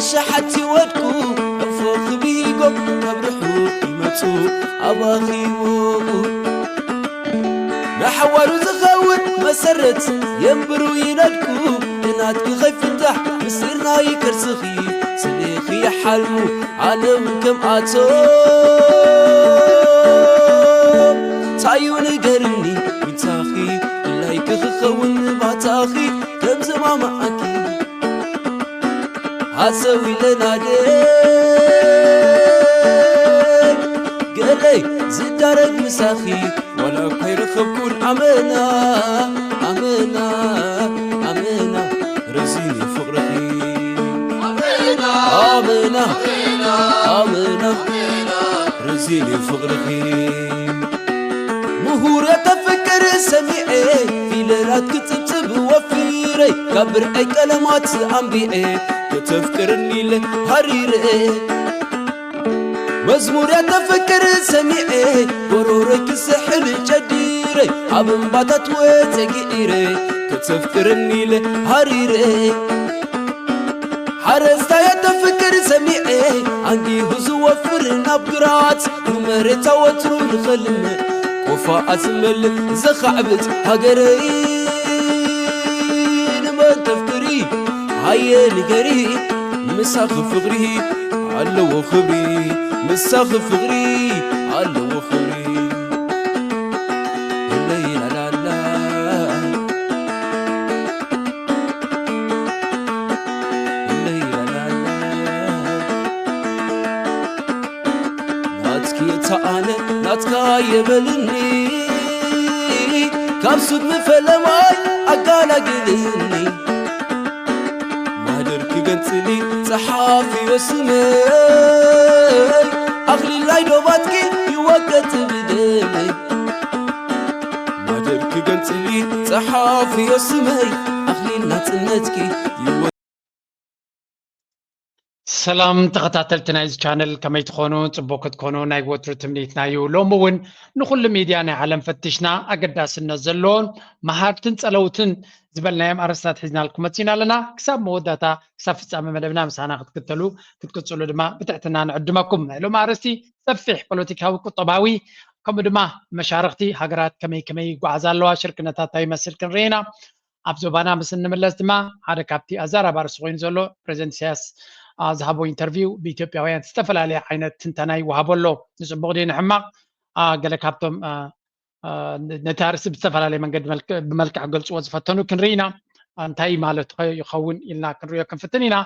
ሸሓት ይወድቁ እፎ ክብሂጎም ካብ ርሑቕ ይመጹ ኣባኺ ይወቑ። ንሓዋሩ ዝኸውን መሰረት የንብሩ ይነድቁ። ቅናትኪ ከይፍታሕ ምስጢር ናይ ከርስኺ ስሌኺ ይሓልሙ ዓለም ከምኣቶም። ታዩ ንገርኒ ዊንታኺ ድላይኪ ክኸውን ባታኺ ከም ዝማማዓኪ ሃሰው ኢለና ደይ ገለይ ዝዳረግ ምሳኺ ዋላ እኳ ይረኸብኩን ኣመና ኣመና ኣመና ረዚን ፍቕርኺ ኣመና ኣመና ረዚን ፍቕርኺ ምሁር ተፍቅር ሰሚዐ ፊደላት ክጽብጽብ ወፊረ ካብ ብርዐይ ቀለማት ኣንቢዐ ከተፍቅርኒ ኢለ ሃሪረ መዝሙር ተፍቅር ሰሚዐ ጎሮሮይ ክስሕል ጨዲረ ኣብ እምባታት ወፀ ግዒረ ከተፍቅርኒ ኢለ ሃሪረ ሓረስታይ ተፍቅር ሰሚዐ ኣንጊሁ ዝወፍር ናብ ግራት ንመሬታ ወትሩ ንኸልም ቆፋ ኣዝመል ዘኻዕብት ሃገረይ ንመን ተፍቅሪ ሃየ ንገሪ ምሳኺ ፍቕሪ ኣለዎ ክብሪ ምሳኺ ፍቕሪ ኣለዎ ክብሪ ለይላላላ ናትኪ እታ ኣነ ናትካ የበልኒ ካብ ሱድ ምፈለማይ ኣጋላግልኒ ማህደር ክገንጽሊ ጸሓፊዮ ስመይ ኣኽሊል ናይ ዶባትኪ ይወቀጥ ብደመይ ማህደር ክገንጽሊ ጸሓፊዮ ስመይ ኣኽሊል ናጽነትኪ ይወ ሰላም ተኸታተልቲ ናይዚ ቻነል ከመይ ትኾኑ? ጽቡቅ ክትኮኑ ናይ ወትሩ ትምኒትና እዩ። ሎሚ እውን ንኹሉ ሚድያ ናይ ዓለም ፈቲሽና ኣገዳስነት ዘለዎን መሃርትን ጸለውትን ዝበልናዮም ኣርእስታት ሒዝናልኩም መጺና ኣለና። ክሳብ መወዳእታ ክሳብ ፍጻመ መደብና ምሳና ክትክተሉ ክትቅጽሉ ድማ ብትሕትና ንዕድመኩም። ናይ ሎም ኣርእስቲ ሰፊሕ ፖለቲካዊ፣ ቁጠባዊ ከምኡ ድማ መሻርኽቲ ሃገራት ከመይ ከመይ ይጓዓዛ ኣለዋ፣ ሽርክነታት እንታይ ይመስል ክንርኢ ኢና። ኣብ ዞባና ምስ እንምለስ ድማ ሓደ ካብቲ ኣዛራቢ ኣርእስቲ ኮይኑ ዘሎ ፕሬዚደንት ኢሳያስ ዝሃቦ ኢንተርቪው ብኢትዮጵያውያን ዝተፈላለየ ዓይነት ትንተና ይወሃቦ ኣሎ። ንፅቡቕ ድዩ ንሕማቕ? ገለ ካብቶም ነቲ ኣርእስቲ ብዝተፈላለየ መንገዲ ብመልክዕ ክገልፅዎ ዝፈተኑ ክንርኢ ኢና። እንታይ ማለት ይኸውን ኢልና ክንሪኦ ክንፍትን ኢና።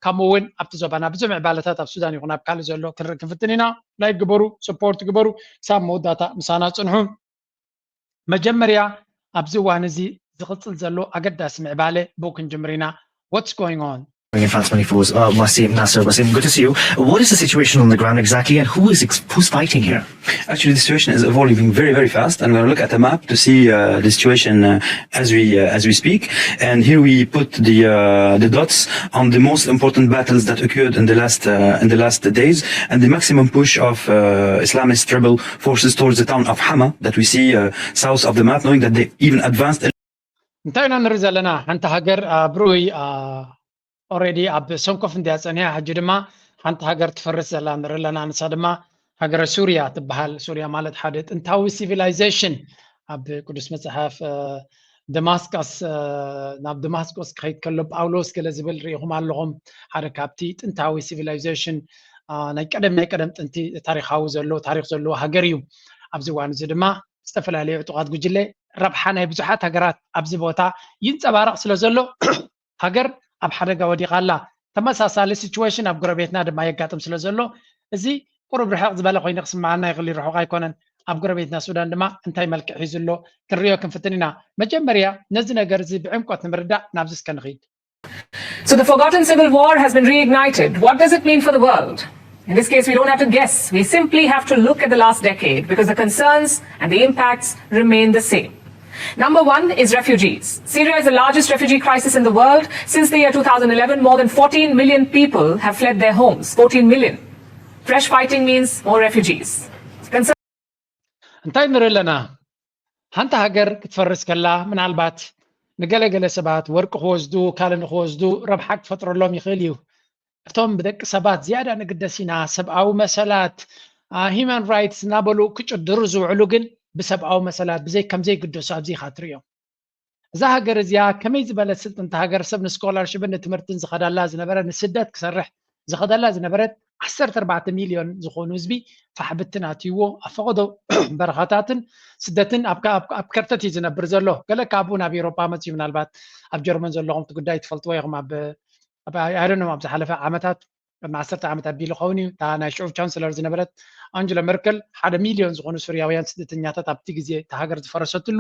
ከምኡ እውን ኣብቲ ዞባና ብዙሕ ምዕባለታት ኣብ ሱዳን ይኹን ኣብ ካልእ ዘሎ ክንርኢ ክንፍትን ኢና። ላይክ ግበሩ፣ ሰፖርት ግበሩ፣ ክሳብ መወዳእታ ምሳና ፅንሑ። መጀመርያ ኣብዚ እዋን እዚ ዝቕጽል ዘሎ ኣገዳሲ ምዕባለ ብኡ ክንጅምር ኢና። What's going on? Fatima Nifuz, uh, Wasim Nasser. Wasim, good to see you. What is the situation on the ground exactly and who is ex- who's fighting here? Actually, the situation is evolving very, very fast, and we're gonna look at a map to see uh, the situation uh, as we uh, as we speak. And here we put the uh, the dots on the most important battles that occurred in the last uh, in the last days, and the maximum push of uh, Islamist rebel forces towards the town of Hama that we see uh, south of the map, knowing that they even advanced. እንታይ ኢና ንርኢ ዘለና? ሓንቲ ሃገር ብሩይ ኦሬዲ ኣብ ሰንኮፍ እንድያ ጸኒሓ፣ ሕጂ ድማ ሓንቲ ሃገር ትፈርስ ዘላ ንርኢ ኣለና። ንሳ ድማ ሃገረ ሱርያ ትበሃል። ሱርያ ማለት ሓደ ጥንታዊ ሲቪላይዜሽን ኣብ ቅዱስ መጽሓፍ ደማስቀስ ናብ ደማስቆስ ክኸይድ ከሎ ጳውሎስ ገለ ዝብል ርኢኹም ኣለኹም። ሓደ ካብቲ ጥንታዊ ሲቪላይዜሽን ናይ ቀደም ናይ ቀደም ጥንቲ ታሪኻዊ ዘሎ ታሪኽ ዘለዎ ሃገር እዩ። ኣብዚ እዋን እዚ ድማ ዝተፈላለዩ ዕጡቓት ጉጅለ ረብሓ ናይ ብዙሓት ሃገራት ኣብዚ ቦታ ይንፀባረቕ ስለ ዘሎ ሃገር ኣብ ሓደጋ ወዲቓ ኣላ። ተመሳሳሊ ሲቹዌሽን ኣብ ጎረቤትና ድማ የጋጥም ስለ ዘሎ እዚ ቁሩብ ርሕቕ ዝበለ ኮይኑ ክስምዓና ይኽእል እዩ፣ ርሑቕ ኣይኮነን። ኣብ ጎረቤትና ሱዳን ድማ እንታይ መልክዕ ሒዙ ኣሎ ክንሪኦ ክንፍትን ኢና። መጀመርያ ነዚ ነገር እዚ ብዕምቆት ንምርዳእ ናብዚ እስከ ንኺድ። So the forgotten civil war has been reignited. What does it mean for the world? In this case, we don't have to guess. We simply have to look at the last decade because the concerns and the impacts remain the same. Number one is refugees. Syria is the largest refugee crisis in the world. Since the year two thousand eleven, more than fourteen million people have fled their homes. fourteen million. Fresh fighting means more refugees. Concern- እንታይ ንርኢ ኣለና? ሓንቲ ሃገር ክትፈርስ ከላ ምናልባት ንገለገለ ሰባት ወርቂ ክወስዱ ካልእ ንክወስዱ ረብሓ ክፈጥረሎም ይኽእል እዩ። እቶም ብደቂ ሰባት ዝያዳ ንግደስ ኢና፣ ሰብኣዊ መሰላት፣ ሂማን ራይትስ እናበሉ ክጭድሩ ዝውዕሉ ግን ብሰብኣዊ መሰላት ብዘይ ከም ዘይግደሱ ኣብዚ ኢኻ ትርእዮም። እዛ ሃገር እዚኣ ከመይ ዝበለት ስልጥንቲ ሃገር፣ ሰብ ንስኮላርሽፕን ንትምህርትን ዝኸዳላ ዝነበረ፣ ንስደት ክሰርሕ ዝኸደላ ዝነበረት ዓሰርተ ኣርባዕተ ሚልዮን ዝኾኑ ህዝቢ ፋሕብትን ኣትይዎ ኣብ ፈቐዶ በረኻታትን ስደትን ኣብ ከ- ኣብ ኣብ ከርተት እዩ ዝነብር ዘሎ። ገለ ካብኡ ናብ ኤሮጳ መፅዩ፣ ምናልባት ኣብ ጀርመን ዘለኹም እቲ ጉዳይ ትፈልጥዎ ኢኹም። ኣብ ኣብ ኣይ ዶንት ኖ ኣብ ዝሓለፈ ዓመታት ቅድሚ ዓሰርተ ዓመት ኣቢሉ ኸውን እዩ እታ ናይ ሽዑ ቻንስለር ዝነበረት ኣንጀላ መርከል ሓደ ሚልዮን ዝኾኑ ሱርያውያን ስደተኛታት ኣብቲ ግዜ እታ ሃገር ዝፈረሰትሉ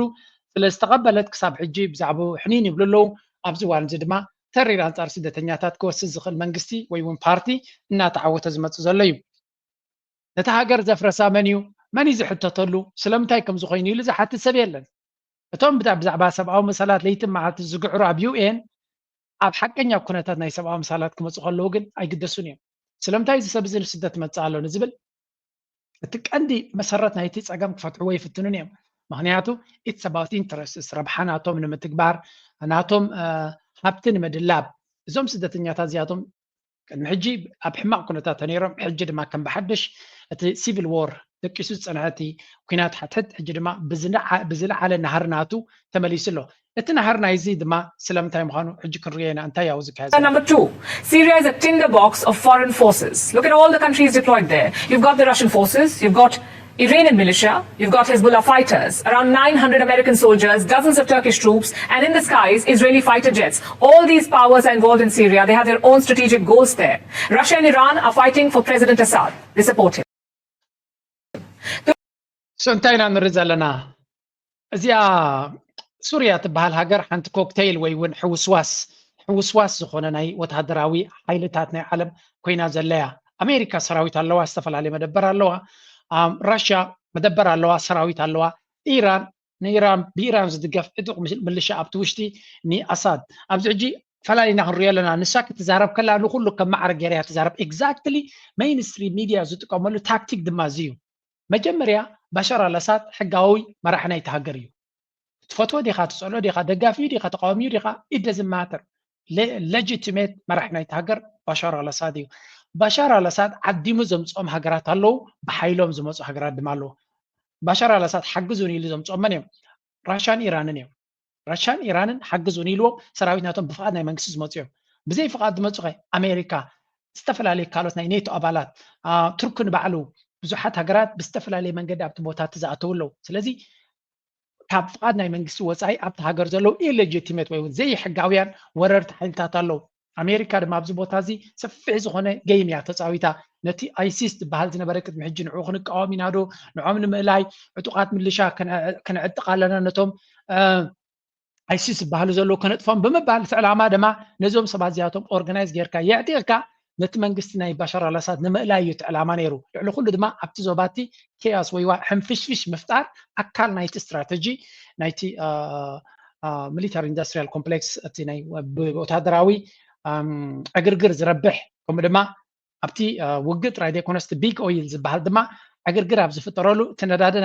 ስለ ዝተቐበለት ክሳብ ሕጂ ብዛዕባኡ ሕኒን ይብሉ ኣለዉ። ኣብዚ እዋን እዚ ድማ ተሪር ኣንጻር ስደተኛታት ክወስድ ዝኽእል መንግስቲ ወይ እውን ፓርቲ እናተዓወተ ዝመጽእ ዘሎ እዩ። ነታ ሃገር ዘፍረሳ መን እዩ? መን እዩ ዝሕተተሉ? ስለምንታይ ከምዚ ኮይኑ ኢሉ ዝሓትት ሰብ የለን። እቶም ብዛ- ብዛዕባ ሰብኣዊ መሰላት ለይትን መዓልቲ ዝግዕሩ ኣብ ዩ ኤን ኣብ ሓቀኛ ኩነታት ናይ ሰብኣዊ መሰላት ክመፁ ከለዉ ግን ኣይግደሱን እዮም። ስለምንታይ እዚ ሰብ እዚ ንስደት መፅእ ኣሎ ንዝብል እቲ ቀንዲ መሰረት ናይቲ ፀገም ክፈትሕዎ ይፍትኑን እዮም። ምክንያቱ it's about interests፣ ረብሓ ናቶም ንምትግባር፣ ናቶም ሃብቲ ንምድላብ። እዞም ስደተኛታት እዚኣቶም ቅድሚ ሕጂ ኣብ ሕማቕ ኩነታት ተነይሮም፣ ሕጂ ድማ ከም ብሓድሽ እቲ ሲቪል ዎር ደቂሱ ዝፀንሐ እቲ ኩናት ሓድሕድ ሕጂ ድማ ብዝለዓ- ብዝለዓለ ናህሪ ናቱ ተመሊሱ ኣሎ። እቲ ናህሪ ናይዚ ድማ ስለምንታይ ምዃኑ ሕጂ ክንሪኦ ኢና። እንታይ ያው ዝካየድ ዘሎ? Number two, Syria is a tinderbox of foreign forces. Look at all the countries deployed there. You've got the Russian forces, you've got Iranian militia, you've got Hezbollah fighters, around nine hundred American soldiers, dozens of Turkish troops, and in the skies, Israeli fighter jets. All these powers are involved in Syria. They have their own strategic goals there. Russia and Iran are fighting for President Assad. They support him. So እንታይ ኢና ንርኢ ዘለና? እዚኣ ሱርያ ትበሃል ሃገር ሓንቲ ኮክቴይል ወይ እውን ሕውስዋስ ሕውስዋስ ዝኾነ ናይ ወታደራዊ ሓይልታት ናይ ዓለም ኮይና ዘለያ። ኣሜሪካ ሰራዊት ኣለዋ፣ ዝተፈላለየ መደበር ኣለዋ። ራሽያ መደበር ኣለዋ፣ ሰራዊት ኣለዋ። ኢራን ንኢራን ብኢራን ዝድገፍ ዕጡቕ ምልሻ ኣብቲ ውሽጢ ንኣሳድ ኣብዚ ሕጂ ፈላሊና ክንሪኦ ኣለና። ንሳ ክትዛረብ ከላ ንኩሉ ከም ማዕረ ገይራ እያ ትዛረብ። ኤግዛክትሊ ሜይንስትሪም ሚድያ ዝጥቀመሉ ታክቲክ ድማ እዚ እዩ። መጀመርያ ባሻር ኣልኣሳድ ሕጋዊ መራሒ ናይቲ ሃገር እዩ። ትፈትዎ ዲኻ፣ ትፀልኦ ዲኻ፣ ደጋፊኡ ዲኻ፣ ተቃዋሚኡ ዲኻ፣ ኢት ደዝንት ማተር። ሌጂቲሜት መራሒ ናይቲ ሃገር ባሻር ኣልኣሳድ እዩ። ባሻር ኣልኣሳድ ዓዲሙ ዘምፅኦም ሃገራት ኣለዉ፣ ብሓይሎም ዝመፁ ሃገራት ድማ ኣለዉ። ባሻር ኣልኣሳድ ሓግዙን ኢሉ ዘምፅኦም መን እዮም? ራሻን ኢራንን እዮም። ራሻን ኢራንን ሓግዙን ኢልዎም ሰራዊት ናቶም ብፍቓድ ናይ መንግስቲ ዝመፁ እዮም። ብዘይ ፍቓድ ዝመፁ ከ ኣሜሪካ፣ ዝተፈላለዩ ካልኦት ናይ ኔቶ ኣባላት፣ ቱርኪ ንባዕሉ ብዙሓት ሃገራት ብዝተፈላለየ መንገዲ ኣብቲ ቦታ እቲ ዝኣተው ኣለዉ። ስለዚ ካብ ፍቓድ ናይ መንግስቲ ወፃኢ ኣብቲ ሃገር ዘለዉ ኢሌጂቲሜት ወይ እውን ዘይሕጋውያን ወረርቲ ሓይልታት ኣለዉ። ኣሜሪካ ድማ ኣብዚ ቦታ እዚ ሰፊሕ ዝኾነ ገይም እያ ተፃዊታ። ነቲ ኣይሲስ ዝበሃል ዝነበረ ቅድሚ ሕጂ ንዕኡ ክንቃወም ኢና ዶ ንዖም ንምእላይ ዕጡቓት ምልሻ ከነዕጥቕ ኣለና ነቶም ኣይሲስ ዝበሃሉ ዘለዉ ከነጥፎም ብምባል እቲ ዕላማ ድማ ነዞም ሰባት እዚኣቶም ኦርጋናይዝ ጌርካ የዕጢቕካ ነቲ መንግስቲ ናይ ባሻር ኣልኣሳድ ንምእላይ እዩ እቲ ዕላማ ነይሩ። ልዕሊ ኩሉ ድማ ኣብቲ ዞባ እቲ ኬያስ ወይ ዋ ሕንፍሽፍሽ ምፍጣር ኣካል ናይቲ ስትራተጂ ናይቲ ሚሊታሪ ኢንዱስትሪያል ኮምፕሌክስ እቲ ናይ ወታደራዊ ዕግርግር ዝረብሕ ከምኡ ድማ ኣብቲ ውግእ ጥራይ ዘይኮነስ ቢግ ኦይል ዝበሃል ድማ ዕግርግር ኣብ ዝፍጠረሉ እቲ ነዳዲ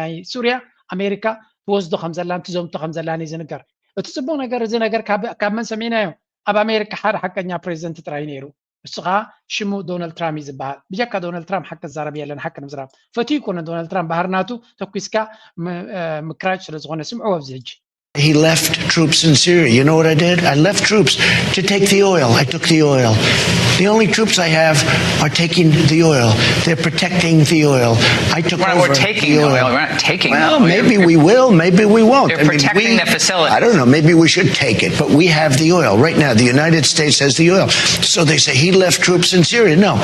ናይ ሱርያ ኣሜሪካ ትወስዶ ከምዘላን ትዘምቶ ከምዘላን እዩ ዝንገር። እቲ ፅቡቅ ነገር እዚ ነገር ካብ መን ሰሚዕናዮ? ኣብ ኣሜሪካ ሓደ ሓቀኛ ፕሬዚደንት ጥራይ ነይሩ። እሱ ከዓ ሽሙ ዶናልድ ትራምፕ እዩ ዝበሃል። ብጀካ ዶናልድ ትራምፕ ሓቂ ዝዛረብ የለን። ሓቂ ንምዝራብ ፈትዩ ይኮነ ዶናልድ ትራምፕ ባህርናቱ ተኩስካ ምክራጭ ስለዝኮነ ስምዕዎ ኣብዚ ሕጂ። He left troops in Syria. You know what I did? I left troops to take the oil. I took the oil. The only troops I have are taking the oil. They're protecting the oil. I took we're, over. We're taking the oil. We're not taking Well, the oil. Maybe we will. Maybe we won't. They're I mean, protecting we, the facility. I don't know. Maybe we should take it, but we have the oil right now. The United States has the oil. So they say he left troops in Syria. No.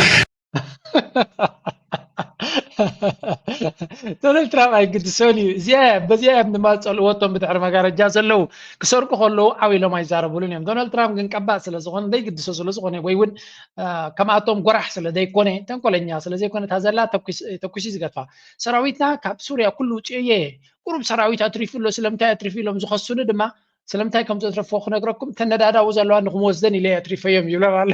ዶናልድ ትራምፕ ኣይግድሶን እዩ። እዚኣ በዚኣ እዮም ድማ ዝፀልእዎ እቶም ብድሕሪ መጋረጃ ዘለዉ። ክሰርቁ ከለዉ ዓው ኢሎም ኣይዛረቡሉን እዮም። ዶናልድ ትራምፕ ግን ቀባእ ስለ ዝኾነ ዘይግድሶ ስለ ዝኾነ ወይ እውን ከምኣቶም ጎራሕ ስለ ዘይኮነ ተንኮለኛ ስለ ዘይኮነ እታ ዘላ ተኩሱ ዝገድፋ። ሰራዊትና ካብ ሱርያ ኩሉ ውፅኤ እየ ቁሩብ ሰራዊት ኣትሪፉ ኣሎ ስለምንታይ ኣትሪፉ ኢሎም ዝኸሱኒ ድማ ስለምንታይ ከም ዘትረፎ ክነግረኩም እተን ነዳዳዊ ዘለዋ ንክምወስደን ኢለ ኣትሪፈዮም ይብሎም ኣሎ።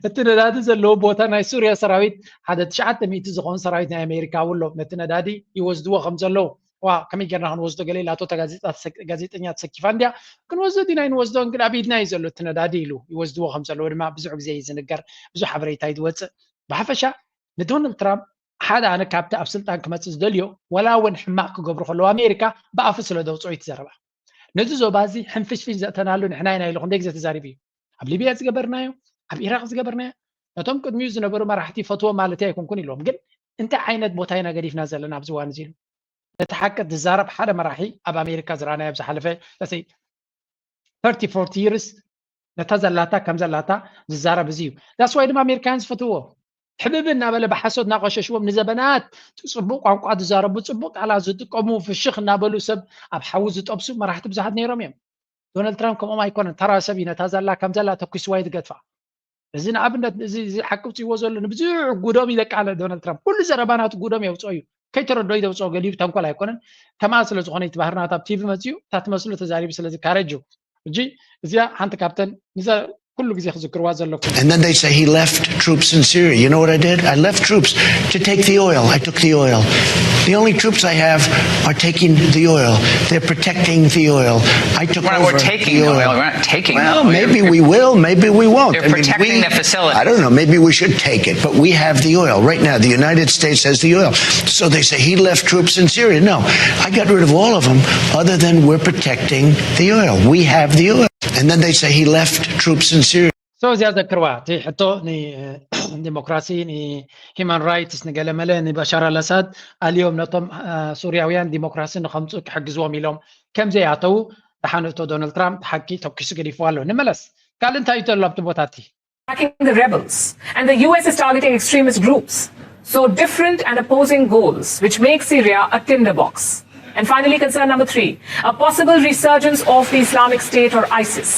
እቲ ነዳዲ ዘለዎ ቦታ ናይ ሱርያ ሰራዊት ሓደ ትሽዓተ ሚእቲ ዝኾኑ ሰራዊት ናይ ኣሜሪካ እውን ኣሎ ነቲ ነዳዲ ይወስድዎ ከም ዘለዉ ዋ ከመይ ጌርና ክንወስዶ ገለ ኢላቶ እታ ጋዜጣ ተሰ- ጋዜጠኛ ተሰኪፋ እንድያ። ክንወስዶ ዲና ኣይንወስዶ ግን ኣብ ኢድና እዩ ዘሎ እቲ ነዳዲ ኢሉ ይወስድዎ ከም ዘለዎ ድማ ብዙሕ ግዜ እዩ ዝንገር፣ ብዙሕ ሓበሬታ እዩ ዝወፅእ። ብሓፈሻ ንዶናልድ ትራምፕ ሓደ ኣነ ካብቲ ኣብ ስልጣን ክመፅእ ዝደልዮ ዋላ እውን ሕማቕ ክገብሩ ከለዉ ኣሜሪካ ብኣፉ ስለ ዘውፅኦ እዩ እቲ ዘረባ። ነዚ ዞባ እዚ ሕንፍሽፍሽ ዘእተናሉ ንሕና ኢና ኢሉ ክንደይ ግዜ ተዛሪቡ እዩ። ኣብ ሊብያ ዝገበርናዮ፣ ኣብ ኢራቅ ዝገበርናዮ፣ ነቶም ቅድሚኡ ዝነበሩ መራሕቲ ፈትዎ ማለት ኣይኮንኩን ኢሎም። ግን እንታይ ዓይነት ቦታ ኢና ገዲፍና ዘለና ኣብዚ እዋን እዚ ኢሉ። ነቲ ሓቂ ዝዛረብ ሓደ መራሒ ኣብ ኣሜሪካ ዝረኣናዮ ኣብ ዝሓለፈ let's say thirty forty years ነታ ዘላታ ከም ዘላታ ዝዛረብ እዚ እዩ። That's why ድማ ኣሜሪካውያን ዝፈትዎ ሕብብ እናበለ ብሓሶት እናቆሸሽዎም ንዘበናት ጽቡቅ ቋንቋ ዝዛረቡ ጽቡቅ ቃላት ዝጥቀሙ ፍሽኽ እናበሉ ሰብ ኣብ ሓዊ ዝጠብሱ መራሕቲ ብዙሓት ነይሮም እዮም። ዶናልድ ትራምፕ ከምኦም ኣይኮነን፣ ተራ ሰብ እዩ። ነታ ዘላ ከም ዘላ ተኩስዋ እዩ ዝገድፋ። እዚ ንኣብነት እዚ እዚ ሓቂ ውፅዎ ዘሎ ንብዙሕ ጉዶም ይለቃለ ዶናልድ ትራምፕ ኩሉ ዘረባ ናቱ ጉዶም የውፅኦ እዩ። ከይተረዶ ይተውፅኦ ገሊኡ ተንኮል ኣይኮነን። ከምኣ ስለ ዝኾነ እቲ ባህርናት ኣብ ቲቪ መፅኡ እታ ትመስሎ ተዛሪቡ ስለዚ ካረጅ እዩ። ሕጂ እዚኣ ሓንቲ ካብተን ንዛ ኩሉ ግዜ ክዝክርዋ ዘለኩም። And then they say he left troops in Syria. You know what I did? I left troops to take the oil. I took the oil. The only troops I have are taking the oil. They're protecting the oil. I took We're, over we're taking the the oil. oil. We're not taking Well, the oil. maybe You're- we will, maybe we won't. They're protecting we, the facilities. I don't know. Maybe we should take it, but we have the oil right now. The United States has the oil. So they say he left troops in Syria. No, I got rid of all of them, other than we're protecting the oil. We have the oil. And then they say he left troops in Syria. So እዚኣ ዘክርዋ እቲ ሕቶ ንዲሞክራሲ ንሂማን ራይትስ ንገለመለ ንበሻር ኣልኣሳድ ኣልዮም ነቶም ሱርያውያን ዲሞክራሲ ንከምፅኡ ክሕግዝዎም ኢሎም ከም ዘይኣተዉ ደሓን እቶ ዶናልድ ትራምፕ ሓቂ ተኩሱ ገዲፍዎ ኣሎ። ንመለስ ካልእ እንታይ እዩ ዘሎ ኣብቲ ቦታ እቲ? Attacking the rebels, and the U S is targeting extremist groups. So different and opposing goals, which make Syria a tinderbox. And finally, concern number three, a possible resurgence of the Islamic State or ISIS.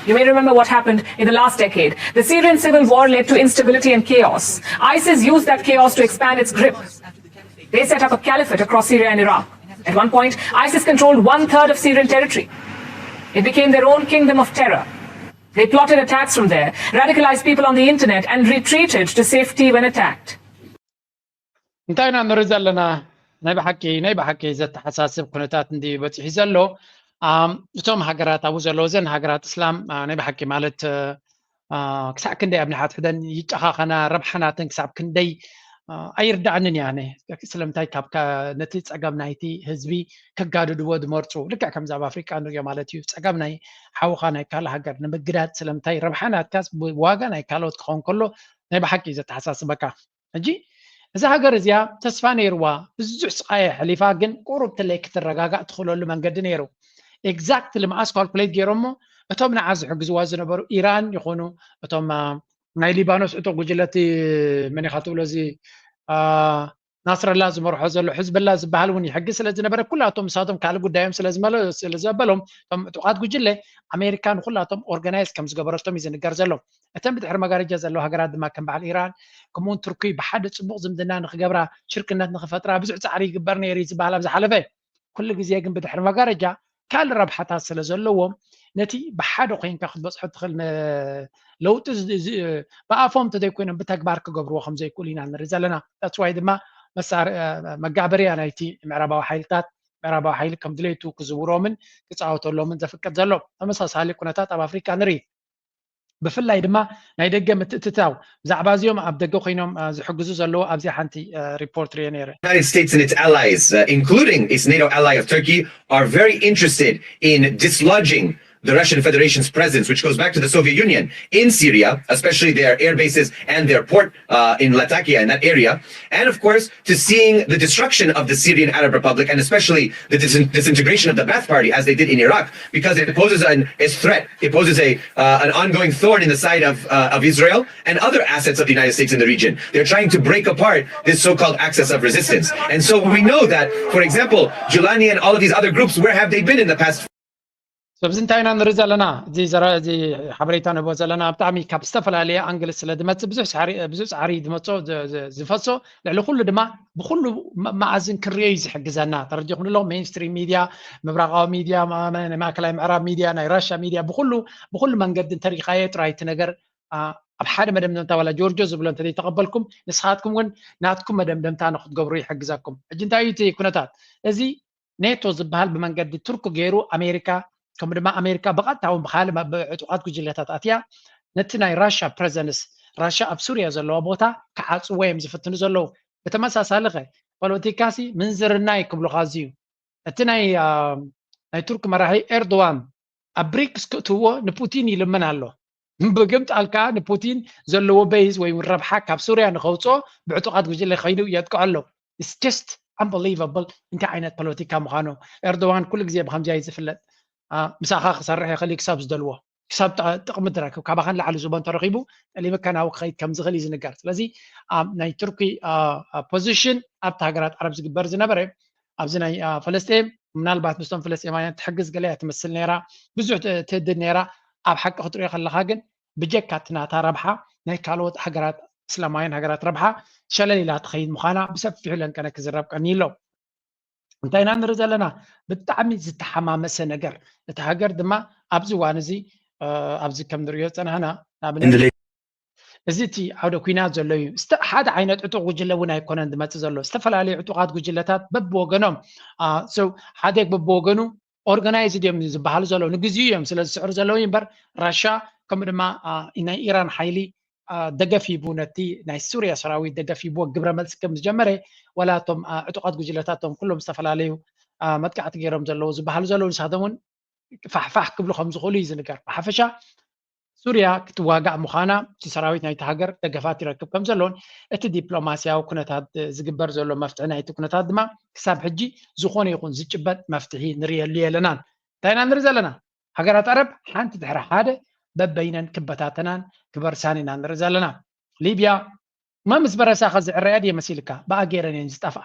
You may remember what happened in the last decade. The Syrian civil war led to instability and chaos. ISIS used that chaos to expand its grip. They set up a caliphate across Syria and Iraq. At one point, ISIS controlled one third of Syrian territory. It became their own kingdom of terror. They plotted attacks from there, radicalized people on the internet, and retreated to safety when attacked. እንታይ ኢና ንርኢ ዘለና? ናይ ብሓቂ ናይ ብሓቂ ዘተሓሳስብ ኩነታት እንዲ በፂሑ ዘሎ። እቶም ሃገራት ኣብኡ ዘለዉ ዘን ሃገራት እስላም ናይ ብሓቂ ማለት ክሳዕ ክንደይ ኣብ ንሓድሕደን ይጨኻኸና፣ ረብሓ ናተን ክሳብ ክንደይ ኣይርዳእንን እያ። ኣነ ስለምንታይ ካብ ነቲ ፀገም ናይቲ ህዝቢ ከጋድድዎ ዝመርፁ፣ ልክዕ ከምዚ ኣብ ኣፍሪቃ ንሪኦ ማለት እዩ። ፀገም ናይ ሓውኻ ናይ ካልእ ሃገር ንምግዳድ ስለምንታይ ረብሓ ናትካስ ብዋጋ ናይ ካልኦት ክኸውን ከሎ ናይ ብሓቂ እዩ ዘተሓሳስበካ። ሕጂ እዛ ሃገር እዚኣ ተስፋ ነይርዋ፣ ብዙሕ ስቓይ ኣሕሊፋ፣ ግን ቁሩብ ትለይ ክትረጋጋእ ትኽእለሉ መንገዲ ነይሩ። ኤግዛክትሊ መዓስ ካልኩሌት ገይሮሞ እቶም ንዓ ዝሕግዝዋ ዝነበሩ ኢራን ይኾኑ እቶም ናይ ሊባኖስ እቶ ጉጅለቲ መን ኢኻ ትብሎ እዚ ናስረላ ዝመርሖ ዘሎ ሕዝብላ ዝበሃል እውን ይሕግዝ ስለ ዝነበረ ኩላቶም ንሳቶም ካልእ ጉዳዮም ስለ ዝመለ ስለ ዘበሎም እቶም ዕጡቓት ጉጅለ ኣሜሪካ ንኩላቶም ኦርጋናይዝ ከም ዝገበረቶም እዩ ዝንገር ዘሎ። እተን ብድሕሪ መጋረጃ ዘለዋ ሃገራት ድማ ከም በዓል ኢራን ከምኡውን ቱርኪ ብሓደ ፅቡቕ ዝምድና ንክገብራ ሽርክነት ንክፈጥራ ብዙሕ ፃዕሪ ይግበር ነይሩ እዩ ዝበሃል ኣብ ዝሓለፈ። ኩሉ ግዜ ግን ብድሕሪ መጋረጃ ካልእ ረብሓታት ስለ ዘለዎም ነቲ ብሓደ ኮይንካ ክትበፅሖ ትኽእል ለውጢ ብኣፎም እንተዘይኮይኖም ብተግባር ክገብርዎ ከምዘይክእሉ ኢና ንርኢ ዘለና። That's why ድማ መጋበርያ ናይቲ ምዕራባዊ ሓይልታት ምዕራባዊ ሓይሊ ከም ድሌቱ ክዝውሮምን ክፃወተሎምን ዘፍቅድ ዘሎ። ተመሳሳሊ ኩነታት ኣብ ኣፍሪቃ ንርኢ። ብፍላይ ድማ ናይ ደገ ምትእትታው ብዛዕባ እዚኦም ኣብ ደገ ኮይኖም ዝሕግዙ ዘለዉ ኣብዚኣ ሓንቲ ሪፖርት ሪኦ ነይረ። United States and its allies, uh, including its NATO ally of Turkey, are very interested in dislodging the Russian Federation's presence, which goes back to the Soviet Union, in Syria, especially their air bases and their port uh, in Latakia, in that area. And of course, to seeing the destruction of the Syrian Arab Republic and especially the dis- disintegration of the Ba'ath Party as they did in Iraq, because it poses an, a threat. It poses a, uh, an ongoing thorn in the side of, uh, of Israel and other assets of the United States in the region. They're trying to break apart this so-called axis of resistance. And so we know that, for example, Julani and all of these other groups, where have they been in the past ኣብዚ እንታይ ኢና ንርኢ ዘለና? እዚ ዘረ- እዚ ሓበሬታ ንህቦ ዘለና ብጣዕሚ ካብ ዝተፈላለየ ኣንግል ስለ ዝመፅእ ብዙሕ ፃዕሪ ብዙሕ ፃዕሪ ዝመፆ ዝ- ዝ- ዝፈሶ ልዕሊ ኩሉ ድማ ብኩሉ መ- መኣዝን ክርዮ እዩ ዝሕግዘና። ተረዲኹም ኣሎ ሜንስትሪም ሚድያ፣ ምብራቃዊ ሚድያ፣ ማ- ማ- ናይ ማእከላይ ምዕራብ ሚድያ፣ ናይ ራሻ ሚድያ ብኩሉ ብኩሉ መንገዲ እንተሪኻዮ ጥራይ እቲ ነገር ኣ- ኣብ ሓደ መደምደምታ ዋላ ጆርጆ ዝብሎ እንተዘይተቐበልኩም ንስኻትኩም እውን ናትኩም መደምደምታ ንክትገብሩ ይሕግዘኩም። ሕጂ እንታይ እዩ እቲ ኩነታት እዚ ኔቶ ዝበሃል ብመንገዲ ቱርኪ ገይሩ ኣሜሪካ፣ ከምኡ ድማ ኣሜሪካ ብቐጥታ እውን ብካልእ መ- ብዕጡቓት ጉጅለታት ኣትያ ነቲ ናይ ራሻ ፕረዘንስ፣ ራሻ ኣብ ሱርያ ዘለዎ ቦታ ክዓፅዎ እዮም ዝፍትኑ ዘለዉ። ብተመሳሳሊ ኸ ፖለቲካሲ ምንዝርና እዩ ክብሉኻ ኣዝዩ። እቲ ናይ አ፣ ናይ ቱርኪ መራሒ ኤርዶዋን ኣብ ብሪክስ ክእትዎ ንፑቲን ይልምን ኣሎ። ብግምጣል ከዓ ንፑቲን ዘለዎ በይዝ ወይ እውን ረብሓ ካብ ሱርያ ንኸውፅኦ ብዕጡቓት ጉጅለ ከይዱ የጥቅዖ ኣሎ። It's just unbelievable እንታይ ዓይነት ፖለቲካ ምዃኑ። ኤርዶዋን ኩሉ ግዜ ብከምዚ እዩ ዝፍለጥ። አ፣ ምሳኻ ክሰርሕ ይኽእል እዩ ክሳብ ዝደልዎ፣ ክሳብ ጠ- ጥቕሚ ዝረክብ፣ ካባኻ ንላዕሊ ዝቦ እንተረኺቡ ጠሊምካ ናብኡ ክኸይድ ከም ዝኽእል እዩ ዝንገር። ስለዚ አ፣ ናይ ቱርኪ ፖዚሽን ኣብቲ ሃገራት ዓረብ ዝግበር ዝነበረ ኣብዚ ናይ አ፣ ፈለስጤም ምናልባት ምስቶም ፈለስጤማውያን ትሕግዝ ገለ እያ ትመስል ነይራ፣ ብዙሕ ት- ትህድድ ነይራ። ኣብ ሓቂ ክትሪኦ ከለኻ ግን ብጀካ እቲ ናታ ረብሓ ናይ ካልኦት ሃገራት እስላማውያን ሃገራት ረብሓ ሸለል ኢላ ትኸይድ ምዃና ብሰፊሑ ለንቀነ ክዝረብ ቀኒ ኣሎ። እንታይ ኢና ንርኢ ዘለና? ብጣዕሚ ዝተሓማመሰ ነገር። እቲ ሃገር ድማ ኣብዚ እዋን እዚ እ፣ ኣብዚ ከም ንሪኦ ዝፀናሕና ንኣብነት እዚ እቲ ዓውደ ኩናት ዘሎ እዩ። ዝተ- ሓደ ዓይነት ዕጡቕ ጉጅለ እውን ኣይኮነን ዝመፅእ ዘሎ። ዝተፈላለዩ ዕጡቓት ጉጅለታት በብወገኖም አ፣ so ሓደ በብወገኑ ኦርጋናይዝድ እዮም ዝበሃሉ ዘለዉ፣ ንግዚኡ እዮም ስለ ዝስዕሩ ዘለዉ እምበር ራሻ ከምኡ ድማ አ፣ ናይ ኢራን ሓይሊ አ፣ ደገፍ ሂቡ ነቲ ናይ ሱርያ ሰራዊት ደገፍ ሂብዎ ግብረ መልሲ ከም ዝጀመረ ዋላ እቶም አ፣ ዕጡቓት ጉጅለታት እቶም ኩሎም ዝተፈላለዩ አ፣ መጥቃዕቲ ገይሮም ዘለዉ ዝበሃሉ ዘለዉ ንሳቶም እውን ፋሕፋሕ ክብሉ ከም ዝኽእሉ እዩ ዝንገር። ብሓፈሻ ሱርያ ክትዋጋእ ምዃና እቲ ሰራዊት ናይቲ ሃገር ደገፋት ይረክብ ከም ዘሎን እቲ ዲፕሎማስያዊ ኩነታት ዝግበር ዘሎ መፍትሒ ናይቲ ኩነታት ድማ ክሳብ ሕጂ ዝኾነ ይኹን ዝጭበጥ መፍትሒ ንርእየሉ የለናን። እንታይ ኢና ንርኢ ዘለና? ሃገራት ዓረብ ሓንቲ ድሕሪ ሓደ በበይነን ክበታተናን ክበርሳን ኢና ንርኢ ዘለና። ሊብያ እማ ምስ በረሳ ከ ዝዕረያ ድየ መሲልካ? ብኣ ገይረን እየን ዝጠፍኣ።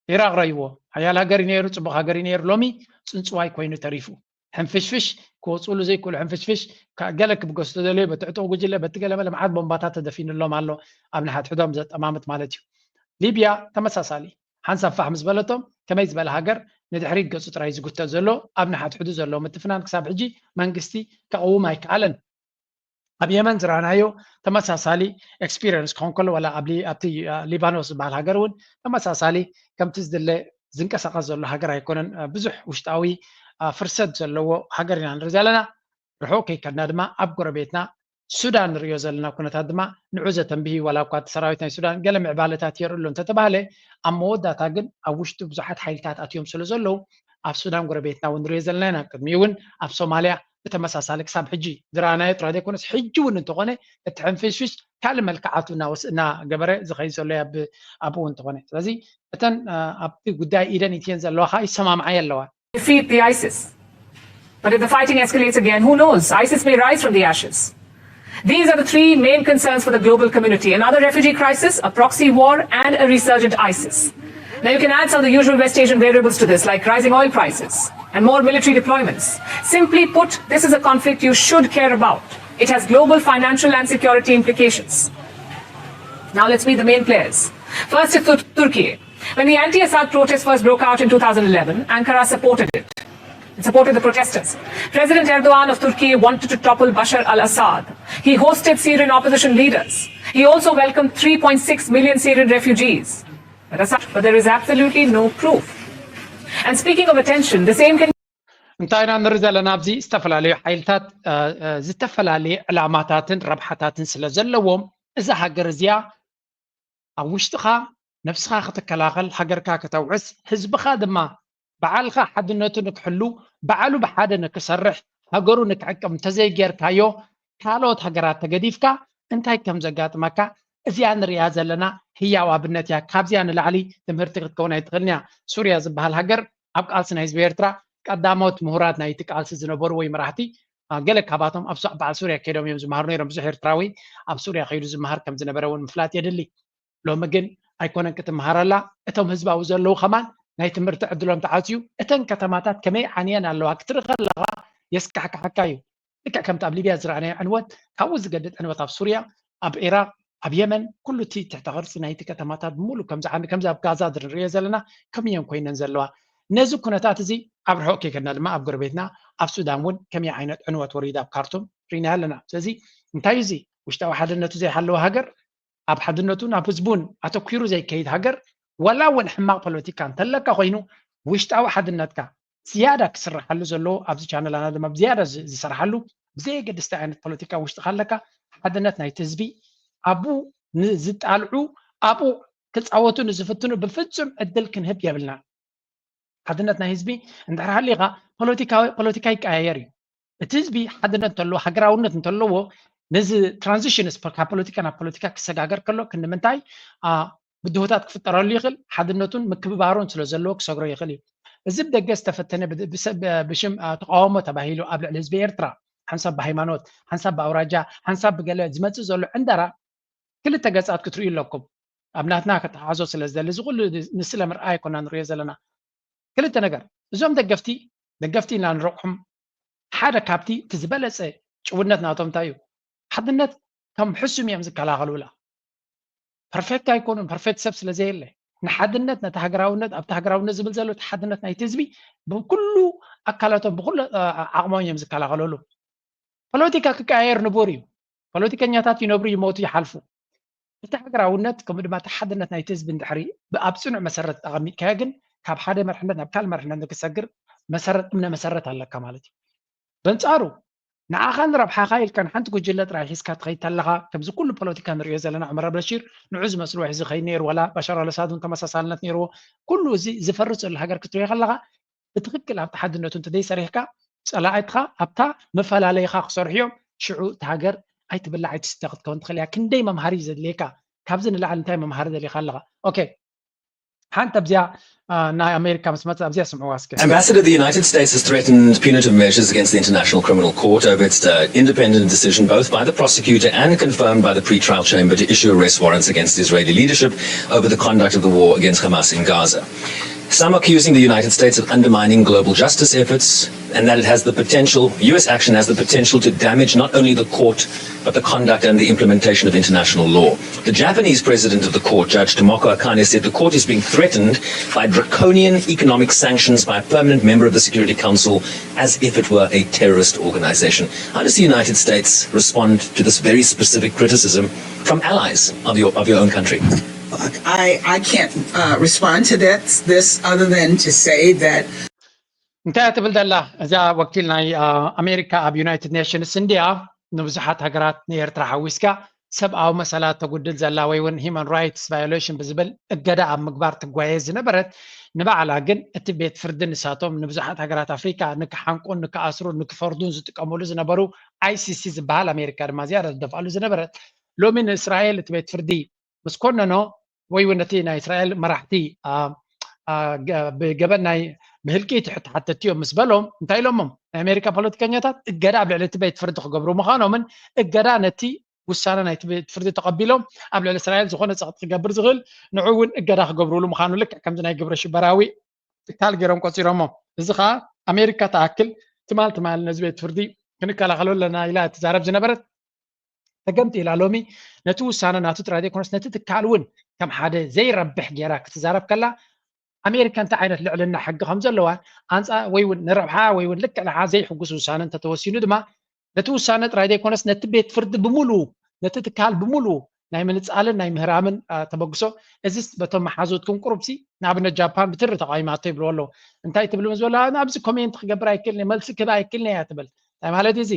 ኢራቕ ረይዎ ሓያል ሃገር እዩ ነይሩ፣ ፅቡቕ ሃገር እዩ ነይሩ። ሎሚ ፅንፅዋይ ኮይኑ ተሪፉ። ሕንፍሽፍሽ ክወፅሉ ዘይክእሉ ሕንፍሽፍሽ ካ- ገለ ክብገሱ ተደለዩ በቲ ዕጡቕ ጉጅለ በቲ ገለ መለ መዓት ቦምባታት ተደፊንሎም ኣሎ። ኣብ ንሓድሕዶም ዘጠማምት ማለት እዩ። ሊብያ ተመሳሳሊ ሓንሳብ ፋሕ ምስ በለቶም ከመይ ዝበለ ሃገር ንድሕሪት ገፁ ጥራይ ዝጉተት ዘሎ ኣብ ንሓድሕዱ ዘሎ ምትፍናን ክሳብ ሕጂ መንግስቲ ከቕውም ኣይከኣለን። ኣብ የመን ዝረኣናዮ ተመሳሳሊ ኤክስፒሪየንስ ክኾን ከሎ ዋላ ኣብ ሊ- ኣብቲ አ፣ ሊባኖስ ዝበሃል ሃገር እውን ተመሳሳሊ ከምቲ ዝድለ ዝንቀሳቐስ ዘሎ ሃገር ኣይኮነን። አ፣ ብዙሕ ውሽጣዊ አ፣ ፍርሰት ዘለዎ ሃገር ኢና ንርኢ ዘለና። ርሑቕ ከይከድና ድማ ኣብ ጎረቤትና ሱዳን ንሪኦ ዘለና ኩነታት ድማ ንዑ ዘተንብሂ ዋላ እኳ እቲ ሰራዊት ናይ ሱዳን ገለ ምዕባለታት የርኢ ኣሎ እንተተባህለ ኣብ መወዳእታ ግን ኣብ ውሽጡ ብዙሓት ሓይልታት ኣትዮም ስለ ዘለዉ ኣብ ሱዳን ጎረቤትና እውን ንሪኦ ዘለና ኢና። ቅድሚኡ እውን ኣብ ሶማልያ ብተመሳሳሊ ክሳብ ሕጂ ዝረኣናዮ ጥራይ ዘይኮነስ ሕጂ እውን እንተኾነ እቲ ሕንፍሽፍሽ ካልእ መልክዓቱ እናወስ- እናገበረ ዝኸይድ ዘሎ እዩ ኣብ ኣብኡ እንተኾነ። ስለዚ እተን አ፣ ኣብቲ ጉዳይ ኢደን ኢትየን ዘለዋ ከዓ ይሰማምዓየ ኣለዋ። Defeat the ISIS. But if the fighting escalates again, who knows? ISIS may rise from the ashes. These are the three main concerns for the global community. Another refugee crisis, a proxy war, and a resurgent ISIS. Now, you can add some of the usual West Asian variables to this, like rising oil prices and more military deployments. Simply put, this is a conflict you should care about. It has global financial and security implications. Now, let's meet the main players. First is Tur- Turkey. When the anti Assad protests first broke out in two thousand eleven, Ankara supported it. It supported the protesters. President Erdogan of Turkey wanted to topple Bashar al Assad. He hosted Syrian opposition leaders. He also welcomed three point six million Syrian refugees. But, Assad, but there is absolutely no proof. And speaking of attention, the same can እንታይ ኢና ንርኢ ዘለና ኣብዚ ዝተፈላለዩ ሓይልታት አ፣ አ፣ ዝተፈላለየ ዕላማታትን ረብሓታትን ስለ ዘለዎም እዛ ሃገር እዚኣ ኣብ ውሽጥኻ ነብስኻ ክትከላኸል ሃገርካ ከተውዕስ ህዝብኻ ድማ በዓልኻ ሓድነቱ ንክሕሉ ባዕሉ ብሓደ ንክሰርሕ ሃገሩ ንክዕቅብ እንተዘይጌርካዮ ካልኦት ሃገራት ተገዲፍካ እንታይ ከም ዘጋጥመካ እዚኣ ንሪኣ ዘለና ህያው ኣብነት እያ። ካብዚኣ ንላዕሊ ትምህርቲ ክትከውን ኣይትኽእልን እያ። ሱርያ ዝበሃል ሃገር ኣብ ቃልሲ ናይ ህዝቢ ኤርትራ ቀዳሞት ምሁራት ናይቲ ቃልሲ ዝነበሩ ወይ መራሕቲ አ፣ ገለ ካባቶም ኣብ ሱ- በዓል ሱርያ ከይዶም እዮም ዝመሃሩ ነይሮም። ብዙሕ ኤርትራዊ ኣብ ሱርያ ከይዱ ዝመሃር ከም ዝነበረ እውን ምፍላጥ የድሊ። ሎሚ ግን ኣይኮነን ክትመሃረላ። እቶም ህዝባዊ ዘለዉ ከማን ናይ ትምህርቲ ዕድሎም ተዓፅዩ። እተን ከተማታት ከመይ ዓንየን ኣለዋ ክትርኢ ከለኻ የስካሕክሓካ እዩ። ልክዕ ከምቲ ኣብ ሊብያ ዝረኣናዮ ዕንወት ካብኡ ዝገድድ ዕንወት ኣብ ሱርያ፣ ኣብ ዒራቕ፣ ኣብ የመን ኩሉ እቲ ትሕተ ቅርፂ ናይቲ ከተማታት ብምሉእ ከምዚ ዓንዲ ከምዚ ኣብ ጋዛ ንሪኦ ዘለና ከምየን ኮይነን ዘለዋ። ነዚ ኩነታት እዚ ኣብ ርሑቕ ከይከድና ድማ ኣብ ጎረቤትና ኣብ ሱዳን እውን ከመይ ዓይነት ዕንወት ወሪዱ ኣብ ካርቱም ሪና ኣለና። ስለዚ እንታይ እዩ እዚ ውሽጣዊ ሓድነቱ ዘይሃለወ ሃገር ኣብ ሓድነቱን ኣብ ህዝቡን ኣተኲሩ ዘይከይድ ሃገር ዋላ እውን ሕማቕ ፖለቲካ እንተለካ ኮይኑ ውሽጣዊ ሓድነትካ ዝያዳ ክስርሓሉ ዘለዎ፣ ኣብዚ ቻነላና ድማ ብዝያዳ ዝ- ዝሰርሓሉ፣ ብዘየገድስቲ ዓይነት ፖለቲካ ውሽጥካ ኣለካ፣ ሓድነት ናይቲ ህዝቢ ኣብኡ ንዝጣልዑ፣ ኣብኡ ክፃወቱ ንዝፍትኑ ብፍጹም ዕድል ክንህብ የብልና። ሓድነት ናይ ህዝቢ እንድሕር ሃሊኻ፣ ፖለቲካ ፖለቲካ ይቀያየር እዩ። እቲ ህዝቢ ሓድነት እንተለዎ፣ ሃገራውነት እንተለዎ፣ ነዚ ትራንዚሽንስ ካብ ፖለቲካ ናብ ፖለቲካ ክሰጋገር ከሎ ክንዲ ምንታይ ብድሆታት ክፍጠረሉ ይኽእል። ሓድነቱን ምክብባሩን ስለ ዘለዎ ክሰግሮ ይኽእል እዩ። እዚ ብደገ ዝተፈተነ ብሽም ተቃውሞ ተባሂሉ ኣብ ልዕሊ ህዝቢ ኤርትራ፣ ሓንሳብ ብሃይማኖት፣ ሓንሳብ ብኣውራጃ፣ ሓንሳብ ብገለ ዝመፅእ ዘሎ ዕንደራ ክልተ ገፃት ክትርእዩ ኣለኩም። ኣብ ናትና ከተሓዞ ስለ ዝደሊ እዚ ኩሉ ንስለ ምርኣይ ኣይኮና ንሪኦ ዘለና። ክልተ ነገር፣ እዞም ደገፍቲ ደገፍቲ ኢና ንረቑሖም። ሓደ ካብቲ እቲ ዝበለፀ ጭውነት ናቶም እንታይ እዩ? ሓድነት ከም ሕሱም እዮም ዝከላኸሉላ። ፐርፌክት ኣይኮኑን። ፐርፌክት ሰብ ስለ ዘየለ ንሓድነት ነቲ ሃገራውነት ኣብቲ ሃገራውነት ዝብል ዘሎ እቲ ሓድነት ናይቲ ህዝቢ ብኩሉ ኣካላቶም ብኩሉ ዓቕሞም እዮም ዝከላኸለሉ። ፖለቲካ ክቀያየር ንቡር እዩ። ፖለቲከኛታት ይነብሩ፣ ይሞቱ፣ ይሓልፉ። እቲ ሃገራውነት ከምኡ ድማ እቲ ሓድነት ናይቲ ህዝቢ እንድሕሪ ኣብ ፅኑዕ መሰረት ኣቐሚጥካዮ ግን ካብ ሓደ መርሕነት ናብ ካልእ መርሕነት ንክሰግር መሰረት እምነ መሰረት ኣለካ ማለት እዩ። በንፃሩ ንዓኻን ረብሓኻ ኢልካ ንሓንቲ ጉጅለ ጥራይ ሒዝካ ትኸይድ ተለኻ ከምዚ ኩሉ ፖለቲካ ንሪኦ ዘለና ዑመር ኣልበሽር ንዑ ዝመስልዎ ሒዙ ኸይድ ነይሩ ዋላ ባሻር ኣልኣሳድ እውን ተመሳሳልነት ነይርዎ። ኩሉ እዚ ዝፈርስ ዘሎ ሃገር ክትሪኦ ከለኻ ብትኽክል ኣብቲ ሓድነቱ እንተዘይሰሪሕካ ፀላእትኻ ኣብታ መፈላለይኻ ክሰርሑ እዮም። ሽዑ እቲ ሃገር ኣይትብላዕ ኣይትስተ ክትከውን ትኽእል እያ። ክንደይ መምሃሪ እዩ ዘድልየካ። ካብዚ ንላዕሊ እንታይ መምሃሪ ደሊኻ ኣለኻ? ኦኬ፣ ሓንቲ ኣብዚኣ ናይ ኣሜሪካ ምስ መፅእ ኣብዚኣ ስምዕዋ እስከ። Ambassador, the United States has threatened punitive measures against the International Criminal Court over its uh, independent decision, both by the prosecutor and confirmed by the pretrial chamber, to issue arrest warrants against Israeli leadership over the conduct of the war against Hamas in Gaza. Some accusing the United States of undermining global justice efforts and that it has the potential, U S action has the potential to damage not only the court, but the conduct and the implementation of international law. The Japanese president of the court, Judge Tomoko Akane, said the court is being threatened by draconian economic sanctions by a permanent member of the Security Council as if it were a terrorist organization. How does the United States respond to this very specific criticism from allies of your, of your own country? I, I can't uh, respond to this, this other than to say that እንታይ ትብል ዘላ እዛ ወኪል ናይ ኣሜሪካ ኣብ ዩናይትድ ኔሽንስ እንዲያ ንብዙሓት ሃገራት ንኤርትራ ሓዊስካ ሰብኣዊ መሰላት ተጉድል ዘላ ወይ እውን ሂማን ራይትስ ቫዮሌሽን ብዝብል እገዳ ኣብ ምግባር ትጓየ ዝነበረት ንባዕላ ግን እቲ ቤት ፍርዲ ንሳቶም ንብዙሓት ሃገራት ኣፍሪካ ንክሓንቁን ንክኣስሩን ንክፈርዱን ዝጥቀሙሉ ዝነበሩ ኣይሲሲ ዝበሃል ኣሜሪካ ድማ ዝያዳ ዝደፍኣሉ ዝነበረት ሎሚ ንእስራኤል እቲ ቤት ፍርዲ ምስ ኮነኖ ወይ እውን ነቲ ናይ እስራኤል መራሕቲ ብገበን ናይ ብህልቂት ተሓተቲ እዮም ምስ በሎም እንታይ ኢሎሞም ናይ ኣሜሪካ ፖለቲከኛታት እገዳ ኣብ ልዕሊ እቲ ቤት ፍርዲ ክገብሩ ምዃኖምን እገዳ ነቲ ውሳነ ናይቲ ቤት ፍርዲ ተቐቢሎም ኣብ ልዕሊ እስራኤል ዝኾነ ፀቕጢ ክገብር ዝኽእል ንዑ እውን እገዳ ክገብርሉ ምዃኑ ልክዕ ከምዚ ናይ ግብረ ሽበራዊ ትካል ገይሮም ቆፂሮሞ። እዚ ከዓ ኣሜሪካ ተኣክል ትማል ትማል ነዚ ቤት ፍርዲ ክንከላኸሎ ኣለና ኢላ ትዛረብ ዝነበረት ተገምጢላ ሎሚ ነቲ ውሳነ ናቱ ጥራይ ዘይኮነስ ነቲ ትካል እውን ከም ሓደ ዘይረብሕ ገይራ ክትዛረብ ከላ ኣሜሪካ እንታይ ዓይነት ልዕልና ሕጊ ከም ዘለዋ ኣንፃ ወይ እውን ንረብሓ ወይ እውን ልክዕ ንዓ ዘይሕጉስ ውሳነ እንተተወሲኑ ድማ ነቲ ውሳነ ጥራይ ዘይኮነስ ነቲ ቤት ፍርዲ ብምሉኡ ነቲ ትካል ብምሉኡ ናይ ምንፃልን ናይ ምህራምን ተበግሶ እዚስ በቶም መሓዙትኩም ቁሩብሲ ንኣብነት ጃፓን ብትሪ ተቃዊማቶ ይብልዎ ኣለዉ እንታይ ትብል ዝበላ ኣብዚ ኮሜንት ክገብር ኣይክልን መልሲ ክህብ ኣይክልን እያ ትብል እንታይ ማለት እዚ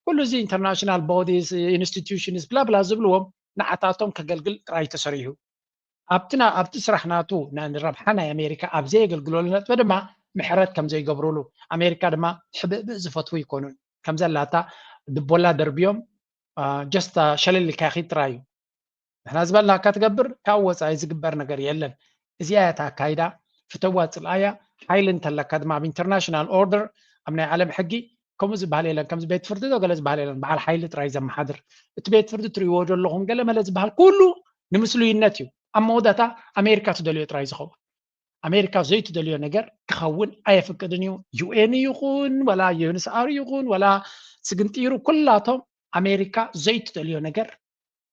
ኩሉ እዚ international bodies institutions ብላ ብላ ዝብልዎም ንዓታቶም ከገልግል ጥራይ ተሰሪሑ ኣብቲ ኣብቲ ስራሕ ናቱ ንረብሓ ናይ ኣሜሪካ ኣብ ዘየገልግለሉ ነጥቢ ድማ ምሕረት ከም ዘይገብሩሉ ኣሜሪካ ድማ ሕብእብእ ዝፈትዉ ይኮኑን ከምዘላታ ድቦላ ደርብዮም just ሸለል ኢልካ ይኺድ ጥራይ እዩ ንሕና ዝበልናካ ትገብር ካብ ወፃኢ ዝግበር ነገር የለን እዚኣ እያ ኣካይዳ ፍተዋ ፅልኣያ ሓይሊ እንተለካ ድማ ኣብ international order ኣብ ናይ ዓለም ሕጊ ከምኡ ዝበሃል የለን ከምዚ ቤት ፍርዲ ዶ ገለ ዝበሃል የለን በዓል ሓይሊ ጥራይ ዘመሓድር እቲ ቤት ፍርዲ ትሪእዎ ዘለኹም ገለ መለ ዝበሃል ኩሉ ንምስሉይነት እዩ ኣብ መወዳእታ ኣሜሪካ ትደልዮ ጥራይ ዝኸውን ኣሜሪካ ዘይትደልዮ ነገር ክኸውን ኣየፍቅድን እዩ ዩኤን ይኹን ወላ ዩንስኣር ይኹን ወላ ስግንጢሩ ኩላቶም ኣሜሪካ ዘይትደልዮ ነገር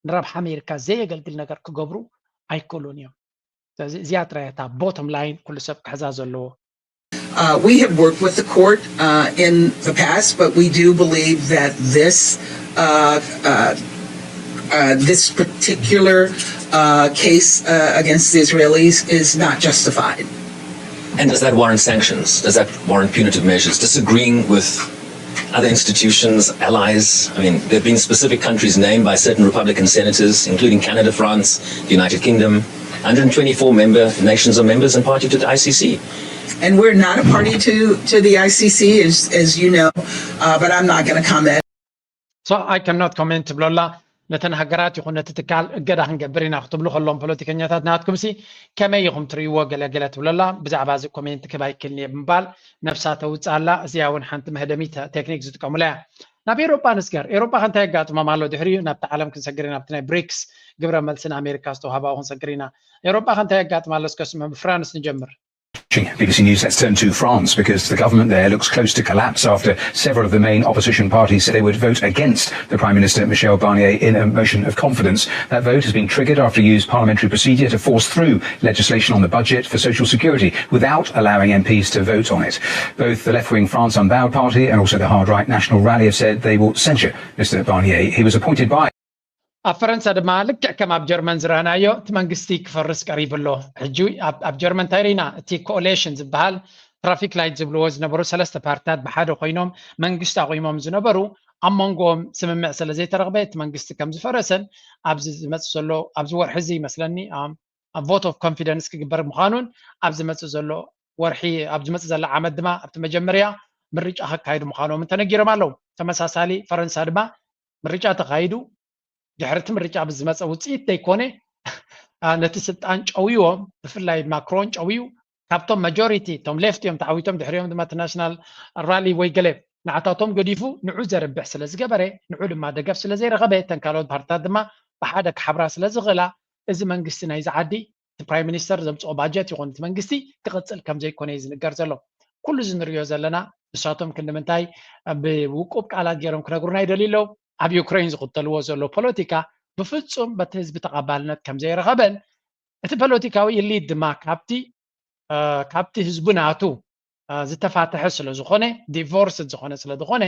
ንረብሓ ኣሜሪካ ዘየገልግል ነገር ክገብሩ ኣይክእሉን እዮም ስለዚ እዚኣ ጥራይ እታ bottom line ኩሉ ሰብ ክሕዛ ዘለዎ Uh, we have worked with the court uh, in the past, but we do believe that this uh, uh, uh, this particular uh, case uh, against the Israelis is not justified. And does that warrant sanctions? Does that warrant punitive measures? Disagreeing with other institutions, allies. I mean, there have been specific countries named by certain Republican senators, including Canada, France, the United Kingdom. one hundred twenty-four member nations are members and party to the I C C. And we're not a party to, to the I C C, as, as you know, uh, but I'm not going to comment. So I cannot comment ትብሎ ኣላ። ነተን ሃገራት ይኹን ነቲ ትካል እገዳ ክንገብር ኢና ክትብሉ ከለዎም ፖለቲከኛታት ናትኩም ሲ ከመይ ኢኹም ትርእይዎ? ገለገለ ትብሎ ኣላ። ብዛዕባ እዚ ኮሜንት ክህብ ኣይክእልን እየ ብምባል ነብሳ ተውፅእ ኣላ። እዚኣ እውን ሓንቲ መህደሚት ቴክኒክ ዝጥቀሙላ እያ። ናብ ኤሮጳ ንስገር። ኤሮጳ ከ እንታይ የጋጥሞም ኣሎ? ድሕሪኡ ናብቲ ዓለም ክንሰግር ኢና፣ ናብቲ ናይ ብሪክስ ግብረ መልሲ ንኣሜሪካ ዝተውሃባኡ ክንሰግር ኢና። ኤሮጳ ከ እንታይ የጋጥም ኣሎ? እስከ ስምዑ። ብፍራንስ ንጀምር። B B C News, let's turn to France because the government there looks close to collapse after several of the main opposition parties said they would vote against the Prime Minister Michel Barnier in a motion of confidence. That vote has been triggered after a used parliamentary procedure to force through legislation on the budget for social security without allowing M Ps to vote on it. Both the left-wing France Unbowed Party and also the hard-right National Rally have said they will censure Mister Barnier. He was appointed by ኣብ ፈረንሳ ድማ ልክዕ ከም ኣብ ጀርመን ዝረኣናዮ እቲ መንግስቲ ክፈርስ ቀሪቡ ኣሎ። ሕጂ ኣብ ጀርመን እንታይ ርኢና? እቲ ኮኦሌሽን ዝበሃል ትራፊክ ላይት ዝብልዎ ዝነበሩ ሰለስተ ፓርትታት ብሓደ ኮይኖም መንግስቲ ኣቑሞም ዝነበሩ ኣብ መንጎኦም ስምምዕ ስለ ዘይተረኽበ እቲ መንግስቲ ከም ዝፈረሰን ኣብዚ ዝመፅእ ዘሎ ኣብዚ ወርሒ እዚ ይመስለኒ ብ ቮት ኦፍ ኮንፊደንስ ክግበር ምዃኑን ኣብ ዝመፅእ ዘሎ ወርሒ ኣብ ዝመፅእ ዘሎ ዓመት ድማ ኣብቲ መጀመርያ ምርጫ ከካይዱ ምዃኖምን ተነጊሮም ኣለዉ። ተመሳሳሊ ፈረንሳ ድማ ምርጫ ተኻይዱ ድሕሪ እቲ ምርጫ ብዝመፀ ውፅኢት ዘይኮነ ነቲ ስልጣን ጨውይዎም ብፍላይ ማክሮን ጨውዩ ካብቶም ማጆሪቲ እቶም ሌፍት እዮም ተዓዊቶም ድሕሪኦም ድማ እቲ ናሽናል ራሊ ወይ ገለ ንዓታቶም ገዲፉ ንዑ ዘርብሕ ስለ ዝገበረ ንዑ ድማ ደገፍ ስለ ዘይረኸበ እተን ካልኦት ፓርትታት ድማ ብሓደ ክሓብራ ስለ ዝኽእላ እዚ መንግስቲ ናይዚ ዓዲ እቲ ፕራይም ሚኒስተር ዘምፅኦ ባጀት ይኹን እቲ መንግስቲ ክቕፅል ከም ዘይኮነ እዩ ዝንገር ዘሎ። ኩሉ እዚ ንሪኦ ዘለና ንሳቶም ክንዲ ምንታይ ብውቁብ ቃላት ገይሮም ክነግሩና ይደልዩ ኣለዉ። ኣብ ዩክሬን ዝኽተልዎ ዘሎ ፖለቲካ ብፍፁም በቲ ህዝቢ ተቐባልነት ከም ዘይረኸበን እቲ ፖለቲካዊ ኢሊት ድማ ካብቲ ካብቲ ህዝቡ ናቱ ዝተፋተሐ ስለ ዝኾነ ዲቮርስ ዝኾነ ስለ ዝኾነ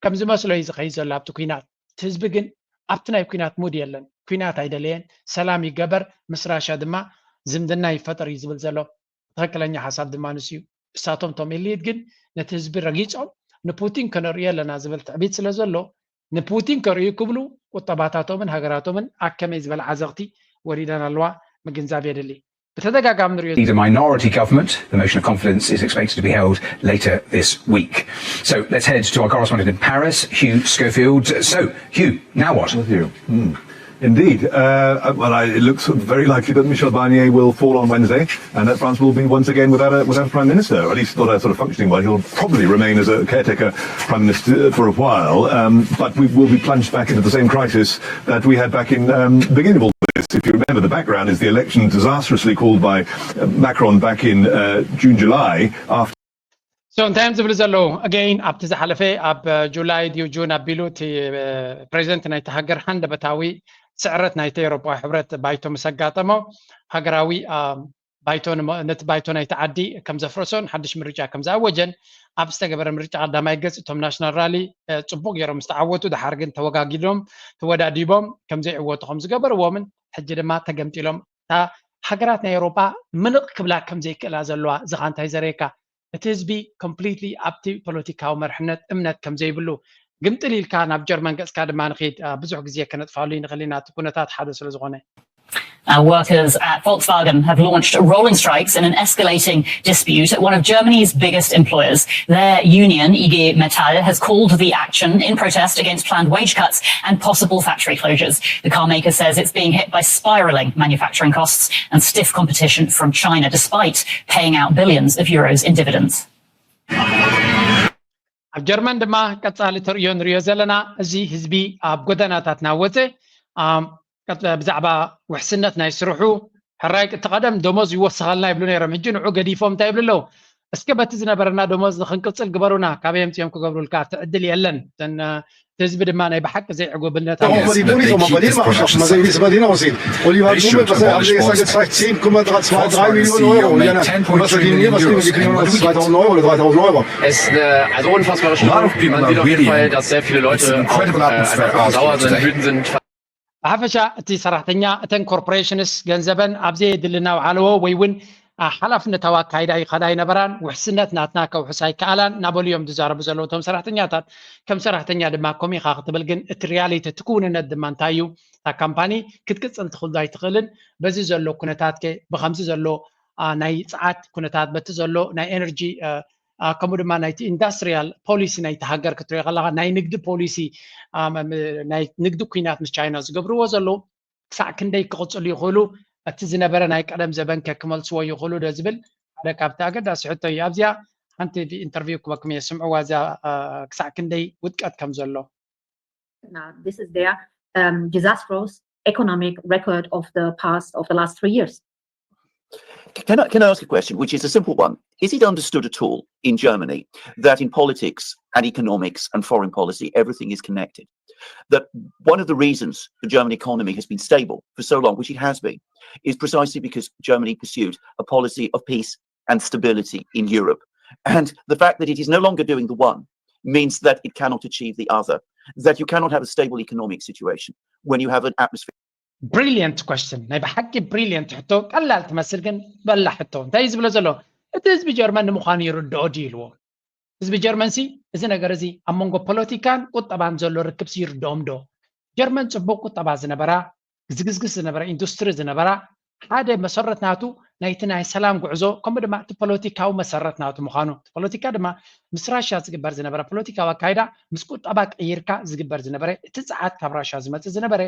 ከም ዝመስሎ እዩ ዝኸይድ ዘሎ ኣብቲ ኩናት። እቲ ህዝቢ ግን ኣብቲ ናይ ኩናት ሙድ የለን። ኩናት ኣይደለየን። ሰላም ይገበር፣ ምስ ራሻ ድማ ዝምድና ይፈጠር እዩ ዝብል ዘሎ። ትኽክለኛ ሓሳብ ድማ ንሱ እዩ። እሳቶም ቶም ኢሊት ግን ነቲ ህዝቢ ረጊፆም ንፑቲን ከነርእዮ ኣለና ዝብል ትዕቢት ስለ ዘሎ ንፑቲን ከርእዩ ክብሉ ቁጠባታቶምን ሃገራቶምን ኣብ ከመይ ዝበለ ዓዘቕቲ ወሪደን ኣለዋ ምግንዛብ የድሊ። ብተደጋጋሚ ንሪኦ Lead a minority government. The motion of confidence is expected to be held later this week. So let's head to our correspondent in Paris, Hugh Schofield. So, Hugh, now what? With you. Hmm. Indeed. Uh, well, I, it looks very likely that Michel Barnier will fall on Wednesday and that France will be once again without a, without a prime minister, or at least not a sort of functioning one. He'll probably remain as a caretaker prime minister for a while, um, but we will be plunged back into the same crisis that we had back in um, the beginning of all this. If you remember, the background is the election disastrously called by uh, Macron back in uh, June, July, after So እንታይ እዮም ዝብሉ ዘለዉ? ኣገይን ኣብቲ ዝሓለፈ ኣብ ጁላይ ድዩ ጁን ኣቢሉ እቲ ፕሬዚደንት ናይቲ ሃገር ሃንደበታዊ ስዕረት ናይቲ ኤውሮጳዊ ሕብረት ባይቶ ምስ ኣጋጠሞ ሃገራዊ ባይቶ ነቲ ባይቶ ናይቲ ዓዲ ከም ዘፍረሶን ሓድሽ ምርጫ ከም ዝኣወጀን ኣብ ዝተገበረ ምርጫ ቀዳማይ ገጽ እቶም ናሽናል ራሊ ጽቡቕ ገይሮም ዝተዓወቱ ድሓር ግን ተወጋጊዶም ተወዳዲቦም ከም ዘይዕወቱ ከም ዝገበርዎምን ሕጂ ድማ ተገምጢሎም እታ ሃገራት ናይ ኤውሮጳ ምንቕ ክብላ ከም ዘይክእላ ዘለዋ ዝኻ እንታይ ዘርእየካ እቲ ህዝቢ ኮምፕሊትሊ ኣብቲ ፖለቲካዊ መርሕነት እምነት ከም ዘይብሉ ግምጥል ኢልካ ናብ ጀርመን ገጽካ ድማ ንኺድ ብዙሕ ግዜ ከነጥፋሉ ይንኽእል ኢና እቲ ኩነታት ሓደ ስለ ዝኾነ Now, workers at Volkswagen have launched rolling strikes in an escalating dispute at one of Germany's biggest employers. Their union, I G Metall, has called the action in protest against planned wage cuts and possible factory closures. The car maker says it's being hit by spiraling manufacturing costs and stiff competition from China, despite paying out billions of euros in dividends. ኣብ ጀርመን ድማ ቀጻሊ ተርእዮ ንሪኦ ዘለና እዚ ህዝቢ ኣብ ጎደናታት ናወፀ ብዛዕባ ውሕስነት ናይ ስርሑ ሕራይ እቲ ቀደም ደሞዝ ይወሰኸልና ይብሉ ነይሮም ሕጂ ንዑ ገዲፎም እንታይ ይብሉ ኣለዉ እስከ በቲ ዝነበረና ደሞዝ ንክንቅፅል ግበሩና ካበይ ኣምፅኦም ክገብሩልካ እቲ ዕድል የለን እቲ ህዝቢ ድማ ናይ ብሓቂ ዘይዕጉብነት Es ist eine, also unfassbare Schlimm. Man sieht auf jeden Fall, dass sehr viele Leute auch, äh, einfach sauer sind, wütend sind. ብሓፈሻ እቲ ሰራሕተኛ እተን ኮርፖሬሽንስ ገንዘበን ኣብ ዘየድሊ እናውዓለዎ ወይ እውን ሓላፍነታዊ ኣካይዳ ይኸዳ ኣይነበራን። ውሕስነት ናትና ከውሕስ ኣይከኣላን እናበሉ እዮም ዝዛረቡ ዘለዉ እቶም ሰራሕተኛታት። ከም ሰራሕተኛ ድማ ከምኡ ኢኻ ክትብል፣ ግን እቲ ሪያሊቲ፣ እቲ ክውንነት ድማ እንታይ እዩ? እታ ካምፓኒ ክትቅፅል ትኽእል ኣይትኽእልን። በዚ ዘሎ ኩነታት ከ፣ ብከምዚ ዘሎ ናይ ፀዓት ኩነታት፣ በቲ ዘሎ ናይ ኤነርጂ፣ ከምኡ ድማ ናይቲ ኢንዳስትሪያል ፖሊሲ ናይቲ ሃገር ክትሪኦ ከለኻ፣ ናይ ንግዲ ፖሊሲ፣ ናይ ንግዲ ኩናት ምስ ቻይና ዝገብርዎ ዘለዉ ክሳዕ ክንደይ ክቕፅሉ ይኽእሉ? እቲ ዝነበረ ናይ ቀደም ዘበን ከ ክመልስዎ ይኽእሉ ዶ ዝብል ሓደ ካብቲ ኣገዳሲ ሕቶ እዩ። ኣብዚኣ ሓንቲ ኢንተርቪው ክበኩም እየ፣ ስምዕዋ፣ እዚኣ ክሳዕ ክንደይ ውድቀት ከም ዘሎ። This is their um, disastrous economic record of the past, of the last three years. Can I, can I ask a question, which is a simple one? Is it understood at all in Germany that in politics and economics and foreign policy, everything is connected? That one of the reasons the German economy has been stable for so long, which it has been, is precisely because Germany pursued a policy of peace and stability in Europe. And the fact that it is no longer doing the one means that it cannot achieve the other, that you cannot have a stable economic situation when you have an atmosphere ብሪሊየንት ኮስችን፣ ናይ ብሓቂ ብሪሊየንት ሕቶ። ቀላል ትመስል ግን በላ ሕቶ። እንታይ እዩ ዝብሎ ዘሎ? እቲ ህዝቢ ጀርመን ንምዃኑ ይርድኦ ድዩ ኢልዎ። ህዝቢ ጀርመን ሲ እዚ ነገር እዚ ኣብ መንጎ ፖለቲካን ቁጠባን ዘሎ ርክብ ሲ ይርድኦም ዶ? ጀርመን ጽቡቅ ቁጠባ ዝነበራ፣ ግዝግዝግስ ዝነበረ ኢንዱስትሪ ዝነበራ፣ ሓደ መሰረት ናቱ ናይቲ ናይ ሰላም ጉዕዞ፣ ከምኡ ድማ እቲ ፖለቲካዊ መሰረት ናቱ ምዃኑ፣ እቲ ፖለቲካ ድማ ምስ ራሽያ ዝግበር ዝነበረ ፖለቲካዊ ኣካይዳ ምስ ቁጠባ ቀይርካ ዝግበር ዝነበረ፣ እቲ ጸዓት ካብ ራሽያ ዝመጽእ ዝነበረ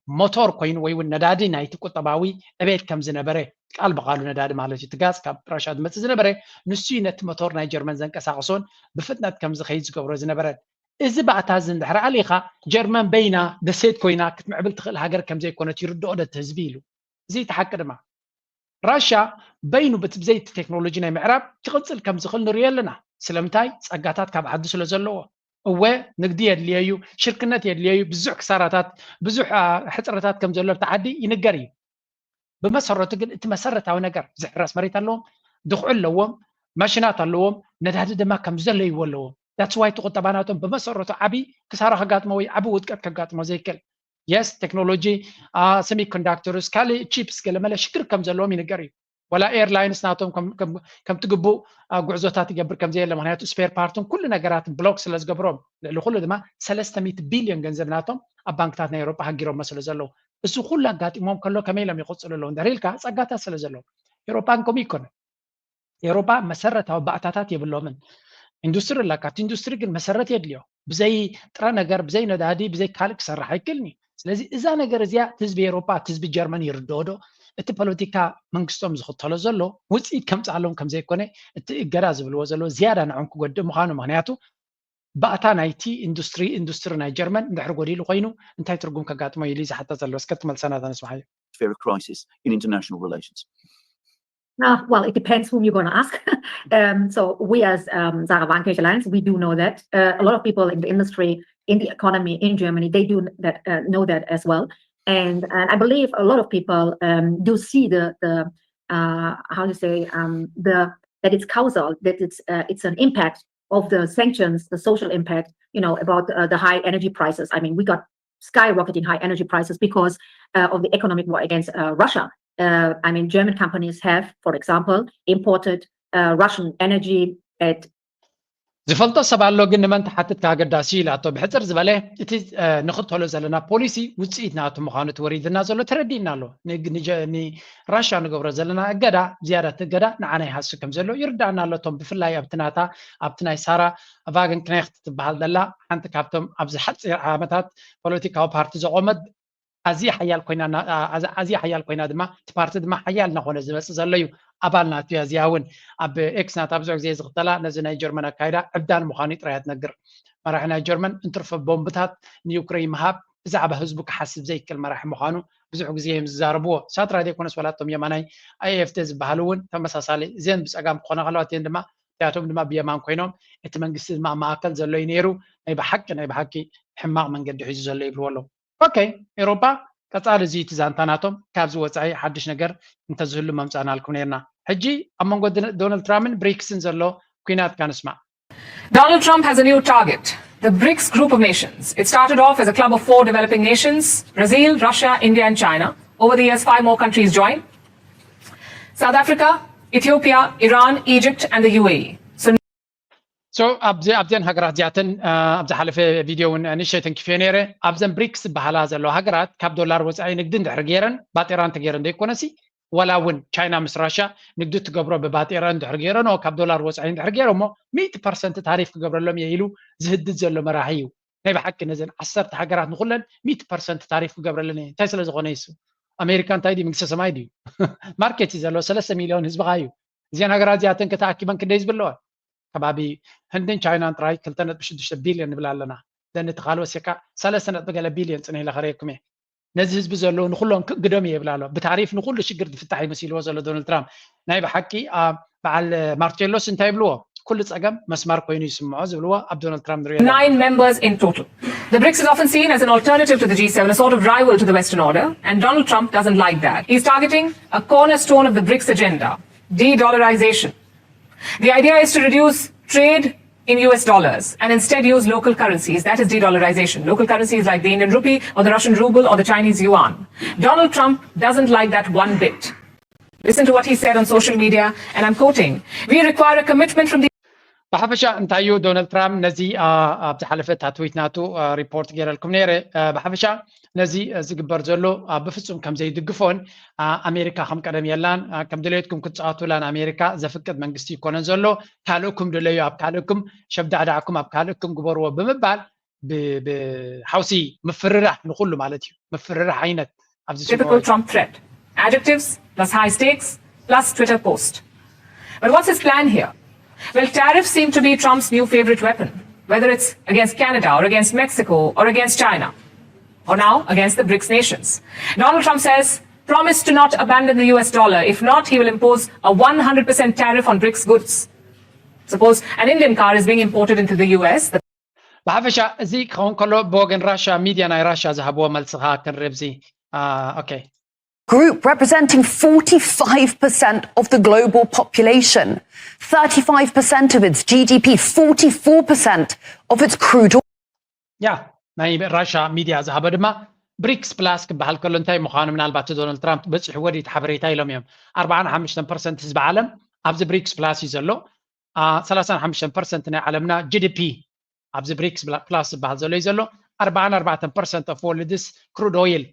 ሞቶር ኮይኑ ወይ እውን ነዳዲ ናይቲ ቁጠባዊ ዕቤት ከም ዝነበረ፣ ቃል ብቃሉ ነዳዲ ማለት እዩ፣ እቲ ጋዝ ካብ ራሽያ ዝመጽእ ዝነበረ ንሱ እዩ ነቲ ሞቶር ናይ ጀርመን ዘንቀሳቕሶን ብፍጥነት ከም ዝኸይድ ዝገብሮ ዝነበረ። እዚ ባእታ እዚ እንድሕር ኣሊኻ ጀርመን በይና ደሴት ኮይና ክትምዕብል ትኽእል ሃገር ከም ዘይኮነት ይርድኦ ዶ እቲ ህዝቢ ኢሉ። እዚ እቲ ሓቂ ድማ ራሽያ በይኑ ብቲ ብዘይ እቲ ቴክኖሎጂ ናይ ምዕራብ ክቕጽል ከም ዝኽእል ንሪኦ ኣለና። ስለምንታይ? ጸጋታት ካብ ዓዲ ስለ ዘለዎ። እወ ንግዲ የድልዮ እዩ፣ ሽርክነት የድልዮ እዩ፣ ብዙሕ ክሳራታት፣ ብዙሕ ሕፅረታት ከም ዘሎ ኣብቲ ዓዲ ይንገር እዩ። ብመሰረቱ ግን እቲ መሰረታዊ ነገር ዝሕረስ መሬት ኣለዎም፣ ድኹዒ ኣለዎም፣ ማሽናት ኣለዎም፣ ነዳዲ ድማ ከም ዘለይዎ ኣለዎም። That's why እቲ ቁጠባ ናቶም ብመሰረቱ ዓብዪ ክሳራ ከጋጥሞ ወይ ዓብዪ ውድቀት ከጋጥሞ ዘይክእል። የስ ቴክኖሎጂ፣ ሰሚኮንዳክተርስ፣ ካልእ ቺፕስ ገለመለ ሽግር ከም ዘለዎም ይንገር እዩ። ወላ ኤርላይንስ ናቶም ከምቲ ግቡእ ጉዕዞታት ይገብር ከም ዘየለ፣ ምክንያቱ ስፔር ፓርትን ኩሉ ነገራትን ብሎክ ስለ ዝገብሮም፣ ልዕሊ ኩሉ ድማ ሰለስተ ሚእቲ ቢልዮን ገንዘብ ናቶም ኣብ ባንክታት ናይ ኤውሮጳ ሃጊሮሞ ስለ ዘለዉ፣ እዚ ኩሉ ኣጋጢሞም ከሎ ከመይ ኢሎም ይቕፅሉ ኣለዉ እንድሕር ኢልካ፣ ፀጋታት ስለ ዘለዉ። ኤውሮጳ ግን ከምኡ ይኮነ። ኤውሮጳ መሰረታዊ ባእታታት የብሎምን። ኢንዱስትሪ ኣለካ፣ እቲ ኢንዱስትሪ ግን መሰረት የድልዮ። ብዘይ ጥረ ነገር፣ ብዘይ ነዳዲ፣ ብዘይ ካልእ ክሰርሕ ኣይክእልን እዩ። ስለዚ እዛ ነገር እዚኣ እቲ ህዝቢ ኤውሮጳ፣ እቲ ህዝቢ ጀርመን ይርድኦ ዶ? እቲ ፖለቲካ መንግስቶም ዝኽተሎ ዘሎ ውፅኢት ከምፅኣሎም ከም ዘይኮነ፣ እቲ እገዳ ዝብልዎ ዘለዉ ዝያዳ ንዖም ክጎድእ ምዃኑ፣ ምኽንያቱ ባእታ ናይቲ ኢንዱስትሪ፣ ኢንዱስትሪ ናይ ጀርመን እንድሕር ጎዲሉ ኮይኑ እንታይ ትርጉም ከጋጥሞ ኢሉ እዩ ዝሓተት ዘሎ። እስከ ትመልሰና እዛ ንስምዓዮ። atmosphere of crisis in international relations? Uh, well, it depends whom you're going to ask. Um, so we as um, Zara Vankish Alliance, we do know that uh, a lot of people in the industry, in the economy in Germany, they do that uh, know that as well. And, and I believe a lot of people um, do see the the uh, how to say um, the that it's causal, that it's uh, it's an impact of the sanctions, the social impact, you know, about uh, the high energy prices. I mean, we got skyrocketing high energy prices because uh, of the economic war against uh, Russia. Uh, I mean, German companies have, for example, imported uh, Russian energy at ዝፈልጦ ሰብ ኣሎ፣ ግን ንመን ትሓትት ኣገዳሲ ኢላቶ። ብሕፅር ዝበለ እቲ ንኽተሎ ዘለና ፖሊሲ ውፅኢት ናቱ ምዃኑ እቲ ወሪድና ዘሎ ተረዲእና ኣሎ። ንራሻ ንገብሮ ዘለና እገዳ፣ ዝያዳ እቲ እገዳ ንዓና ይሃሱ ከም ዘሎ ይርዳእና ኣሎ። እቶም ብፍላይ ኣብቲ ናታ ኣብቲ ናይ ሳራ ቫገን ክናይክት ትበሃል ዘላ ሓንቲ ካብቶም ኣብዚ ሓፂር ዓመታት ፖለቲካዊ ፓርቲ ዘቆመት ኣዝያ ሓያል ኮይና ኣዝያ ሓያል ኮይና ድማ እቲ ፓርቲ ድማ ሓያል እናኾነ ዝመፅእ ዘሎ እዩ። ኣባል ናቱ እያ። እዚኣ እውን ኣብ ኤክስ ናታ ብዙሕ ግዜ ዝኽተላ ነዚ ናይ ጀርመን ኣካይዳ ዕብዳን ምዃኑ ጥራይ ትነግር። መራሒ ናይ ጀርመን እንትርፎ ቦምብታት ንዩክሬን ምሃብ ብዛዕባ ህዝቡ ክሓስብ ዘይክእል መራሒ ምዃኑ ብዙሕ ግዜ እዮም ዝዛረብዎ። ሳትራ ዘይኮነስ ዋላ እቶም የማናይ ኣይኤፍቲ ዝበሃሉ እውን ተመሳሳሊ እዚአን ብፀጋም ክኾና ከለዋ እቲአን ድማ እቲኣቶም ድማ ብየማን ኮይኖም እቲ መንግስቲ ድማ ኣብ ማእከል ዘሎ እዩ ነይሩ። ናይ ብሓቂ ናይ ብሓቂ ሕማቕ መንገዲ ሒዙ ዘሎ ይብልዎ ኣለዉ። ኦኬ፣ ኤውሮጳ ቀጻሊ እዚ እቲ ዛንታ ናቶም ካብዚ ወጻኢ ሓድሽ ነገር እንተዝህሉ መምጻእናልኩም ነርና። ሕጂ ኣብ መንጎ ዶናልድ ትራምፕን ብሪክስን ዘሎ ኲናት ካንስማዕ። Donald Trump has a new target, the BRICS group of nations. It started off as a club of four developing nations, Brazil, Russia, India, and China. Over the years, five more countries joined. South Africa, Ethiopia, Iran, Egypt, and the U A E. So ኣብዚ ኣብዘን ሃገራት እዚኣተን ኣብ ዝሓለፈ ቪድዮ እውን ንእሸተን ክፍዮ ነይረ። ኣብዘን ብሪክስ ዝበሃላ ዘለዋ ሃገራት ካብ ዶላር ወፃኢ ንግዲ እንድሕር ገይረን፣ ባጤራ እንተገይረን ዘይኮነሲ፣ ዋላ እውን ቻይና ምስ ራሻ ንግዲ ትገብሮ ብባጤራ እንድሕር ገይረን ካብ ዶላር ወፃኢ እንድሕር ገይረሞ፣ ሚእቲ ፐርሰንት ታሪፍ ክገብረሎም እየ ኢሉ ዝህድድ ዘሎ መራሒ እዩ። ናይ ብሓቂ ነዘን ዓሰርተ ሃገራት ንኩለን ሚእቲ ፐርሰንት ታሪፍ ክገብረለን እየ። እንታይ ስለ ዝኾነ ይሱ ኣሜሪካ እንታይ ድዩ መንግስተ ሰማይ ድዩ? ማርኬት እዩ ዘለዎ፣ ሰለስተ ሚሊዮን ህዝብኻ እዩ። እዚን ሃገራት እዚኣተን ከተኣኪበን ክንደይ ህዝቢ ኣለዋ? ከባቢ ህንድን ቻይናን ጥራይ ክልተ ነጥቢ ሽዱሽተ ቢልዮን ንብል ኣለና። ዘን እቲ ካልኦት ሴካ ሰለስተ ነጥቢ ገለ ቢልዮን ፅነ ኢለ ከረየኩም እየ። ነዚ ህዝቢ ዘለዉ ንኩሎም ክእግዶም እየ ይብል ኣሎ። ብታሪፍ ንኩሉ ሽግር ዝፍታሕ ይመሲልዎ ዘሎ ዶናልድ ትራምፕ። ናይ ብሓቂ በዓል ማርቴሎስ እንታይ ይብልዎ? ኩሉ ፀገም መስማር ኮይኑ ይስምዖ ዝብልዎ ኣብ ዶናልድ ትራምፕ ንሪኦ ኣለና። Nine members in total. The BRICS is often seen as an alternative to the G seven, a sort of rival to the Western order, and Donald Trump doesn't like that. He's targeting a cornerstone of the BRICS agenda, de-dollarization. The idea is to reduce trade in U S dollars and instead use local currencies. That is de-dollarization. Local currencies like the Indian rupee or the Russian ruble or the Chinese yuan. Donald Trump doesn't like that one bit. Listen to what he said on social media, and I'm quoting, "We require a commitment from the" ብሓፈሻ እንታዩ ዶናልድ ትራምፕ ነዚ ኣብ ዝሓለፈ እታ ትዊት ናቱ ሪፖርት ገይረልኩም ነይረ። ብሓፈሻ ነዚ ዝግበር ዘሎ ብፍፁም ከም ዘይድግፎን ኣሜሪካ ከም ቀደም የላን፣ ከም ድሌትኩም ክትፃወቱላን ኣሜሪካ ዘፍቅድ መንግስቲ ይኮነን ዘሎ፣ ካልእኩም ድለዩ፣ ኣብ ካልእኩም ሸብዳዕዳዕኩም ኣብ ካልእኩም ግበርዎ ብምባል ብሓውሲ ምፍርራሕ ንኩሉ ማለት እዩ። ምፍርራሕ ዓይነት ኣብዚ typical Trump threat. Adjectives plus high stakes plus Twitter post. But what's his plan here? Well, tariffs seem to be Trump's new favorite weapon, whether it's against Canada or against Mexico or against China, or now against the BRICS nations. Donald Trump says, "Promise to not abandon the U S dollar. If not, he will impose a one hundred percent tariff on BRICS goods." Suppose an Indian car is being imported into the U S. The ብሓፈሻ እዚ ክኸውን ከሎ ብወገን ራሻ ሚድያ ናይ ራሻ ዝሃብዎ መልስኻ ክንርብዚ። ኦኬ group representing forty-five percent of the global population, thirty-five percent of its G D P, forty-four percent of its crude oil. ያ ናይ ራሻ ሚድያ ዝሃበ ድማ ብሪክስ ፕላስ ክበሃል ከሎ እንታይ ምዃኑ ምናልባት ዶናልድ ትራምፕ በፂሕዎ ድዩ እቲ ሓበሬታ ኢሎም እዮም። ኣርባዓን ሓሙሽተን ፐርሰንት ህዝቢ ዓለም ኣብዚ ብሪክስ ፕላስ እዩ ዘሎ። ሰላሳን ሓሙሽተን ፐርሰንት ናይ ዓለምና ጂ ዲ ፒ ኣብዚ ብሪክስ ፕላስ ዝበሃል ዘሎ እዩ ዘሎ። ኣርባዓን ኣርባዕተን ፐርሰንት ኦፍ ወርልድስ ክሩድ ኦይል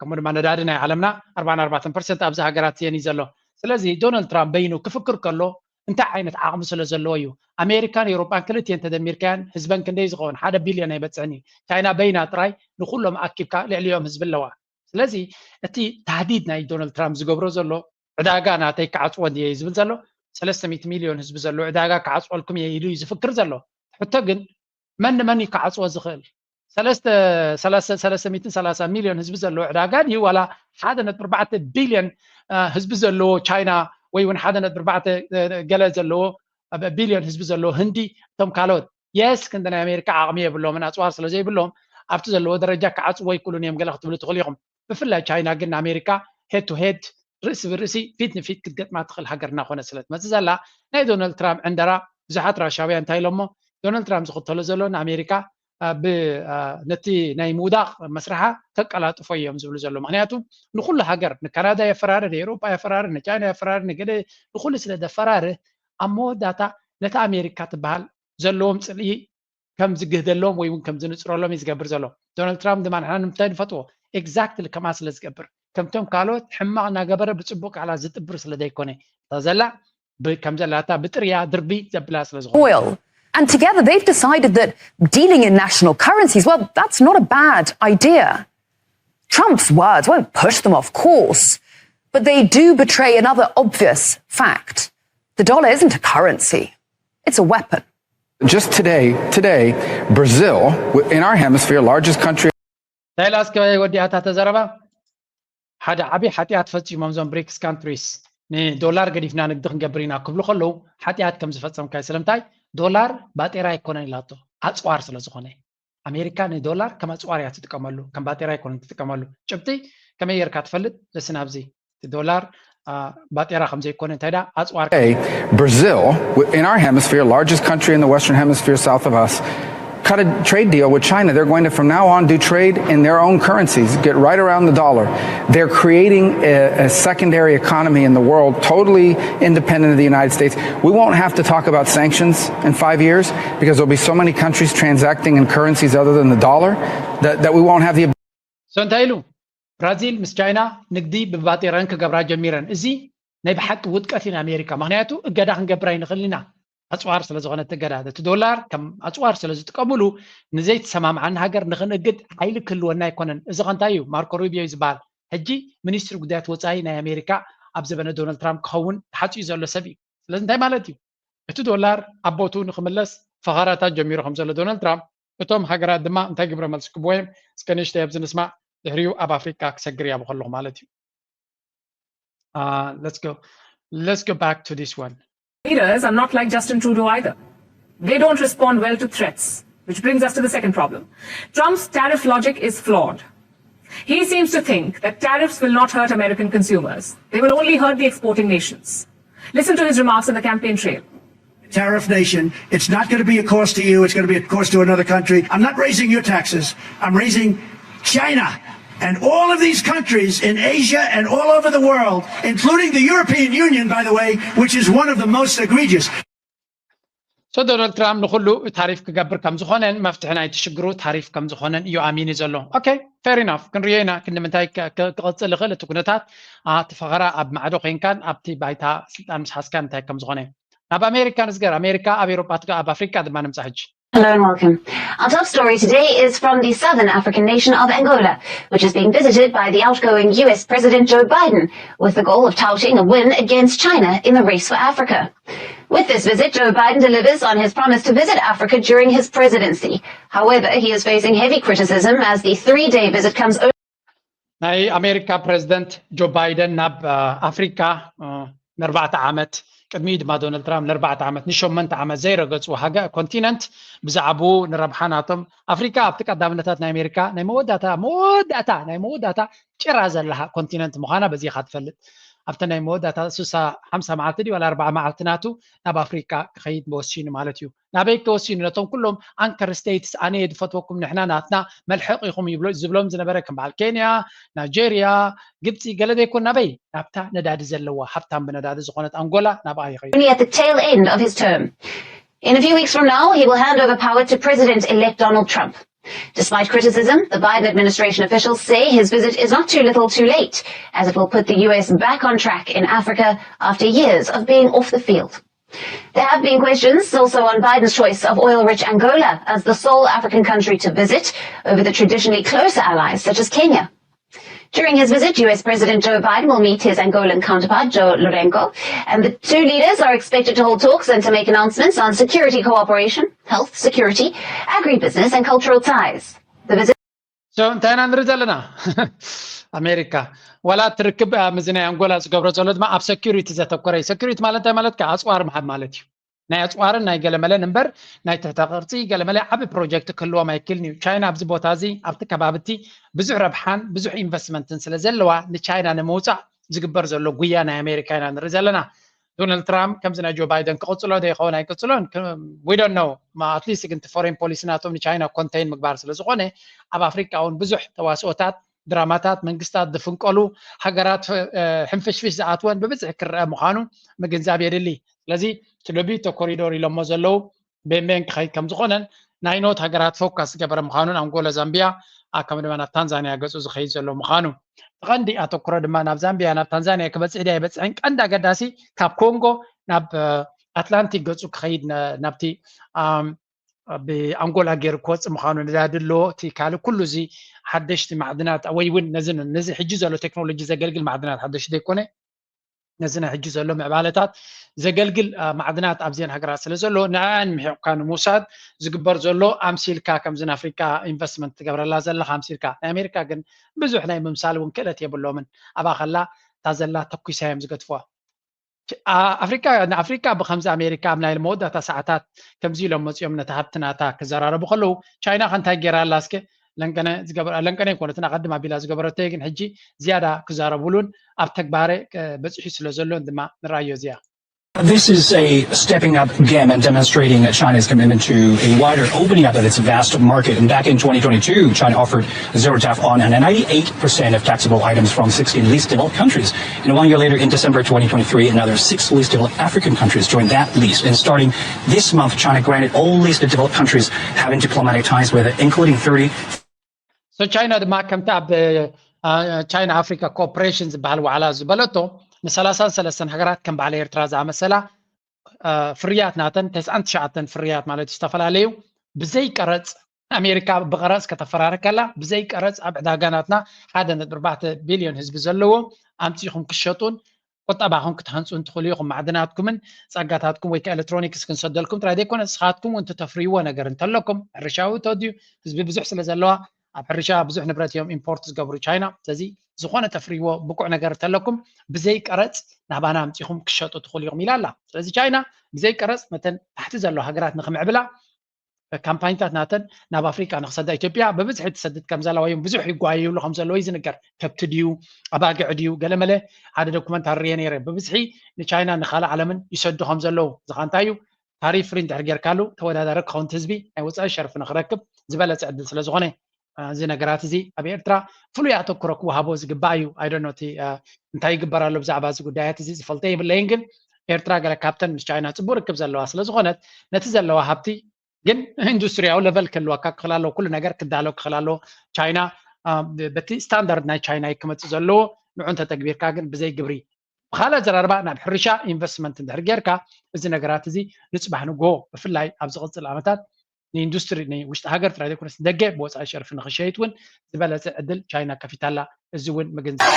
ከምኡ ድማ ነዳዲ ናይ ዓለምና ኣርባዓን ኣርባዕተን ፐርሰንት ኣብዚ ሃገራት እየን እዩ ዘሎ። ስለዚ ዶናልድ ትራምፕ በይኑ ክፍክር ከሎ እንታይ ዓይነት ዓቕሚ ስለ ዘለዎ እዩ? ኣሜሪካን ኤውሮጳን ክልቲኤን ተደሚርካያን ህዝበን ክንደይ ዝኸውን ሓደ ቢልዮን ኣይበፅሕን እዩ። ቻይና በይና ጥራይ ንኩሎም ኣኪብካ ልዕሊኦም ህዝቢ ኣለዋ። ስለዚ እቲ ታህዲድ ናይ ዶናልድ ትራምፕ ዝገብሮ ዘሎ ዕዳጋ ናተይ ክዓፅዎ እንድየ እዩ ዝብል ዘሎ። ሰለስተ ሚእቲ ሚልዮን ህዝቢ ዘለዎ ዕዳጋ ክዓፅወልኩም እየ ኢሉ እዩ ዝፍክር ዘሎ። ሕቶ ግን መን ንመን እዩ ክዓፅዎ ዝኽእል? ሰለስተ ሚእትን ሰላሳ ሚልዮን ህዝቢ ዘለዎ ዕዳጋ ድዩ ዋላ ሓደ ነጥቢ ኣርባዕተ ቢልዮን ህዝቢ ዘለዎ ቻይና ወይ እውን ሓደ ነጥቢ ኣርባዕተ ገለ ዘለዎ ቢልዮን ህዝቢ ዘለዎ ህንዲ እቶም ካልኦት የስ ክንዲ ናይ ኣሜሪካ ዓቕሚ የብሎምን ኣፅዋር ስለ ዘይብሎም ኣብቲ ዘለዎ ደረጃ ክዓፅዎ ኣይክእሉን እዮም ገለ ክትብሉ ትኽእሉ ኢኹም። ብፍላይ ቻይና ግን ንኣሜሪካ ሄድ ቱ ሄድ ርእሲ ብርእሲ ፊት ንፊት ክትገጥማ ትኽእል ሃገር እናኾነት ስለ ትመፅእ ዘላ ናይ ዶናልድ ትራምፕ ዕንደራ ብዙሓት ራሻውያን እንታይ ኢሎሞ ዶናልድ ትራምፕ ዝኽተሎ ዘሎ ንኣሜሪካ ነቲ ናይ ምውዳቕ መስርሓ ከቀላጥፎ እዮም ዝብሉ ዘሎ። ምክንያቱ ንኩሉ ሃገር ንካናዳ የፈራርህ፣ ንኤውሮጳ የፈራርህ፣ ንቻይና የፈራርህ፣ ንገለ ንኩሉ ስለ ዘፈራርህ ኣብ መወዳእታ ነቲ ኣሜሪካ ትበሃል ዘለዎም ፅልኢ ከም ዝግህደሎም ወይ እውን ከም ዝንፅረሎም እዩ ዝገብር ዘሎ። ዶናልድ ትራምፕ ድማ ንሕና ንምንታይ ንፈትዎ? ኤግዛክትሊ ከምኣ ስለ ዝገብር ከምቶም ካልኦት ሕማቕ እናገበረ ብፅቡቅ ቃላት ዝጥብር ስለ ዘይኮነ እታ ዘላ ከም ዘላታ ብጥርያ ድርቢ ዘብላ ስለ ዝኾነ oil. And together they've decided that dealing in national currencies, well, that's not a bad idea. Trump's words won't push them off course, but they do betray another obvious fact. The dollar isn't a currency, it's a weapon. Just today, today, Brazil, in our hemisphere, largest country. ታይላ እስከ ወዲኣታ ተዘረባ ሓደ ዓብዪ ሓጢኣት ፈፂሞም እዞም ብሪክስ ካንትሪስ ንዶላር ገዲፍና ንግዲ ክንገብር ኢና ክብሉ ከለዉ ሓጢኣት ከም ዝፈፀምካይ ስለምንታይ ዶላር ባጤራ ኣይኮነን ኢላቶ ኣፅዋር ስለ ዝኾነ ኣሜሪካ ንዶላር ከም ኣፅዋር እያ ትጥቀመሉ ከም ባጤራ ኣይኮነን ትጥቀመሉ ጭብጢ ከመይ ጌርካ ትፈልጥ ደስ ናብዚ ዶላር ባጤራ ከም ዘይኮነ እንታይ ዳ ኣፅዋር Brazil, in our hemisphere, largest country in the Western Hemisphere south of us, cut a trade deal with China. They're going to, from now on, do trade in their own currencies, get right around the dollar. They're creating a, a secondary economy in the world, totally independent of the United States. We won't have to talk about sanctions in five years because there'll be so many countries transacting in currencies other than the dollar that, that we won't have the So እንታይ ኢሉ? ብራዚል ምስ ቻይና ንግዲ ብባጤራን ክገብራ ጀሚረን። እዚ ናይ ብሓቂ ውድቀት እዩ ንኣሜሪካ። ምክንያቱ እገዳ ክንገብር ኣይንኽእል ኢና። ኣፅዋር ስለ ዝኾነት እገዳ፣ እቲ ዶላር ከም ኣፅዋር ስለ ዝጥቀምሉ ንዘይተሰማምዓና ሃገር ንክንእግድ ሓይሊ ክህልወና ኣይኮነን። እዚ ከ እንታይ እዩ? ማርኮ ሩቢዮ እዩ ዝበሃል። ሕጂ ሚኒስትሪ ጉዳያት ወፃኢ ናይ ኣሜሪካ ኣብ ዘበነ ዶናልድ ትራምፕ ክኸውን ተሓፂኡ ዘሎ ሰብ እዩ። ስለዚ እንታይ ማለት እዩ? እቲ ዶላር ኣብ ቦትኡ ንክምለስ ፈኸራታት ጀሚሩ ከም ዘሎ ዶናልድ ትራምፕ፣ እቶም ሃገራት ድማ እንታይ ግብረ መልሲ ክህብዎ እዮም? እስከ ንእሽተይ ኣብዚ ንስማዕ፣ ድሕሪኡ ኣብ ኣፍሪካ ክሰግር እያ ብከለኹ ማለት እዩ። Uh, let's go. Let's go back to this one. Leaders are not like Justin Trudeau either. They don't respond well to threats, which brings us to the second problem. Trump's tariff logic is flawed. He seems to think that tariffs will not hurt American consumers. They will only hurt the exporting nations. Listen to his remarks on the campaign trail. Tariff nation. It's not going to be a cost to you. It's going to be a cost to another country. I'm not raising your taxes. I'm raising China and all of these countries in Asia and all over the world, including the European Union, by the way, which is one of the most egregious. So ዶናልድ ትራምፕ ንኩሉ ታሪፍ ክገብር ከም ዝኾነን መፍትሒ ናይቲ ሽግሩ ታሪፍ ከም ዝኾነን እዩ ኣሚኑ ዘሎ። Okay, fair enough። ክንሪኦ ኢና ክንዲ ምንታይ ክቕፅል ይኽእል እቲ ኩነታት። እቲ ፈኸራ ኣብ ማዕዶ ኮይንካን ኣብቲ ባይታ ስልጣን ምስ ሓዝካን እንታይ ከም ዝኾነ። ናብ ኣሜሪካ ንስገር። ኣሜሪካ ኣብ ኤውሮጳ ትጋ ኣብ ኣፍሪቃ ድማ ንምፃ ሕጂ። Hello and welcome. Our top story today is from the southern African nation of Angola, which is being visited by the outgoing U S President Joe Biden, with the goal of touting a win against China in the race for Africa. With this visit, Joe Biden delivers on his promise to visit Africa during his presidency. However, he is facing heavy criticism as the three-day visit comes ናይ ኣሜሪካ ፕሬዚደንት ጆ ባይደን ናብ ኣፍሪካ ንኣርባዕተ ዓመት ቅድሚኡ ድማ ዶናልድ ትራምፕ ንኣርባዕተ ዓመት ንሸመንተ ዓመት ዘይረገፁ ሃገ ኮንቲነንት ብዛዕባኡ ንረብሓ ናቶም ኣፍሪካ ኣብቲ ቀዳምነታት ናይ ኣሜሪካ ናይ መወዳእታ መወዳእታ ናይ መወዳእታ ጭራ ዘለሃ ኮንቲነንት ምዃና በዚኻ ትፈልጥ ኣብተ ናይ መወዳእታ ስሳ ሓምሳ መዓልቲ ድዩ ዋላ ኣርባዓ መዓልቲ ናቱ ናብ ኣፍሪካ ክኸይድ ወሲኑ ማለት እዩ ናበይ ተወሲኑ ነቶም ኩሎም ኣንከር ስቴትስ ኣነ ዝፈትወኩም ንሕና ናትና መልሕቕ ኢኹም ዝብሎም ዝነበረ ከም በዓል ኬንያ ናይጀርያ ግብፂ ገለ ዘይኮን ናበይ ናብታ ነዳዲ ዘለዋ ሃብታም ብነዳዲ ዝኾነት ኣንጎላ ናብኣ ይኸይዱ Only at the tail end of his term. In a few weeks from now, he will hand over power to President-elect Donald Trump. Despite criticism, the Biden administration officials say his visit is not too little too late, as it will put the U S back on track in Africa after years of being off the field. There have been questions also on Biden's choice of oil-rich Angola as the sole African country to visit over the traditionally closer allies such as Kenya. During his visit, U S President Joe Biden will meet his Angolan counterpart, João Lourenço, and the two leaders are expected to hold talks and to make announcements on security cooperation, health, security, agribusiness, and cultural ties. The visit So እንታይ ኢና ንርኢ ዘለና ኣሜሪካ ዋላ ትርክብ ምዚ ናይ ኣንጎላ ዝገብሮ ዘሎ ድማ ኣብ ሰኪሪቲ ዘተኮረ እዩ ሰኪሪቲ ማለት እንታይ ማለት ኣፅዋር ምሃብ ማለት እዩ ናይ ኣፅዋርን ናይ ገለመለን እምበር ናይ ትሕተ ቅርፂ ገለመለ ዓብ ፕሮጀክት ክህልዎም ኣይክልን እዩ ቻይና ኣብዚ ቦታ እዚ ኣብቲ ከባብቲ ብዙሕ ረብሓን ብዙሕ ኢንቨስትመንትን ስለ ዘለዋ ንቻይና ንምውፃእ ዝግበር ዘሎ ጉያ ናይ ኣሜሪካ ኢና ንርኢ ዘለና ዶናልድ ትራምፕ ከምዚ ናይ ጆ ባይደን ክቕፅሎ ዶ ይኸውን ኣይቅፅሎን we don't know at least ግን ፎሬን ፖሊሲ ናቶም ንቻይና ኮንቴን ምግባር ስለ ዝኾነ ኣብ ኣፍሪካ እውን ብዙሕ ተዋስኦታት ድራማታት መንግስታት ዝፍንቀሉ ሃገራት ሕንፍሽፍሽ ዝኣትወን ብብዝሒ ክረአ ምዃኑ ምግንዛብ የድሊ ስለዚ እቲ ሎቢቶ ኮሪዶር ኢሎሞ ዘለዉ ቤንቤን ክኸይድ ከም ዝኾነን ናይ ኖት ሃገራት ፎካስ ዝገበረ ምዃኑን ኣንጎላ ዛምቢያ ኣከም ድማ ናብ ታንዛንያ ገፁ ዝኸይድ ዘሎ ምዃኑ እቲ ቀንዲ ኣተኩሮ ድማ ናብ ዛምቢያ ናብ ታንዛንያ ክበፅሕ ድያ ይበፅሕን ቀንዲ ኣገዳሲ ካብ ኮንጎ ናብ ኣትላንቲክ ገፁ ክኸይድ ናብቲ ብኣንጎላ ገይሩ ክወፅእ ምዃኑ ነዳዲ ኣለዎ እቲ ካልእ ኩሉ እዚ ሓደሽቲ ማዕድናት ወይ እውን ነዚ ነዚ ሕጂ ዘሎ ቴክኖሎጂ ዘገልግል ማዕድናት ሓደሽቲ ዘይኮነ ነዚ ናይ ሕጂ ዘሎ ምዕባለታት ዘገልግል ማዕድናት ኣብዘን ሃገራት ስለ ዘሎ ንዕኣን ምሒቕካ ንምውሳድ ዝግበር ዘሎ ኣምሲልካ ከምዚ ንኣፍሪካ ኢንቨስትመንት ትገብረላ ዘለካ ኣምሲልካ ናይ ኣሜሪካ ግን ብዙሕ ናይ ምምሳል እውን ክእለት የብሎምን ኣብኣ ከላ እታ ዘላ ተኩሳ እዮም ዝገድፍዋ ኣፍሪካ ንኣፍሪካ ብከምዚ ኣሜሪካ ኣብ ናይ መወዳእታ ሰዓታት ከምዚ ኢሎም መፂኦም ነቲ ሃብቲ ናታ ክዘራረቡ ከለዉ ቻይና ከ እንታይ ገይራ ኣላ እስከ ለንቀነ ዝገበረ ለንቀነ ይኮነ እቲ ናቀድም ኣቢላ ዝገበረቶ ግን ሕጂ ዝያዳ ክዛረብሉን ኣብ ተግባረ በፂሑ ስለ ዘሎን ድማ ንረኣዮ እዚኣ This is a stepping up game and demonstrating China's commitment to a wider opening up of its vast market. And back in twenty twenty-two, China offered zero tariff on ninety-eight percent of taxable items from sixteen least developed countries. And one year later, in December twenty twenty-three, another six least developed African countries joined that list. And starting this month, China granted all least developed countries having diplomatic ties with it, including thirty So China ድማ ከምቲ ኣብ ቻይና ኣፍሪካ ኮኦፕሬሽን ዝበሃል ዋዕላ ዝበለቶ ንሰላሳን ሰለስተን ሃገራት ከም በዓል ኤርትራ ዝኣመሰላ ፍርያት ናተን ተስዓን ትሽዓተን ፍርያት ማለት ዝተፈላለዩ ብዘይ ቀረፅ ኣሜሪካ ብቀረፅ ከተፈራርህ ከላ ብዘይ ቀረፅ ኣብ ዕዳጋ ናትና ሓደ ነጥቢ ኣርባዕተ ቢልዮን ህዝቢ ዘለዎ ኣምፂኹም ክሸጡን ቁጠባኹም ክትሃንፁ እንትኽእሉ ኢኹም። ማዕድናትኩምን ፀጋታትኩም ወይ ኤሌክትሮኒክስ ክንሰደልኩም ጥራይ ዘይኮነ ንስኻትኩም እውን እተፍርይዎ ነገር እንተለኩም ሕርሻዊ እቶ ድዩ ህዝቢ ብዙሕ ስለ ዘለዋ ኣብ ሕርሻ ብዙሕ ንብረት እዮም ኢምፖርት ዝገብሩ ቻይና። ስለዚ ዝኾነ ተፍርይዎ ብቁዕ ነገር እንተለኩም ብዘይ ቀረፅ ናባና ኣምፂኹም ክሸጡ ትኽእሉ ኢኹም ኢላ ኣላ። ስለዚ ቻይና ብዘይ ቀረፅ ነተን ታሕቲ ዘለዋ ሃገራት ንክምዕብላ ካምፓኒታት ናተን ናብ ኣፍሪቃ ንክሰዳ ኢትዮጵያ ብብዝሒ ትሰድድ ከም ዘላ ወይም ብዙሕ ይጓየዩሉ ከም ዘለዉ እዩ ዝንገር። ከብቲ ድዩ ኣባግዕ ድዩ ገለመለ ሓደ ዶኩመንታሪ ርየ ነይረ ብብዝሒ ንቻይና ንካልእ ዓለምን ይሰዱ ከም ዘለዉ ዝኻ እንታይ እዩ ታሪፍ ፍሪ እንድሕር ጌርካሉ ተወዳዳሪ ክኸውን ህዝቢ ናይ ወፃኢ ሸርፊ ንክረክብ ዝበለፀ ዕድል ስለ ዝኾነ እዚ ነገራት እዚ ኣብ ኤርትራ ፍሉይ ኣተኩሮ ክወሃቦ ዝግባእ እዩ። ኣይደኖ እቲ እንታይ ይግበር ኣሎ ብዛዕባ እዚ ጉዳያት እዚ ዝፈልጦ የብለይን ግን ኤርትራ ገለ ካብተን ምስ ቻይና ፅቡቅ ርክብ ዘለዋ ስለ ዝኾነት ነቲ ዘለዋ ሃብቲ ግን ኢንዱስትሪያዊ ለቨል ክህልወካ ክኽእል ኣለዎ ኩሉ ነገር ክዳሎ ክኽእል ኣለዎ። ቻይና በቲ ስታንዳርድ ናይ ቻይና እዩ ክመፅእ ዘለዎ ንዑ እንተተግቢርካ ግን ብዘይ ግብሪ ብካልእ ኣዘራርባ ናብ ሕርሻ ኢንቨስትመንት እንድሕር ጌርካ እዚ ነገራት እዚ ንፅባሕ ንግሆ ብፍላይ ኣብ ዝቕፅል ዓመታት ንኢንዱስትሪ ንውሽጢ ሃገር ጥራይ ዘይኮነስ ንደገ ብወፃኢ ሸርፊ ንክሸይጥ እውን ዝበለፀ ዕድል ቻይና ከፊታላ እዚ እውን ምግንዛብ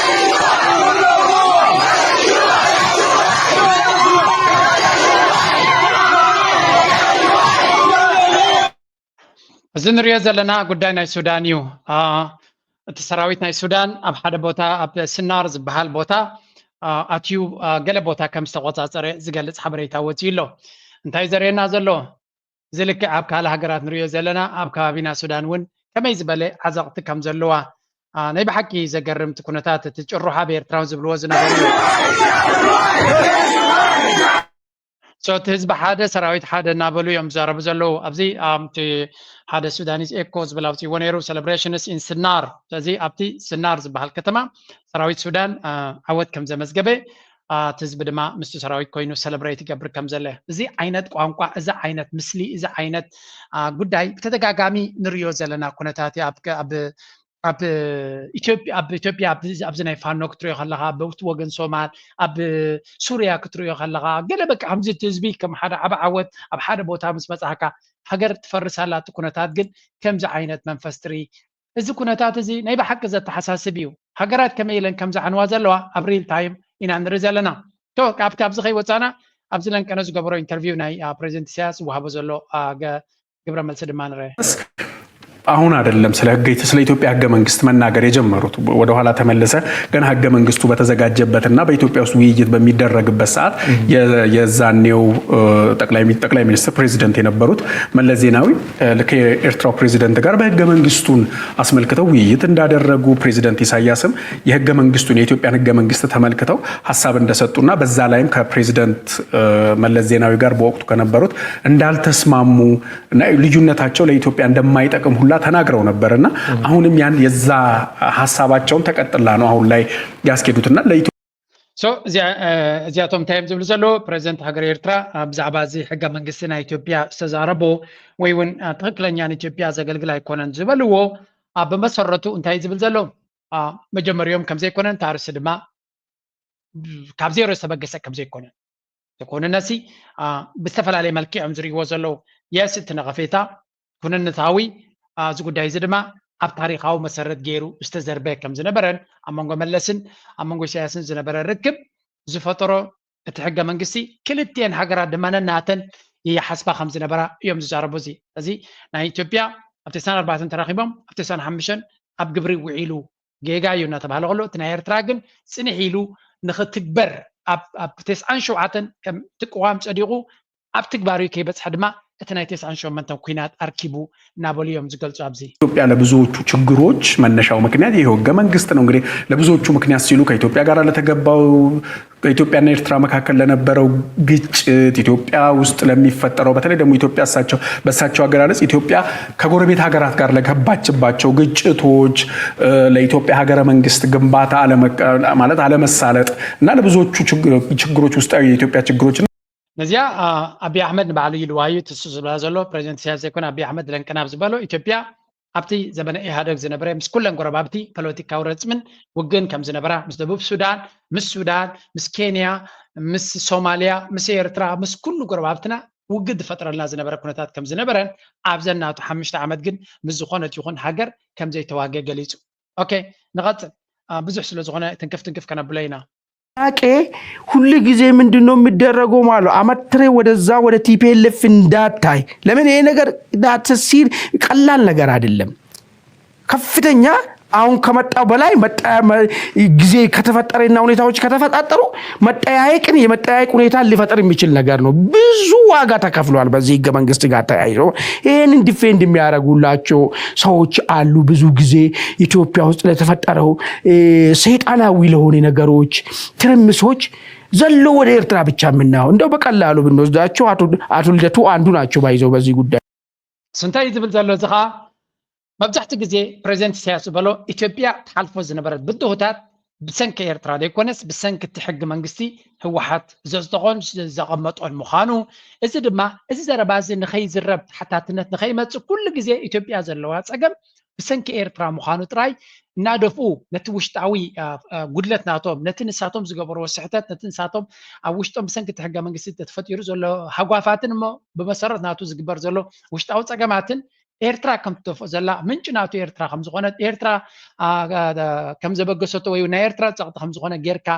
እዚ ንሪኦ ዘለና ጉዳይ ናይ ሱዳን እዩ። እቲ ሰራዊት ናይ ሱዳን ኣብ ሓደ ቦታ ኣብ ስናር ዝበሃል ቦታ ኣትዩ ገለ ቦታ ከም ዝተቆፃፀረ ዝገልፅ ሓበሬታ ወፂኡ ኣሎ። እንታይ ዘርእየና ዘሎ እዚ ልክዕ ኣብ ካልእ ሃገራት ንሪኦ ዘለና ኣብ ከባቢና ሱዳን እውን ከመይ ዝበለ ዓዘቕቲ ከም ዘለዋ ናይ ብሓቂ ዘገርም እቲ ኩነታት እቲ ጭሩሓ ብኤርትራውን ዝብልዎ ዝነበሩ እቲ ህዝቢ ሓደ ሰራዊት ሓደ እናበሉ እዮም ዝዛረቡ ዘለዉ ኣብዚ እቲ ሓደ ሱዳኒስ ኤኮ ዝብል ኣውፅእዎ ነይሩ celebrations in ስናር ስለዚ ኣብቲ ስናር ዝበሃል ከተማ ሰራዊት ሱዳን ዓወት ከም ዘመዝገበ እቲ ህዝቢ ድማ ምስቲ ሰራዊት ኮይኑ ሰለብሬት ይገብር ከም ዘለ እዚ ዓይነት ቋንቋ እዚ ዓይነት ምስሊ እዚ ዓይነት ጉዳይ ብተደጋጋሚ ንሪኦ ዘለና ኩነታት ኣብ ኢትዮጵያ ኣብ ኢትዮጵያ ኣብዚ ናይ ፋኖ ክትሪኦ ከለካ በብቲ ወገን ሶማል ኣብ ሱርያ ክትሪኦ ከለካ ገለ በቃ ከምዚ እቲ ህዝቢ ከም ሓደ ዓቢ ዓወት ኣብ ሓደ ቦታ ምስ መፅኣካ ሃገር ትፈርስ ኣላ እቲ ኩነታት ግን ከምዚ ዓይነት መንፈስ ትርኢ እዚ ኩነታት እዚ ናይ ብሓቂ ዘተሓሳስብ እዩ ሃገራት ከመይ ኢለን ከም ዝዓንዋ ዘለዋ ኣብ ሪል ታይም ኢና ንርኢ ዘለና ካብቲ ኣብዚ ከይወፃና ኣብዚ ለንቀነ ዝገበሮ ኢንተርቪው ናይ ፕሬዚደንት ኢሳያስ ዝወሃቦ ዘሎ ግብረ መልሲ ድማ ንርአ አሁን አይደለም ስለ ህገ ስለ ኢትዮጵያ ህገ መንግስት መናገር የጀመሩት ወደኋላ ተመልሰ ገና ህገ መንግስቱ በተዘጋጀበትና በኢትዮጵያ ውስጥ ውይይት በሚደረግበት ሰዓት የዛኔው ጠቅላይ ጠቅላይ ሚኒስትር ፕሬዚደንት የነበሩት መለስ ዜናዊ ከኤርትራው ፕሬዚደንት ጋር በህገ መንግስቱን አስመልክተው ውይይት እንዳደረጉ ፕሬዚደንት ኢሳያስም የህገ መንግስቱን የኢትዮጵያን ህገ መንግስት ተመልክተው ሀሳብ እንደሰጡና በዛ ላይም ከፕሬዚደንት መለስ ዜናዊ ጋር በወቅቱ ከነበሩት እንዳልተስማሙ እና ልዩነታቸው ለኢትዮጵያ እንደማይጠቅም ሁላ ተናግረው ነበር እና አሁንም ያን የዛ ሀሳባቸውን ተቀጥላ ነው አሁን ላይ ያስኬዱትና ለኢትዮ እዚኣቶም እንታይ እዮም ዝብሉ ዘለዉ ፕሬዚደንት ሃገር ኤርትራ ብዛዕባ እዚ ሕገ መንግስቲ ናይ ኢትዮጵያ ዝተዛረቦ ወይ እውን ትክክለኛ ንኢትዮጵያ ዘገልግል ኣይኮነን ዝበልዎ ብመሰረቱ እንታይ ዝብል ዘሎ መጀመሪኦም ከምዘይኮነን ታርሲ ድማ ካብ ዜሮ ዝተበገሰ ከምዘይኮነ ተኮንነሲ ብዝተፈላለየ መልክዕ እዮም ዝርእይዎ ዘለዉ የስ እቲ ነቐፌታ ኩንነታዊ እዚ ጉዳይ እዚ ድማ ኣብ ታሪካዊ መሰረት ገይሩ ዝተዘርበ ከም ዝነበረን ኣብ መንጎ መለስን ኣብ መንጎ ኢሳያስን ዝነበረ ርክብ ዝፈጠሮ እቲ ሕገ መንግስቲ ክልትኤን ሃገራት ድማ ነናተን ይሓስባ ከም ዝነበራ እዮም ዝዛረቡ እዚ እዚ ናይ ኢትዮጵያ ኣብ ተሳን ኣርባዕተን ተራኪቦም ኣብ ተሳን ሓምሽተን ኣብ ግብሪ ውዒሉ ጌጋ እዩ እናተባሃለ ከሎ እቲ ናይ ኤርትራ ግን ፅንሕ ኢሉ ንክትግበር ኣብ ተስዓን ሸውዓተን ከም ትቅዋም ፀዲቁ ኣብ ትግባር እዩ ከይበፅሐ ድማ እቲ ናይ ተስዓን ሸሞንተን ኩናት ኣርኪቡ እናበሉ እዮም ዝገልጹ። ኣብዚ ኢትዮጵያ ለብዙዎቹ ችግሮች መነሻው ምክንያት ይኸው ህገ መንግስት ነው። እንግዲህ ለብዙዎቹ ምክንያት ሲሉ ከኢትዮጵያ ጋር ለተገባው በኢትዮጵያና ኤርትራ መካከል ለነበረው ግጭት፣ ኢትዮጵያ ውስጥ ለሚፈጠረው፣ በተለይ ደግሞ ኢትዮጵያ እሳቸው በእሳቸው አገላለጽ ኢትዮጵያ ከጎረቤት ሀገራት ጋር ለገባችባቸው ግጭቶች፣ ለኢትዮጵያ ሀገረ መንግስት ግንባታ ማለት አለመሳለጥ እና ለብዙዎቹ ችግሮች፣ ውስጣዊ የኢትዮጵያ ችግሮች ነዚኣ ኣቢ ኣሕመድ ንባዕሉ ኢልዋ እዩ። ትሱ ዝብላ ዘሎ ፕሬዚደንት ኢሳያስ ዘይኮነ ኣቢ ኣሕመድ ለንቅናብ ዝበሎ ኢትዮጵያ ኣብቲ ዘበነ ኢህኣደግ ዝነበረ ምስ ኩለን ጎረባብቲ ፖለቲካዊ ረፅምን ውግን ከም ዝነበራ፣ ምስ ደቡብ ሱዳን፣ ምስ ሱዳን፣ ምስ ኬንያ፣ ምስ ሶማልያ፣ ምስ ኤርትራ፣ ምስ ኩሉ ጎረባብትና ውግን ዝፈጥረልና ዝነበረ ኩነታት ከም ዝነበረን ኣብዘን ናቱ ሓሙሽተ ዓመት ግን ምስ ዝኾነት ይኹን ሃገር ከም ዘይተዋገ ገሊጹ። ኦኬ፣ ንቐጽል። ብዙሕ ስለ ዝኾነ ትንክፍ ትንክፍ ከነብሎ ኢና። ጥያቄ ሁል ጊዜ ምንድን ነው የሚደረገው ማለት አመትሬ ወደዛ ወደ ቲፒኤልኤፍ እንዳታይ። ለምን ይሄ ነገር ዳትሲል ቀላል ነገር አይደለም። ከፍተኛ አሁን ከመጣው በላይ ጊዜ ከተፈጠረና ሁኔታዎች ከተፈጣጠሩ መጠያየቅን የመጠያየቅ ሁኔታ ሊፈጠር የሚችል ነገር ነው። ብዙ ዋጋ ተከፍሏል በዚህ ህገ መንግስት ጋር ተያይዞ። ይህንን ዲፌንድ የሚያደርጉላቸው ሰዎች አሉ። ብዙ ጊዜ ኢትዮጵያ ውስጥ ለተፈጠረው ሰይጣናዊ ለሆነ ነገሮች፣ ትርምሶች ዘሎ ወደ ኤርትራ ብቻ የምናየው። እንደው በቀላሉ ብንወስዳቸው አቶ ልደቱ አንዱ ናቸው ባይዘው በዚህ ጉዳይ። እንታይ ዝብል ዘሎ እዚ ከዓ መብዛሕትኡ ግዜ ፕሬዚደንት ኢሳያስ ዝበሎ ኢትዮጵያ ትሓልፎ ዝነበረት ብድሆታት ብሰንኪ ኤርትራ ዘይኮነስ ብሰንኪ እቲ ሕጊ መንግስቲ ህወሓት ዘጽደቖን ዘቐመጦን ምዃኑ፣ እዚ ድማ እዚ ዘረባ እዚ ንኸይዝረብ ተሓታትነት ንኸይመጽእ ኩሉ ግዜ ኢትዮጵያ ዘለዋ ጸገም ብሰንኪ ኤርትራ ምዃኑ ጥራይ እናደፍኡ ነቲ ውሽጣዊ ጉድለት ናቶም፣ ነቲ ንሳቶም ዝገበርዎ ስሕተት፣ ነቲ ንሳቶም ኣብ ውሽጦም ብሰንኪ እቲ ሕገ መንግስቲ ተፈጢሩ ዘሎ ሃጓፋትን እሞ ብመሰረት ናቱ ዝግበር ዘሎ ውሽጣዊ ጸገማትን ኤርትራ ከም ትደፍኦ ዘላ ምንጪ ናቱ ኤርትራ ከም ዝኾነት ኤርትራ ከም ዘበገሰቶ ወይ ናይ ኤርትራ ጸቕጢ ከም ዝኾነ ጌርካ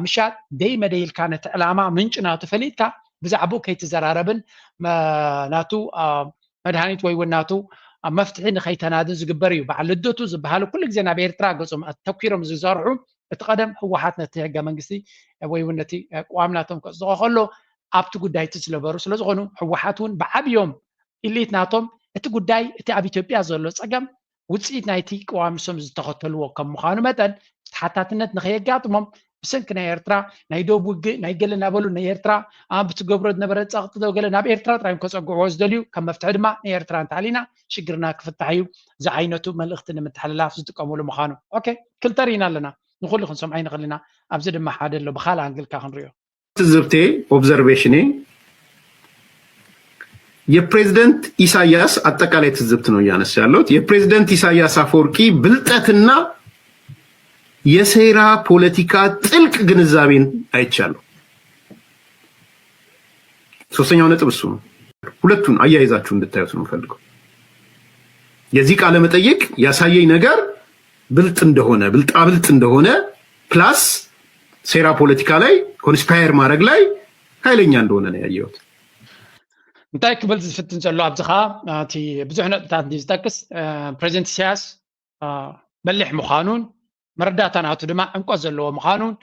ምሻጥ ደይ መደይ ኢልካ ነቲ ዕላማ ምንጪ ናቱ ፈሊጥካ ብዛዕባኡ ከይትዘራረብን ናቱ መድሃኒት ወይ እውን ናቱ መፍትሒ ንኸይተናድን ዝግበር እዩ። በዓል ልደቱ ዝበሃሉ ኩሉ ግዜ ናብ ኤርትራ ገጾም ኣተኲሮም ዝሰርሑ እቲ ቀደም ህወሓት ነቲ ሕገ መንግስቲ ወይ እውን ነቲ ቅዋም ናቶም ከጽድቖ ከሎ ኣብቲ ጉዳይ እቲ ዝነበሩ ስለ ዝኾኑ ህወሓት እውን ብዓብዮም ኢሊት ናቶም እቲ ጉዳይ እቲ ኣብ ኢትዮጵያ ዘሎ ጸገም ውፅኢት ናይቲ ቅዋም ንሶም ዝተኸተልዎ ከም ምዃኑ መጠን ተሓታትነት ንኸየጋጥሞም ብሰንኪ ናይ ኤርትራ ናይ ዶብ ውግእ ናይ ገለ እናበሉ ናይ ኤርትራ ብትገብሮ ዝነበረ ጸቕጢ ዶ ገለ ናብ ኤርትራ ጥራዮም ከጸግዕዎ ዝደልዩ ከም መፍትሒ ድማ ናይ ኤርትራ እንተሃሊና ሽግርና ክፍታሕ እዩ ዝዓይነቱ መልእኽቲ ንምትሕልላፍ ዝጥቀምሉ ምዃኑ። ኦኬ፣ ክልተ ርኢና ኣለና። ንኹሉ ክንሰምዖ ኣይንኽእል ኢና። ኣብዚ ድማ ሓደ ኣሎ ብኻልእ ኣንግልካ ክንሪኦ። ትዝብቴ ኦብዘርቬሽኔ የፕሬዝደንት ኢሳያስ አጠቃላይ ትዝብት ነው እያነሳ ያለሁት። የፕሬዝደንት ኢሳያስ አፈወርቂ ብልጠትና የሴራ ፖለቲካ ጥልቅ ግንዛቤን አይቻለሁ። ሶስተኛው ነጥብ እሱ ነው። ሁለቱን አያይዛችሁ እንድታዩት ነው የምፈልገው። የዚህ ቃለ መጠይቅ ያሳየኝ ነገር ብልጥ እንደሆነ ብልጣብልጥ እንደሆነ ፕላስ ሴራ ፖለቲካ ላይ ኮንስፓየር ማድረግ ላይ ኃይለኛ እንደሆነ ነው ያየሁት። እንታይ ክብል ዝፍትን ዘሎ ኣብዚ ኸዓ እቲ ብዙሕ ነጥብታት እንዲ ዝጠቅስ ፕሬዚደንት ኢሳያስ በሊሕ ምዃኑን መረዳእታ ናቱ ድማ ዕምቆት ዘለዎ ምዃኑን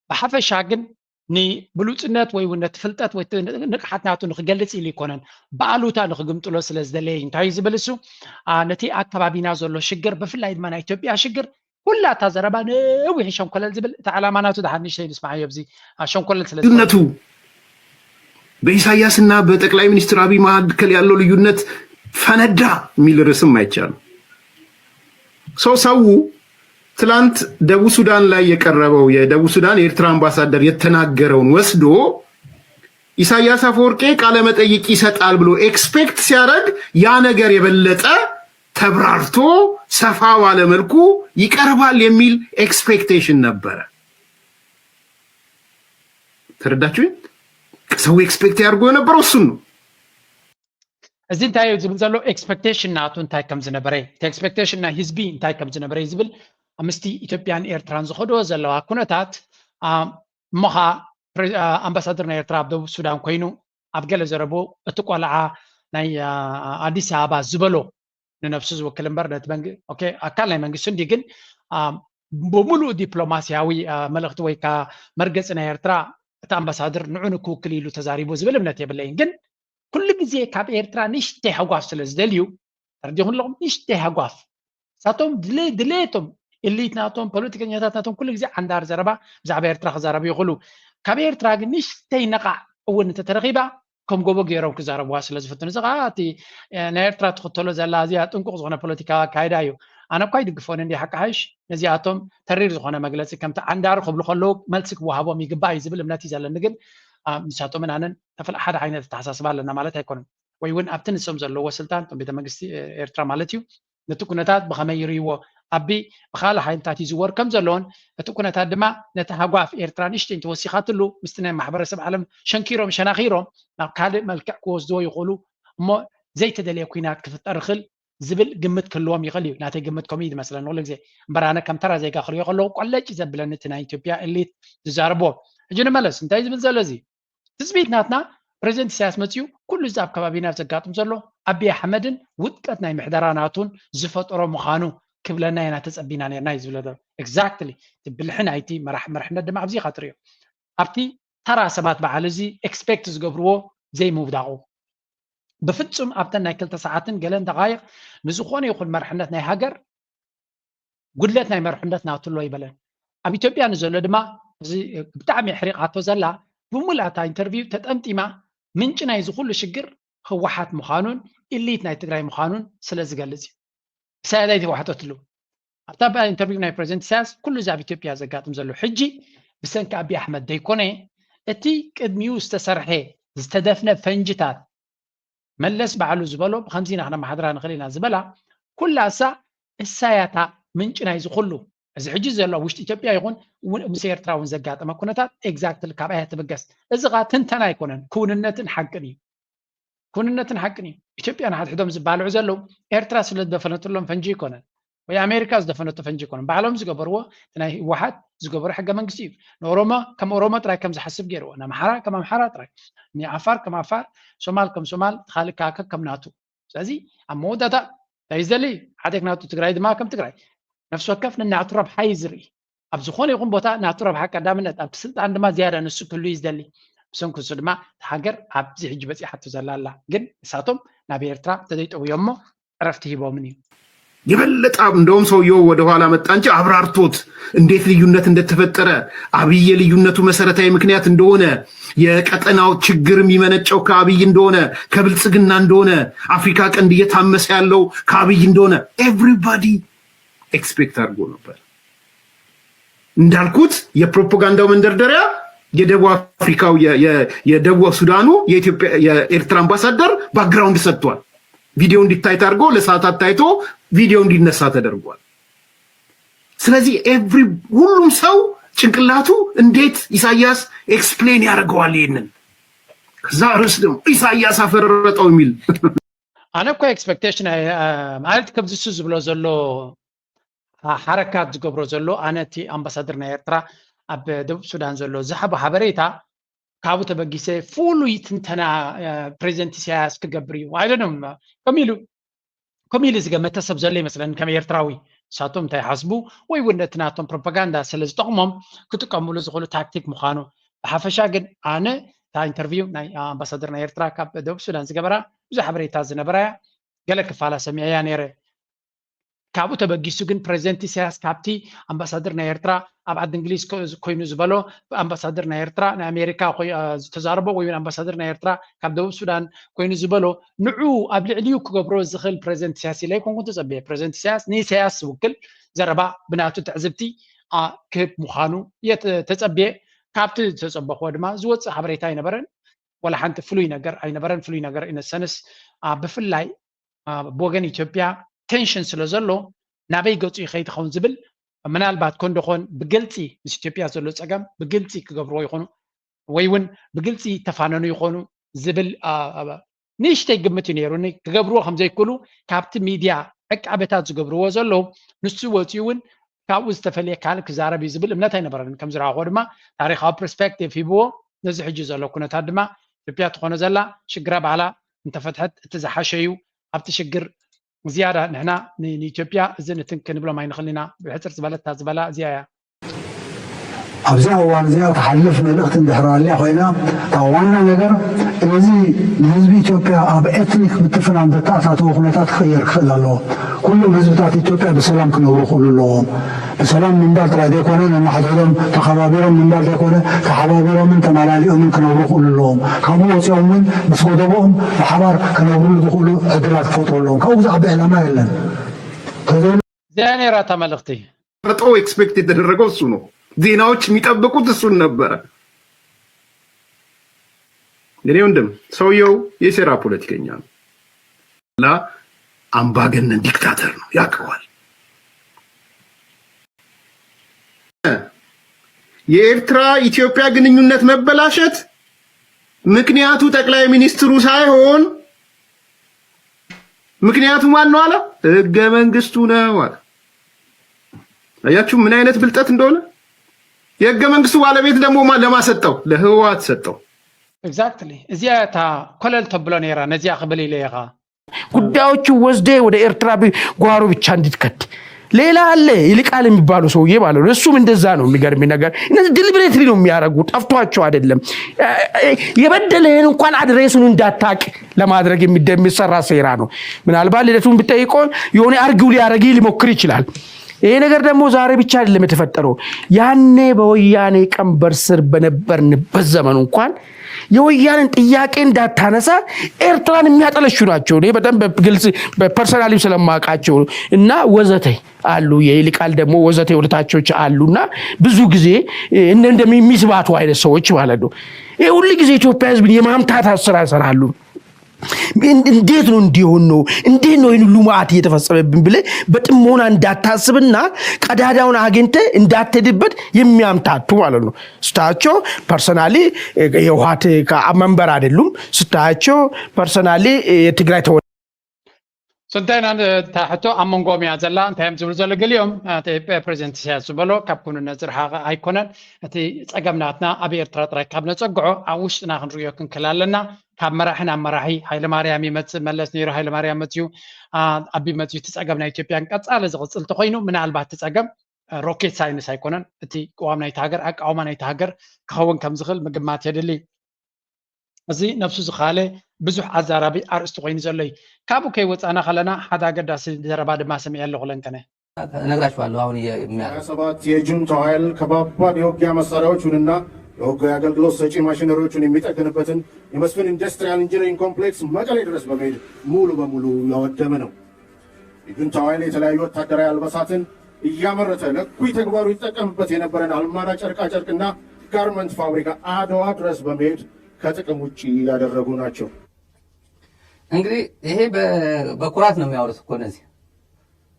ብሓፈሻ ግን ንብሉፅነት ወይ እውን ነቲ ፍልጠት ወይ ንቅሓት ናቱ ንክገልፅ ኢሉ ይኮነን ብኣሉታ ንክግምጥሎ ስለ ዝደለየ እንታይ ዝብል እሱ ነቲ ኣከባቢና ዘሎ ሽግር ብፍላይ ድማ ናይ ኢትዮጵያ ሽግር ኩላታ ዘረባ ነዊሕ ሸንኮለል ዝብል እቲ ዓላማ ናቱ ድሓር ንሽተይ ንስማዓዮ ኣብዚ ሸንኮለል ስለ ነቱ በኢሳያስና በጠቅላይ ሚኒስትር አብይ መካከል ያለው ልዩነት ፈነዳ የሚል ርዕስም አይቻልም። ሰው ሰው ትላንት ደቡብ ሱዳን ላይ የቀረበው የደቡብ ሱዳን የኤርትራ አምባሳደር የተናገረውን ወስዶ ኢሳያስ አፈወርቄ ቃለ መጠይቅ ይሰጣል ብሎ ኤክስፔክት ሲያደርግ ያ ነገር የበለጠ ተብራርቶ ሰፋ ባለ መልኩ ይቀርባል የሚል ኤክስፔክቴሽን ነበረ። ተረዳችሁኝ? ሰው ኤክስፔክት ያድርጎ የነበረው እሱን ነው። እዚ እንታይ እዩ ዝብል ዘሎ ኤክስፔክቴሽን ናቱ እንታይ ከም ዝነበረ እቲ ኤክስፔክቴሽን ናይ ህዝቢ እንታይ ከም ዝነበረ እዩ ዝብል ምስቲ ኢትዮጵያን ኤርትራን ዝኸድዎ ዘለዋ ኩነታት እሞ ኸዓ ኣምባሳደር ናይ ኤርትራ ኣብ ደቡብ ሱዳን ኮይኑ ኣብ ገለ ዘረቡ እቲ ቆልዓ ናይ ኣዲስ ኣበባ ዝበሎ ንነብሱ ዝውክል እምበር ነቲ መንግ ኦኬ ኣካል ናይ መንግስቲ እንዲ ግን ብምሉእ ዲፕሎማሲያዊ መልእኽቲ ወይ ከዓ መርገፂ ናይ ኤርትራ እቲ ኣምባሳደር ንዑ ንክውክል ኢሉ ተዛሪቡ ዝብል እምነት የብለይን ግን ኩሉ ግዜ ካብ ኤርትራ ንእሽተይ ሃጓፍ ስለ ዝደልዩ፣ ተረዲኹም ኣለኹም? ንእሽተይ ሃጓፍ። ንሳቶም ድሌ-፣ ድሌቶም፣ ኤሊት ናቶም፣ ፖለቲከኛታት ናቶም ኩሉ ግዜ ዓንዳር ዘረባ ብዛዕባ ኤርትራ ክዛረቡ ይኽእሉ። ካብ ኤርትራ ግን ንእሽተይ ነቓዕ እውን እንተተረኺባ፣ ከም ጎቦ ገይሮም ክዛረብዋ ስለ ዝፍትኑ። እዚ ኸዓ እቲ፣ እ፣ ናይ ኤርትራ ትኽተሎ ዘላ ኣዝያ ጥንቁቕ ዝኾነ ፖለቲካዊ ኣካይዳ እዩ። ኣነ እኳ ይድግፎን እንዲ ሓቂ ሓይሽ፣ ነዚኣቶም ተሪር ዝኾነ መግለጺ ከምቲ ዓንዳር ክብሉ ከለዉ መልሲ ክወሃቦም ይግባእ እዩ ዝብል እምነት እዩ ዘለኒ። ግን፣ አ፣ ንሳቶምን ኣነን ተፈል-፣ ሓደ ዓይነት ኣተሓሳስባ ኣለና ማለት ኣይኮነን። ወይ እውን ኣብቲ ንሶም ዘለዎ ስልጣን፣ እቶም ቤተ መንግስቲ፣ እ፣ ኤርትራ ማለት እዩ፣ ነቲ ኩነታት ብኸመይ ይርእይዎ፣ ኣቢ ብኻልእ ሓይልታት ይዝወር ከም ዘለዎን፣ እቲ ኩነታት ድማ ነቲ ሃጓፍ ኤርትራ ንእሽተይ እንተወሲኻትሉ፣ ምስቲ ናይ ማሕበረሰብ ዓለም ሸንኪሮም፣ ሸናኺሮም ናብ ካልእ መልክዕ ክወስድዎ ይኽእሉ እሞ፣ ዘይተደልየ ኲናት ክፍጠር ይኽእል ዝብል ግምት ክህልዎም ይኽእል እዩ። ናተይ ግምት ከምኡ እዩ ዝመስለኒ ኩሉ ግዜ። እምበር ኣነ ከም ተራ ዜጋ ክሪኦ ከለኹ ቆለጭ ዘብለኒ እቲ ናይ ኢትዮጵያ ኤሊት ዝዛረብዎ። ሕጂ ንመለስ፣ እንታይ ዝብል ዘሎ እዚ? ትጽቢት ናትና ፕሬዚደንት ኢሳያስ መጺኡ ኩሉ እዚ ኣብ ከባቢና ዘጋጥም ዘሎ ኣቢይ ኣሕመድን ውድቀት ናይ ምሕደራ ናቱን ዝፈጠሮ ምዃኑ ክብለና ኢና ተጸቢና ነርና እዩ ዝብለ ዘሎ። ኤግዛክትሊ። እቲ ብልሒ ናይቲ መራሕ-፣ መርሕነት ድማ ኣብዚ ኢኻ ትርእዮ። ኣብቲ ተራ ሰባት በዓል እዚ ኤክስፔክት ዝገብርዎ ዘይምውዳቑ። ብፍጹም ኣብተን ናይ ክልተ ሰዓትን ገለን ደቓይቕ ንዝኾነ ይኹን መርሕነት ናይ ሃገር ጉድለት ናይ መርሕነት ናቱ ኣሎ ይበለን። ኣብ ኢትዮጵያ ንዘሎ ድማ እዚ ብጣዕሚ ኣሕሪቓቶ ዘላ፣ ብምሉእ እታ ኢንተርቪው ተጠምጢማ፣ ምንጪ ናይዚ ኩሉ ሽግር ህወሓት ምዃኑን ኢሊት ናይ ትግራይ ምዃኑን ስለ ዝገልጽ እዩ። ኢሳያስ ኣይተዋሕጠትሉ። ኣብታ ኢንተርቪው ናይ ፕሬዚደንት ኢሳያስ ኩሉ እዚ ኣብ ኢትዮጵያ ዘጋጥም ዘሎ ሕጂ ብሰንኪ ኣቢይ ኣሕመድ ዘይኮነ፣ እቲ ቅድሚኡ ዝተሰርሐ ዝተደፍነ ፈንጅታት መለስ ባዕሉ ዝበሎ ብኸምዚ ኢና ክነመሓድራ ንኽእል ኢና ዝበላ ኩላ እሳ እሳ እያ እታ ምንጪ ናይዚ ኩሉ። እዚ ሕጂ ዘሎ ኣብ ውሽጢ ኢትዮጵያ ይኹን እውን ምስ ኤርትራ እውን ዘጋጠመ ኩነታት ኤግዛክትሊ ካብኣ እያ ትብገስ። እዚ ኸኣ ትንተና ኣይኮነን፣ ክውንነትን ሓቅን እዩ። ክውንነትን ሓቅን እዩ። ኢትዮጵያ ንሓድሕዶም ዝባልዑ ዘለዉ ኤርትራ ስለ ዝደፈነትሎም ፈንጂ ኣይኮነን፣ ወይ ኣሜሪካ ዝደፈነቶ ፈንጂ ኣይኮነን። ባዕሎም ዝገበርዎ፣ እቲ ናይ ህወሓት ዝገበሮ ሕገ መንግስቲ እዩ። ንኦሮሞ ከም ኦሮሞ ጥራይ ከም ዝሓስብ ገይርዎ፣ ንኣምሓራ ከም ኣምሓራ ጥራይ፣ ንዓፋር ከም ዓፋር፣ ሶማል ከም ሶማል፣ እቲ ካልእ ከኣ ከም ናቱ። ስለዚ ኣብ መወዳእታ እንታይ ዝደሊ? ሓቴክ ናቱ፣ ትግራይ ድማ ከም ትግራይ፣ ነፍሲ ወከፍ ንናቱ ረብሓ እዩ ዝርኢ። ኣብ ዝኾነ ይኹን ቦታ ናቱ ረብሓ ቀዳምነት፣ ኣብቲ ስልጣን ድማ ዝያዳ ንሱ ክህሉ እዩ ዝደሊ። ብሰንኪ ንሱ ድማ እታ ሃገር ኣብዚ ሕጂ በጺሓቶ ዘላ ኣላ። ግን ንሳቶም ናብ ኤርትራ እንተዘይጠውዮሞ ዕረፍቲ ሂቦምን እዩ። የበለጠ ኣብ-፣ እንደውም ሰውየው ወደኋላ መጣ እንጂ አብራርቶት እንዴት ልዩነት እንደተፈጠረ፣ አብይ የልዩነቱ መሰረታዊ ምክንያት እንደሆነ፣ የቀጠናው ችግር የሚመነጨው ከአብይ እንደሆነ፣ ከብልጽግና እንደሆነ፣ አፍሪካ ቀንድ እየታመሰ ያለው ከአብይ እንደሆነ everybody ኤክስፔክት አድርጎ ነበር። እንዳልኩት የፕሮፓጋንዳው መንደርደሪያ የደቡብ አፍሪካው የ-፣ የ-፣ የደቡብ ሱዳኑ የኢትዮጵያ፣ የኤርትራ አምባሳደር ባክግራውንድ ሰጥቷል። ቪዲዮ እንዲታይ ታርጎ ለሰዓታት ታይቶ ቪዲዮ እንዲነሳ ተደርጓል። ስለዚህ ኤቭሪ፣ ሁሉም ሰው ጭንቅላቱ እንዴት ኢሳያስ ኤክስፕሌን ያደርገዋል ይሄንን? ከዛ ርዕስ ደግሞ ኢሳያስ አፈረጠው የሚል። ኣነ እኮ ኤክስፔክቴሽን ኣይ-፣ አ-፣ ማለት ከምዚ እሱ ዝብሎ ዘሎ፣ አ-፣ ሓረካት ዝገብሮ ዘሎ፣ ኣነ እቲ ኣምባሳደር ናይ ኤርትራ ኣብ ደቡብ ሱዳን ዘሎ ዝሃቦ ሓበሬታ ካብኡ ተበጊሰ ፍሉይ ትንተና፣ አ፣ ፕሬዚደንት ኢሳያስ ክገብር እዩ። I don't know፣ ከምኡ ኢሉ፣ ከምኡ ኢሉ ዝገመተ ሰብ ዘሎ ይመስለኒ ከም ኤርትራዊ። ንሳቶም እንታይ ይሓስቡ ወይ እውን ነቲ ናቶም ፕሮፓጋንዳ ስለ ዝጠቕሞም ክጥቀምሉ ዝኽእሉ ታክቲክ ምዃኑ። ብሓፈሻ ግን ኣነ እታ ኢንተርቪው ናይ ኣምባሳደር ናይ ኤርትራ ካብ ደቡብ ሱዳን ዝገበራ ብዙሕ ሓበሬታ ዝነበራ እያ። ገለ ክፋላ ሰሚዐያ ነይረ። ካብኡ ተበጊሱ ግን ፕሬዚደንት ኢሳያስ ካብቲ ኣምባሳደር ናይ ኤርትራ ኣብ ዓዲ እንግሊዝ ኮ-፣ ኮይኑ ዝበሎ፣ ኣምባሳደር ናይ ኤርትራ ናይ ኣሜሪካ ኮይ-፣ አ፣ ዝተዛረቦ ወይ እውን ኣምባሳደር ናይ ኤርትራ ካብ ደቡብ ሱዳን ኮይኑ ዝበሎ፣ ንዑ ኣብ ልዕሊኡ ክገብሮ ዝኽእል ፕሬዚደንት ኢሳያስ ኢለ ኣይኮንኩን ተጸብየ። ፕሬዚደንት ኢሳያስ ንኢሳያስ ዝውክል ዘረባ ብናቱ ትዕዝብቲ፣ አ፣ ክህብ ምዃኑ እየ ተ-፣ ተጸብየ። ካብቲ ዝተጸበኽዎ ድማ ዝወጽእ ሓበሬታ ኣይነበረን። ዋላ ሓንቲ ፍሉይ ነገር ኣይነበረን። ፍሉይ ነገር ኢነሰንስ፣ አ፣ ብፍላይ፣ አ፣ ብወገን ኢትዮጵያ ቴንሽን ስለ ዘሎ ናበይ ገጹ ይኸይድ ይኸውን ዝብል ምናልባት ኮን ደኾን ብግልጺ ምስ ኢትዮጵያ ዘሎ ጸገም ብግልጺ ክገብርዎ ይኾኑ ወይ እውን ብግልጺ ይተፋነኑ ይኾኑ ዝብል፣ አ፣ አ፣ ንእሽተይ ግምት እዩ ነይሩኒ። ክገብርዎ ከም ዘይክእሉ ካብቲ ሚድያ ዕቃበታት ዝገብርዎ ዘለዉ ንሱ ወፂኡ እውን ካብኡ ዝተፈለየ ካልእ ክዛረብ እዩ ዝብል እምነት ኣይነበረንን። ከም ዝረኣኽዎ ድማ ታሪኻዊ ፐርስፔክቲቭ ሂብዎ። ነዚ ሕጂ ዘሎ ኩነታት ድማ ኢትዮጵያ ትኾኖ ዘላ ሽግራ ባዕላ እንተፈትሐት እቲ ዝሓሸ እዩ። ኣብቲ ሽግር ዝያዳ ንሕና ን-፣ ንኢትዮጵያ እዚ ንትን ክንብሎም ኣይንኽእልን ኢና። ብሕፅር ዝበለታ ዝበላ እዚኣ እያ። ኣብዛ እዋን እዚኣ ትሓልፍ መልእኽቲ እንድሕር ኣልያ ኮይና፣ እታ ዋና ነገር ስለዚ ንህዝቢ ኢትዮጵያ ኣብ ኤትኒክ ምትፍናን ዘተኣታተወ ኩነታት ክቕየር ክኽእል ኣለዎ። ኩሎም ህዝብታት ኢትዮጵያ ብሰላም ክነብሩ ክኽእሉ ኣለዎም። ብሰላም ምንባር ጥራይ ዘይኮነ፣ ነንሕድሕዶም ተኸባቢሮም ምንባር ዘይኮነ፣ ተሓባቢሮምን ተመላሊኦምን ክነብሩ ክኽእሉ ኣለዎም። ካብኡ ወፂኦም እውን ምስ ጎደቦኦም ብሓባር ክነብሩሉ ዝኽእሉ ዕድላት ክፈጥሩ ኣለዎም። ካብኡ ዝዓቢ ዕላማ የለን። ተዘይሉ እዚኣ ነይራ እታ መልእኽቲ። ቀርጠው ኤክስፔክት የተደረገው እሱ ነው። ዜናዎች የሚጠብቁት እሱን ነበረ። የኔ ወንድም ሰውየው የሴራ ፖለቲከኛ ነው እና አምባገነን ዲክታተር ነው፣ ያውቀዋል። የኤርትራ ኢትዮጵያ ግንኙነት መበላሸት ምክንያቱ ጠቅላይ ሚኒስትሩ ሳይሆን ምክንያቱ ማን ነው አለ? ህገ መንግስቱ ነው አለ። አያችሁ ምን አይነት ብልጠት እንደሆነ። የህገ መንግስቱ ባለቤት ደግሞ ማ- ለማን ሰጠው? ለህወሓት ሰጠው። Exactly። እዚኣ እታ ኮለል ተብሎ ነይራ ነዚኣ ክብል ኢለ ኢኻ። ጉዳዮቹ ወስደ ወደ ኤርትራ ቢ- ጓሮ ብቻ እንድትከት ሌላ አለ ይልቃል የሚባሉ ሰውዬ ማለት ነው። እሱም እንደዛ ነው። የሚገርም ነገር እነዚህ deliberately ነው የሚያደርጉ፣ ጠፍቷቸው አይደለም። የበደለህን እንኳን አድሬሱን እንዳታቅ ለማድረግ የሚደ- የሚሰራ ሴራ ነው። ምናልባት ልደቱን ብጠይቆ የሆነ አርጊው ሊያደርግ ሊሞክር ይችላል። ይሄ ነገር ደግሞ ዛሬ ብቻ አይደለም የተፈጠረው። ያኔ በወያኔ ቀንበር ስር በነበርንበት ዘመን እንኳን የወያኔን ጥያቄ እንዳታነሳ ኤርትራን የሚያጠለሹ ናቸው። እኔ በጣም በግልጽ በፐርሰናሊ ስለማውቃቸው እና ወዘተ አሉ። የይልቃል ደግሞ ወዘተ ወደታቾች አሉና ብዙ ጊዜ እንደ እንደሚስባቱ አይነት ሰዎች ማለት ነው። ይሄ ሁሉ ጊዜ ኢትዮጵያ ህዝብን የማምታት ስራ ይሰራሉ። እንዴት ነው እንዲሆን ነው? እንዴት ነው ይህን ሁሉ መዓት እየተፈጸመብን ብለህ በጥሞና እንዳታስብና ቀዳዳውን አግኝተህ እንዳትሄድበት የሚያምታቱ ማለት ነው። ስታቸው ፐርሰናሊ የህወሓት መንበር አይደሉም። ስታቸው ፐርሰናሊ የትግራይ ተወ ስንታይ ና እታ ሕቶ ኣብ መንጎኦም እያ ዘላ። እንታይ እዮም ዝብሉ ዘሎ? ገሊኦም ፕሬዚደንት ኢሳያስ ዝበሎ ካብ ኩንነት ዝረሓቐ ኣይኮነን። እቲ ጸገም ናትና ኣብ ኤርትራ ጥራይ ካብ ነጸግዖ ኣብ ውሽጥና ክንርእዮ ክንክል ኣለና። ካብ መራሒ ናብ መራሒ ሃይለማርያም ይመጽእ፣ መለስ ነይሩ፣ ሃይለማርያም መጽዩ፣ ኣቢ መጽዩ። እቲ ጸገም ናይ ኢትዮጵያን ቀጻሊ ዝቕጽል ተኾይኑ ምናልባት እቲ ጸገም ሮኬት ሳይንስ ኣይኮነን። እቲ ቅዋም ናይቲ ሃገር ኣቃውማ ናይቲ ሃገር ክኸውን ከም ዝኽእል ምግማት የድሊ። እዚ ነብሱ ዝኻለ ብዙሕ ኣዛራቢ ኣርእስቲ ኮይኑ ዘሎ እዩ። ካብኡ ከይወፃና ከለና ሓደ ኣገዳሲ ዘረባ ድማ ሰሚዐ ኣለኹ ለንቀነ። እነግራችኋለሁ አሁን የሚያ ሰባት የጁንታው ኃይል ከባባድ የውጊያ መሳሪያዎቹንና የውጊያ አገልግሎት ሰጪ ማሽነሪዎቹን የሚጠግንበትን የመስፍን ኢንዱስትሪያል ኢንጂነሪንግ ኮምፕሌክስ መቀሌ ድረስ በመሄድ ሙሉ በሙሉ ያወደመ ነው። የጁንታው ኃይል የተለያዩ ወታደራዊ አልባሳትን እያመረተ ለእኩይ ተግባሩ ይጠቀምበት የነበረን አልማዳ ጨርቃጨርቅና ጋርመንት ፋብሪካ አድዋ ድረስ በመሄድ ከጥቅም ውጭ ያደረጉ ናቸው። እንግዲህ ይሄ በ- በኩራት ነው የሚያወሩት እኮ እነዚህ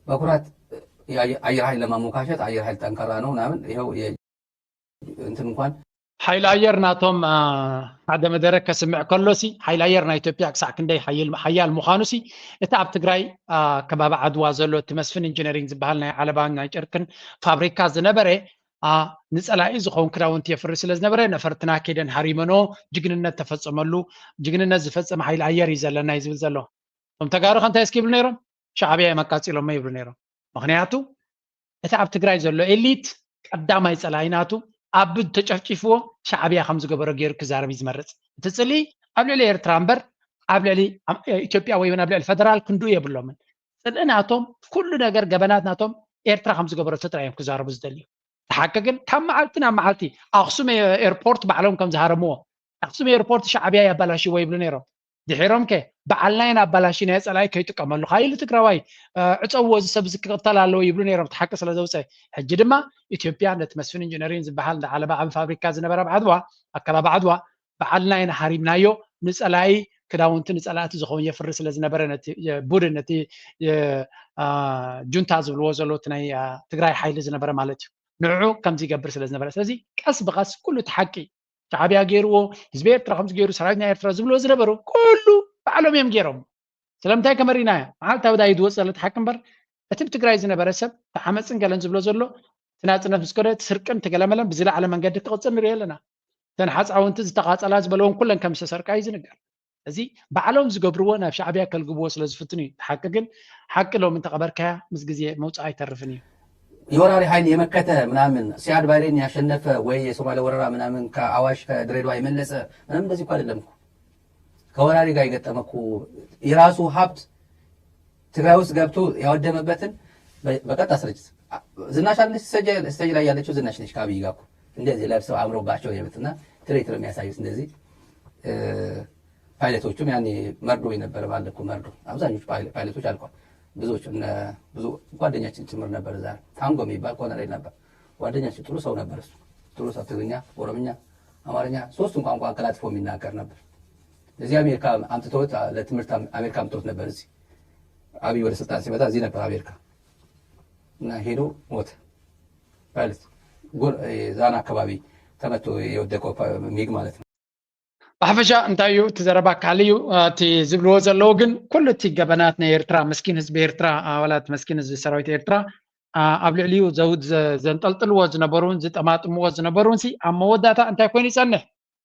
በኩራት የአየ- አየር ኃይል ለማሞካሸት አየር ኃይል ጠንካራ ነው ምናምን ይኸው የ- እንትን እንኳን ሓይሊ ኣየር ናቶም ሓደ መደረ ከስምዕ ከሎሲ ሓይሊ ኣየር ናይ ኢትዮጵያ ክሳዕ ክንደይ ሓያል ምዃኑሲ እቲ ኣብ ትግራይ ከባቢ ዓድዋ ዘሎ እቲ መስፍን ኢንጂነሪንግ ዝበሃል ናይ ዓለባን ናይ ጨርቅን ፋብሪካ ዝነበረ ንፀላኢ ዝኸውን ክዳውንቲ የፍሪ ስለ ዝነበረ ነፈርትና ከይደን ሃሪመኖ ጅግንነት ተፈፀመሉ። ጅግንነት ዝፈፀመ ሓይሊ ኣየር እዩ ዘለና እዩ ዝብል ዘሎ። እቶም ተጋሩ ከ እንታይ እስኪ ይብሉ ነይሮም? ሻዕብያ እዮም ኣቃፂሎሞ ይብሉ ነይሮም። ምክንያቱ እቲ ኣብ ትግራይ ዘሎ ኤሊት ቀዳማይ ፀላኢ ናቱ ኣብ ተጨፍጪፍዎ ሻዕብያ ከም ዝገበሮ ገይሩ ክዛረብ እዩ ዝመርፅ። እቲ ፅልኢ ኣብ ልዕሊ ኤርትራ እምበር ኣብ ልዕሊ ኢትዮጵያ ወይ እውን ኣብ ልዕሊ ፈደራል ክንድኡ የብሎምን። ፅልኢ ናቶም ኩሉ ነገር ገበናት ናቶም ኤርትራ ከም ዝገበረቶ ጥራይ እዮም ክዛረቡ ዝደልዩ። እቲ ሓቂ ግን ካብ መዓልቲ ናብ መዓልቲ ኣክሱም ኤርፖርት ባዕሎም ከም ዝሃረምዎ ኣክሱም ኤርፖርት ሻዕብያ ያባላሽዎ ይብሉ ነይሮም። ድሒሮም ከ በዓልና ኢና ኣባላሺናዮ ፀላኢ ከይጥቀመሉ ካይሉ ትግራዋይ ዕፀውዎ እዚ ሰብ እዚ ክቅተል ኣለዎ ይብሉ ነይሮም እቲ ሓቂ ስለ ዘውፀ። ሕጂ ድማ ኢትዮጵያ ነቲ መስፍን ኢንጂነሪን ዝበሃል እንዳ ዓለባ ዓቢ ፋብሪካ ዝነበረ ኣብ ዓድዋ ኣከባቢ ዓድዋ በዓልና ኢና ሃሪምናዮ ንፀላኢ ክዳውንቲ ንፀላእቲ ዝኸውን የፍሪ ስለ ዝነበረ ነቲ ቡድን ነቲ ጁንታ ዝብልዎ ዘለዉ እቲ ናይ ትግራይ ሓይሊ ዝነበረ ማለት እዩ። ንዕዑ ከምዚ ይገብር ስለ ዝነበረ ስለዚ ቀስ ብቀስ ኩሉ እቲ ሓቂ ሻዕብያ ገይርዎ ህዝቢ ኤርትራ ከምዚ ገይሩ ሰራዊት ናይ ኤርትራ ዝብልዎ ዝነበሩ ኩሉ ባዕሎም እዮም ገይሮም። ስለምንታይ ከመሪናዮ መዓልታዊ ዳዩ ዝወፅ ዘሎ ሓቂ እምበር እቲ ብትግራይ ዝነበረ ሰብ ተዓመፅን ገለን ዝብሎ ዘሎ እቲ ናፅነት ምስ ከደ እቲ ስርቅን ተገለመለን ብዝለዓለ መንገዲ ክቕፅል ንሪኦ ኣለና። እተን ሓፃውንቲ ዝተቓፀላ ዝበለውን ኩለን ከም ዝተሰርቃ እዩ ዝንገር። እዚ ባዕሎም ዝገብርዎ ናብ ሻዕብያ ከልግብዎ ስለ ዝፍትኑ እዩ። ሓቂ ግን ሓቂ ሎሚ እንተቐበርካያ ምስ ግዜ መውፅኣ ኣይተርፍን እዩ። የወራሪ ኃይል የመከተ ምናምን ሲያድ ባሬን ያሸነፈ ወይ የሶማሌ ወረራ ምናምን ከአዋሽ ከድሬዳዋ የመለሰ ምናምን እንደዚህ እኮ አይደለም እኮ። ከወራሪ ጋር የገጠመ እኮ የራሱ ሀብት ትግራይ ውስጥ ገብቶ ያወደመበትን በ- በቀጥታ ስርጭት ዝናሽ አለች። ስቴጅ ላይ ያለችው ዝናሽ ነች። ከአብይ ጋር እኮ እንደዚህ ለብሰው አምሮባቸው የመጡና ትርኢት ነው የሚያሳዩት። እንደዚህ እ፣ ፓይለቶቹም ያኔ መርዶ የነበረ ባለ እኮ መርዶ አብዛኞቹ ፓይለ- ፓይለቶች አልቋል። ብዙዎቹ እነ ብዙ ጓደኛችን ጭምር ነበር። እዛ ታንጎ የሚባል ኮሎኔል ነበር ጓደኛችን። ጥሩ ሰው ነበር እሱ። ጥሩ ሰው፣ ትግርኛ፣ ኦሮምኛ፣ አማርኛ ሶስቱን ቋንቋ አቀላጥፎ የሚናገር ነበር። እዚህ አሜሪካ አምጥተውት ለትምህርት አም- አሜሪካ አምጥተውት ነበር። እዚህ አብይ ወደ ስልጣን ሲመጣ እዚህ ነበር አሜሪካ እና ሄዶ ሞተ። ፓይለት ጎ- ዛና አካባቢ ተመቶ የወደቀው ፓ- ሚግ ማለት ነው። ብሓፈሻ እንታይ እዩ እቲ ዘረባ ካልእ እዩ። እቲ ዝብልዎ ዘለዉ ግን ኩሉ እቲ ገበናት ናይ ኤርትራ፣ መስኪን ህዝቢ ኤርትራ፣ ኣባላት መስኪን ህዝቢ ሰራዊት ኤርትራ ኣብ ልዕሊኡ ዘንጠልጥልዎ ዝነበሩን ዝጠማጥምዎ ዝነበሩን ሲ ኣብ መወዳእታ እንታይ ኮይኑ ይጸንሕ?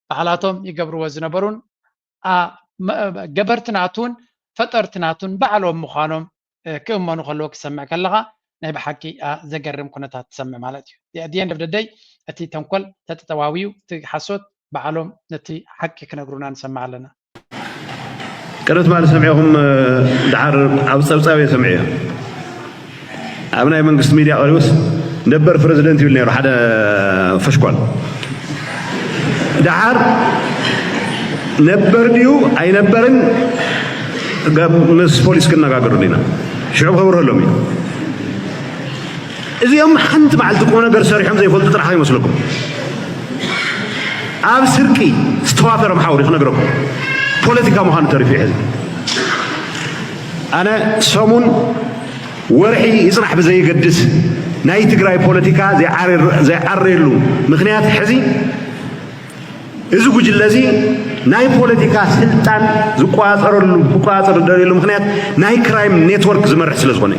ባዕላቶም ይገብርዎ ዝነበሩን ገበርቲ ናቱን ፈጠርቲ ናቱን ባዕሎም ምዃኖም ክእመኑ ከለዉ ክሰምዕ ከለኻ ናይ ብሓቂ ዘገርም ኩነታት ትሰምዕ ማለት እዩ። At the end of the day እቲ ተንኮል ተጠዋውዩ እቲ ሓሶት ባዕሎም ነቲ ሓቂ ክነግሩና ንሰምዕ ኣለና። ቅርብ ትማሊ ሰሚዕኹም ደሓር ኣብ ፀብፃብ እየ ሰሚዐዮ። ኣብ ናይ መንግስቲ ሚድያ ቀሪቡስ ነበር ፕረዚደንት ይብል ነይሩ ሓደ ፈሽኳል። ደሓር ነበር ድዩ ኣይነበርን ምስ ፖሊስ ክነጋገሩ ኢና። ሽዑ ከብርሀሎም እዩ። እዚኦም ሓንቲ መዓልቲ ቁም ነገር ሰሪሖም ዘይፈልጡ ጥራሕ ይመስለኩም። ኣብ ስርቂ ዝተዋፈረ መሓውር ክነግረኩም ፖለቲካ ምዃኑ ተሪፉ ሕዚ ኣነ ሰሙን ወርሒ ይፅናሕ ብዘይገድስ ናይ ትግራይ ፖለቲካ ዘይዓረየሉ ምክንያት ሕዚ እዚ ጉጅለ እዚ ናይ ፖለቲካ ስልጣን ዝቆፃፀረሉ ክቆፃፀር ዝደልየሉ ምክንያት ናይ ክራይም ኔትወርክ ዝመርሕ ስለ ዝኾነ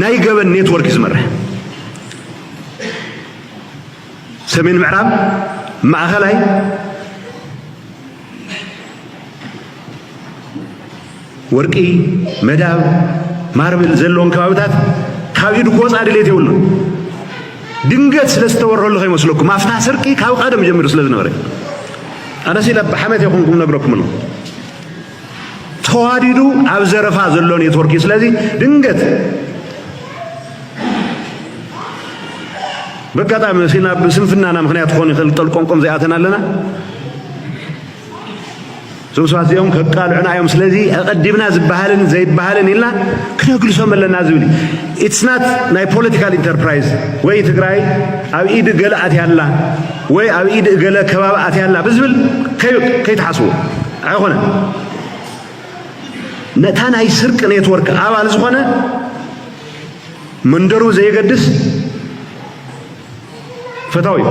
ናይ ገበን ኔትወርክ እዩ ዝመርሕ። ሰሜን ምዕራብ ማእኸላይ ወርቂ መዳብ ማርብል ዘለዎም ከባብታት ካብ ኢዱ ክወፃ ድሌት የብሉን። ድንገት ስለ ዝተወረሉ ከይመስለኩም ኣብታ ስርቂ ካብ ቀደም ጀሚሩ ስለ ዝነበረ ኣነስ ኢለ ብሓመት የኹንኩም ነግረኩም ኣሎ። ተዋዲዱ ኣብ ዘረፋ ዘሎ ኔትወርክ እዩ። ስለዚ ድንገት በጋጣሚ ሲና ብስንፍናና ምክንያት ክኾን ይኽእል ጠልቆምቆም ዘይኣተና ኣለና። እዞም ሰባት እዚኦም ከቃልዑና እዮም። ስለዚ ኣቐዲምና ዝበሃልን ዘይበሃልን ኢልና ክነግልሶም ኣለና ዝብል ኢትስናት ናይ ፖለቲካል ኢንተርፕራይዝ ወይ ትግራይ ኣብ ኢድ ገለ ኣትያላ ወይ ኣብ ኢድ ገለ ከባቢ ኣትያላ ብዝብል ከይትሓስቡ ኣይኮነ ነታ ናይ ስርቂ ኔትወርክ ኣባል ዝኾነ መንደሩ ዘየገድስ ፈታዊ እዩ።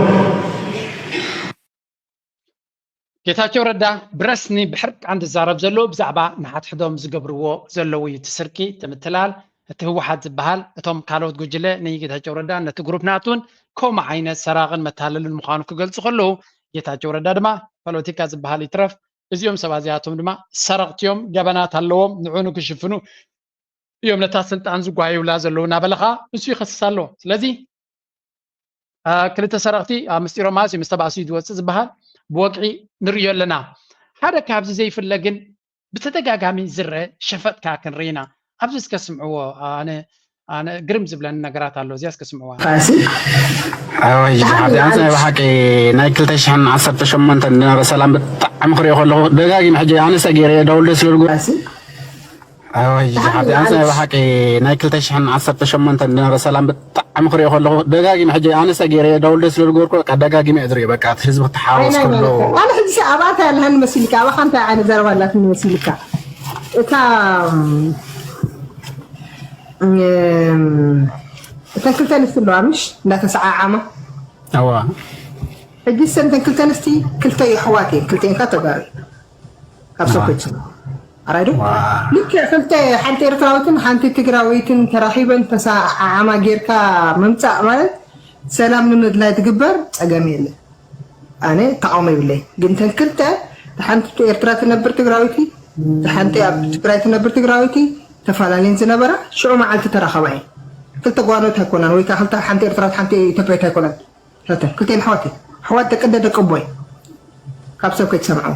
ጌታቸው ረዳ ብረስኒ ብሕርቃን ዝዛረብ ዘሎ ብዛዕባ ንሓድሕዶም ዝገብርዎ ዘለዉ እዩ። እቲ ስርቂ፣ እቲ ምትላል፣ እቲ ህወሓት ዝበሃል እቶም ካልኦት ጉጅለ ንጌታቸው ረዳ ነቲ ግሩፕ ናቱን ከምኡ ዓይነት ሰራቕን መታለልን ምዃኑ ክገልጹ ከለዉ ጌታቸው ረዳ ድማ ፖለቲካ ዝበሃል ይትረፍ እዚኦም ሰባት እዚኣቶም ድማ ሰረቕቲ እዮም፣ ገበናት ኣለዎም፣ ንዑ ንክሽፍኑ እዮም ነታ ስልጣን ዝጓየዩላ ዘለዉ እናበለ ከዓ ንሱ ይኸስስ ኣሎ። ስለዚ ክልተ ሰረቕቲ ኣብ ምስጢሮም ማለት እዩ ምስ ተባእሱ እዩ ዝወፅእ ዝበሃል ብወግዒ ንርእዮ ኣለና። ሓደ ካብዚ ዘይፍለ ግን ብተደጋጋሚ ዝረአ ሸፈጥካ ክንርኢ ኢና። ኣብዚ እስከ ስምዕዎ ኣነ ኣነ ግርም ዝብለኒ ነገራት ኣሎ እዚኣ እስከ ስምዕዋ። ቃሲ ኣወይ ሓብቲ ኣንስ ናይ ብሓቂ ናይ ክልተ ሽሕን ዓሰርተ ሸሞንተን ዝነበረ ሰላም ብጣዕሚ ክሪኦ ከለኹ ደጋጊመ ሕጂ ኣነሰ ገይረ ደውል ደስ ልብል ቃሲ ኣወይ ሓብቲ ኣንስ ናይ ብሓቂ ናይ ክልተ ሽሕን ዓሰርተ ሸሞንተን ዝነበረ ሰላም ብጣዕሚ ክሪኦ ከለኹ ደጋጊመ ሕጂ ኣነሰ ገይረ ደውል ደስ ልብል ገርኩ በቃ ደጋጊመ እየ ዝሪኦ በቃ እቲ ህዝቢ ክተሓወስ ከሎ ኣነ ሕጂ ኣብኣ እንታይ ኣለሃኒ መሲልካ ኣባኻ እንታይ ዓይነት ዘረባ ኣላትኒ መሲልካ እታ እተን ክልተ ኣንስቲ ኣለዋ ምሽ እንዳተሰዓዓማ እዋ ሕጂ ሰን እተን ክልተ ኣንስቲ ክልተ የሕዋት እየን ክልተን ከ ተጋሩ ካብ ሰኮች ኣራይ ዶ ልክዕ ክልተ ሓንቲ ኤርትራዊትን ሓንቲ ትግራወይትን ተራኺበን ተሰዓዓማ ጌርካ ምምፃእ ማለት ሰላም ንምድላይ ትግበር ፀገም የለ ኣነ ተቃውሞ ይብለይ ግን ተን ክልተ ሓንቲ ኤርትራ ትነብር ትግራወይቲ ሓንቲ ኣብ ትግራይ ትነብር ትግራወይቲ ተፈላለየን ዝነበራ ሽዑ መዓልቲ ተራኸባ እየን ክልተ ጓኖት ኣይኮናን ወይ ከዓ ክልተ ሓንቲ ኤርትራዊት ሓንቲ ኢትዮጵያዊት ኣይኮናን ክልተን ኣሕዋት እየን ኣሕዋት ደቂ ኣደ ደቂ ኣቦ እየን ካብ ሰብ ከይትሰምዐው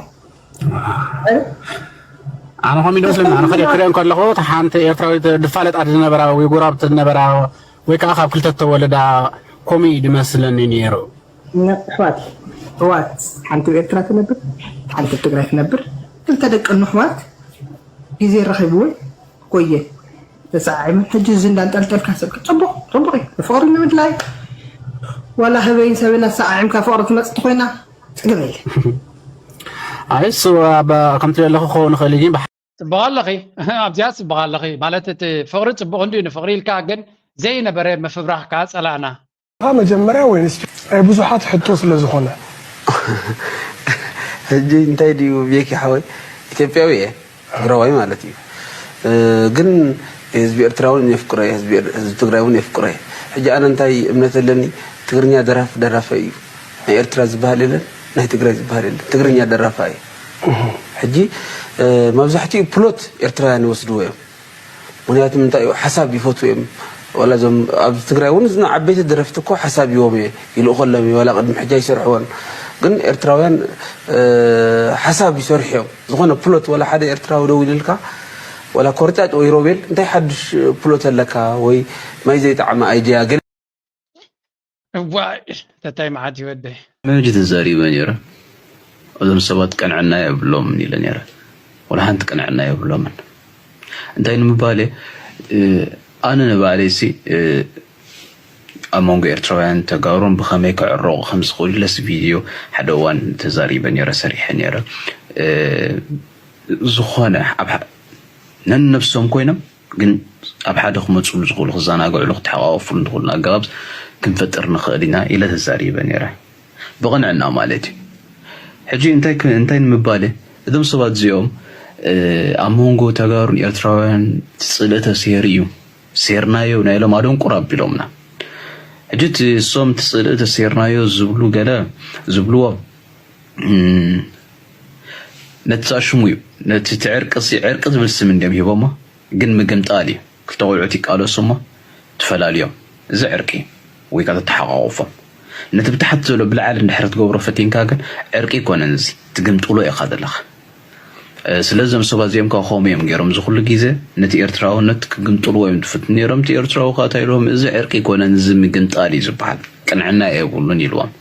ኣነ ከምኡ ኢሉ መስለኒ። ኣነ ከደ ክሪኦ እንከለኹ፣ እታ ሓንቲ ኤርትራዊት ድፋለጣ ዝነበራ ወይ ጎራብቲ ዝነበራ ወይ ከዓ ካብ ክልተ ተወለዳ ከምኡ እዩ ዝመስለኒ ነይሩ። ኣሕዋት ኣሕዋት ሓንቲ ኤርትራ ትነብር፣ ሓንቲ ትግራይ ትነብር። ክልተ ደቂ ኣሕዋት ግዜ ረኺብዎ ኮየ ተሰዓዒመን ሕጂ እዚ እንዳንጠልጠልካ ሰብ ጽቡቕ ጽቡቕ እዩ። ፍቕሪ ንምድላይ ዋላ ህበይን ሰበይን ኣሰዓዒምካ ፍቕሪ ትመጽእ ኮይና ጸገም የለ። ኣይ እሱ ኣብ ከምቲ ዘለኹ ክኸውን ይኽእል እዩ፣ ግን ጽቡቕ ኣለኺ ኣብዚኣ ጽቡቕ ኣለኺ ማለት እቲ ፍቕሪ ጽቡቕ እንድዩ ንፍቕሪ ኢልካ ግን ዘይነበረ ምፍብራኽ ከዓ ጸላእና። መጀመርያ ወይ ንስቲ ናይ ብዙሓት ሕቶ ስለ ዝኾነ ሕጂ እንታይ ድዩ ቤኪ ሓወይ ኢትዮጵያዊ እየ ትግራዋይ ማለት እዩ ግን ህዝቢ ኤርትራ እውን የፍቅሮ እየ ህዝቢ ትግራይ እውን የፍቅሮ እየ ሕጂ ኣነ እንታይ እምነት ኣለኒ ትግርኛ ደራፍ ደራፋይ እዩ ናይ ኤርትራ ዝበሃል የለን ናይ ትግራይ ዝበሃል የለን ትግርኛ ደራፋ እየ ሕጂ መብዛሕትኡ ፕሎት ኤርትራውያን ይወስድዎ እዮም ምክንያቱ ምንታይ እዩ ሓሳብ ይፈትዉ እዮም ዋላ እዞም ኣብ ትግራይ እውን እዞም ዓበይቲ ደረፍቲ እኮ ሓሳብ ይዎም እየ ይልእኸሎም እዩ ዋላ ቅድሚ ሕጂ ኣይሰርሕዎን ግን ኤርትራውያን ሓሳብ ይሰርሑ እዮም ዝኾነ ፕሎት ዋላ ሓደ ኤርትራዊ ደው ኢልልካ ዋላ ኮርጫጭ ወይ ሮቤል እንታይ ሓዱሽ ፕሎት ኣለካ ወይ ማይ ዘይጠዓመ ኣይድያ ገለ እዋይ ተታይ መዓት ይወደይ መጅ ተዛሪበ ነይረ እዞም ሰባት ቅንዕና የብሎምን ኢለ ነይረ ወላ ሓንቲ ቅንዕና የብሎምን እንታይ ንምባል ኣነ ንባዕለይ ሲ ኣብ መንጎ ኤርትራውያን ተጋሩን ብኸመይ ክዕረቑ ከም ዝኽእሉ ለስ ቪድዮ ሓደ እዋን ተዛሪበ ነይረ ሰሪሐ ነይረ ዝኾነ ኣብ ነንነብሶም ኮይኖም ግን ኣብ ሓደ ክመፅሉ ዝኽእሉ ክዘናግዕሉ ክተሓቋቆፍሉ ዝኽእሉ ኣገባብ ክንፈጥር ንኽእል ኢና ኢለ ተዛሪበ ነይረ ብቕንዕና ማለት እዩ ሕጂ እንታይ እንታይ ንምባል እዞም ሰባት እዚኦም ኣብ መንጎ ተጋሩን ኤርትራውያን ትፅልእ ተሴሩ እዩ ሴርናዮ ናይ ኢሎም ኣደንቁር ኣቢሎምና ሕጂ እቲ እሶም ትፅልእ ተሴርናዮ ዝብሉ ገለ ዝብልዎ ነቲ ኣሽሙ እዩ ነቲ ትዕርቂ ሲ ዕርቂ ዝብል ስም እንዲም ሂቦሞ ግን ምግምጣል እዩ ክልተ ቆልዑት ይቃለሱ እሞ ትፈላልዮም እዚ ዕርቂ ወይ ከዓ ተተሓቋቁፎም ነቲ ብታሕቲ ዘሎ ብላዕሊ እንድሕር ትገብሮ ፈቲንካ ግን ዕርቂ ይኮነን እዚ ትግምጥሎ ኢኻ ዘለኻ ስለዚ እዞም ሰባት እዚኦም ከዓ ከምኡ እዮም ገይሮም እዚ ኩሉ ግዜ ነቲ ኤርትራውነት ክግምጥልዎ እዮም ዝፍትኑ ነይሮም እቲ ኤርትራዊ ከዓ እንታይ ኢሎም እዚ ዕርቂ ይኮነን እዚ ምግምጣል እዩ ዝበሃል ቅንዕና የብሉን ኢልዎም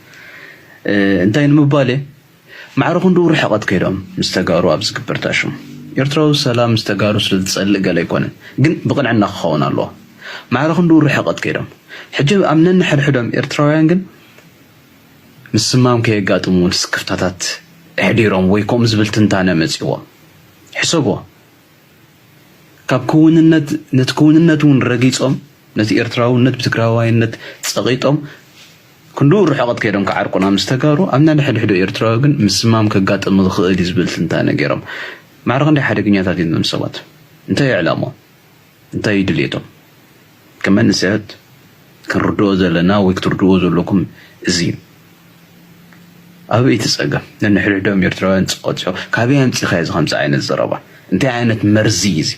እንታይ ንምባል ማዕረ ክንድኡ ርሕቐት ከይዶም ምስ ተጋሩ ኣብ ዝግበር ታሽሙ ኤርትራዊ ሰላም ምስ ተጋሩ ስለ ዝጸልእ ገለ ኣይኮነን ግን ብቕንዕና ክኸውን ኣለዎ ማዕረ ክንድኡ ርሕቐት ከይዶም ሕጂ ኣብ ነንሕድሕዶም ኤርትራውያን ግን ምስማም ከየጋጥሙ ስክፍታታት ኣሕዲሮም ወይ ከምኡ ዝብል ትንታነ መጺዎም ሕሰብዎ ካብ ክውንነት ነቲ ክውንነት እውን ረጊጾም ነቲ ኤርትራውነት ብትግራዋይነት ጸቒጦም ክንድኡ ርሕቐት ከይዶም ክዓርቁና ምስ ተጋሩ ኣብ ናይ ሕድሕዶ ኤርትራዊ ግን ምስማም ከጋጥም ዝኽእል እዩ ዝብል ትንታነ ገይሮም ማዕረ ክንደይ ሓደገኛታት እዮም ዞም ሰባት እንታይ እዩ ዕላምኦም እንታይ እዩ ድልየቶም ከም መንእሰያት ክንርድኦ ዘለና ወይ ክትርድእዎ ዘለኩም እዚ እዩ ኣበይ እቲ ጸገም ነንሕድሕዶም ኤርትራውያን ጸቐጽኦ ካበይ ኣምጺኻዮ እዚ ከምዚ ዓይነት ዘረባ እንታይ ዓይነት መርዚ እዩ እዚ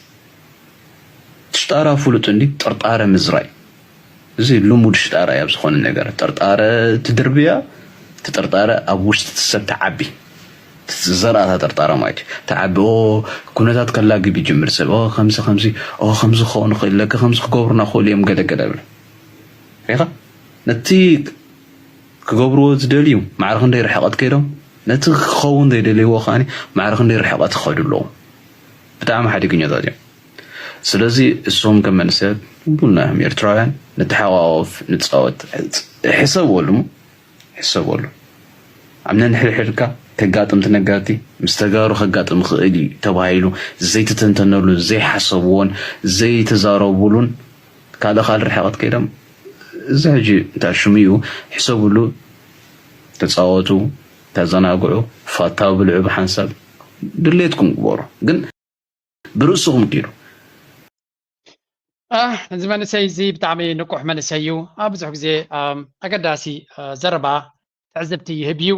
ሽጣራ ፍሉጥ እንዲ ጥርጣረ ምዝራይ እዚ ልሙድ ሽጣራ እዩ ኣብ ዝኾነ ነገር ጥርጣረ ትድርብያ እቲ ጥርጣረ ኣብ ውሽጢ እቲ ሰብ ትዓቢ ዘርኣታ ጥርጣረ ማለት እዩ ትዓቢ ኩነታት ከላግብ ይጅምር ሰብ ከምዚ ከምዚ ከምዚ ክኸውን ይኽእል ለከ ከምዚ ክገብሩና ክኽእሉ እዮም ገለገለ ብል ሪኻ ነቲ ክገብርዎ ዝደልዩ ማዕረ ክንደይ ርሕቐት ከይዶም ነቲ ክኸውን ዘይደልይዎ ከዓኒ ማዕረ ክንደይ ርሕቐት ክኸዱ ኣለዎም ብጣዕሚ ሓደገኛታት እዮም ስለዚ እሶም ከም መንእሰያት ቡና እዮም ኤርትራውያን ንተሓዋወፍ ንፃወት ሕሰብዎሉ ሕሰብዎሉ ኣብ ነንሕድሕድካ ከጋጥም ትነጋርቲ ምስ ተጋሩ ከጋጥም ይኽእል እዩ ተባሂሉ ዘይተተንተነሉ ዘይሓሰብዎን ዘይተዛረቡሉን ካልእ ካልእ ርሕቐት ከይዶም እዚ ሕጂ እንታይ ሽሙ እዩ ሕሰብሉ ተፃወቱ ተዘናግዑ ፋታ ብልዑ ብሓንሳብ ድሌትኩም ግበሩ ግን ብርእስኹም ኪዱ እዚ መንእሰይ እዚ ብጣዕሚ ንቁሕ መንእሰይ እዩ ኣብ ብዙሕ ግዜ ኣገዳሲ ዘረባ ትዕዝብቲ ይህብ እዩ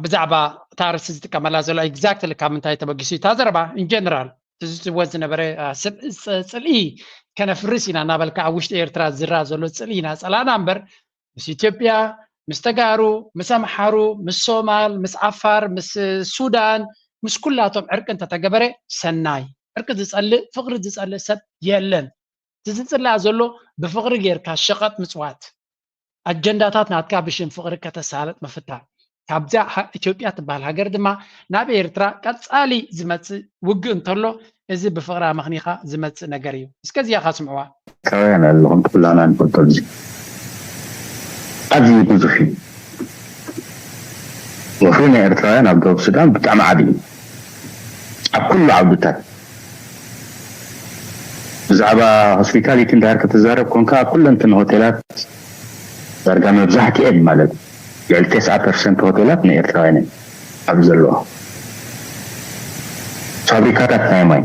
ብዛዕባ እታ ርሲ ዝጥቀመላ ዘሎ exactly ካብ ምንታይ ተበጊሱ እዩ እታ ዘረባ in general ትዝትዎ ዝነበረ ጽልኢ ከነፍርስ ኢና እናበልካ ኣብ ውሽጢ ኤርትራ ዝራ ዘሎ ጽልኢ ኢና ጸላእና እምበር ምስ ኢትዮጵያ ምስ ተጋሩ ምስ ኣምሓሩ ምስ ሶማል ምስ ዓፋር ምስ ሱዳን ምስ ኩላቶም ዕርቂ እንተተገበረ ሰናይ። ዕርቂ ዝጸልእ፣ ፍቕሪ ዝጸልእ ሰብ የለን። እቲ ዝጽላእ ዘሎ ብፍቕሪ ጌርካ ሸቐጥ ምጽዋት፣ ኣጀንዳታት ናትካ ብሽም ፍቕሪ ከተሳለጥ ምፍታን። ካብዛ ኢትዮጵያ ትበሃል ሃገር ድማ ናብ ኤርትራ ቀጻሊ ዝመጽእ ውግእ እንተሎ፣ እዚ ብፍቕሪ ኣመኽኒኻ ዝመጽእ ነገር እዩ። እስከ እዚኣ ኻስምዕዋ። ኤርትራውያን ኣለኹም ኩላና ንፈልጦ። እዚ ኣዝዩ ብዙሕ እዩ። ወፍሪ ናይ ኤርትራውያን ኣብ ደቡብ ሱዳን ብጣዕሚ ዓብዪ እዩ። ኣብ ኩሉ ዓውድታት፣ ብዛዕባ ሆስፒታሊቲ እንድሕር ክትዛረብ ኮንካ፣ ኣብ ኩለንትን ሆቴላት ዳርጋ መብዛሕትኤን ማለት ልዕሊ ተስዓ ፐርሰንት ሆቴላት ናይ ኤርትራውያን እየን ኣብ ዘለዋ። ፋብሪካታት ናይ ማይ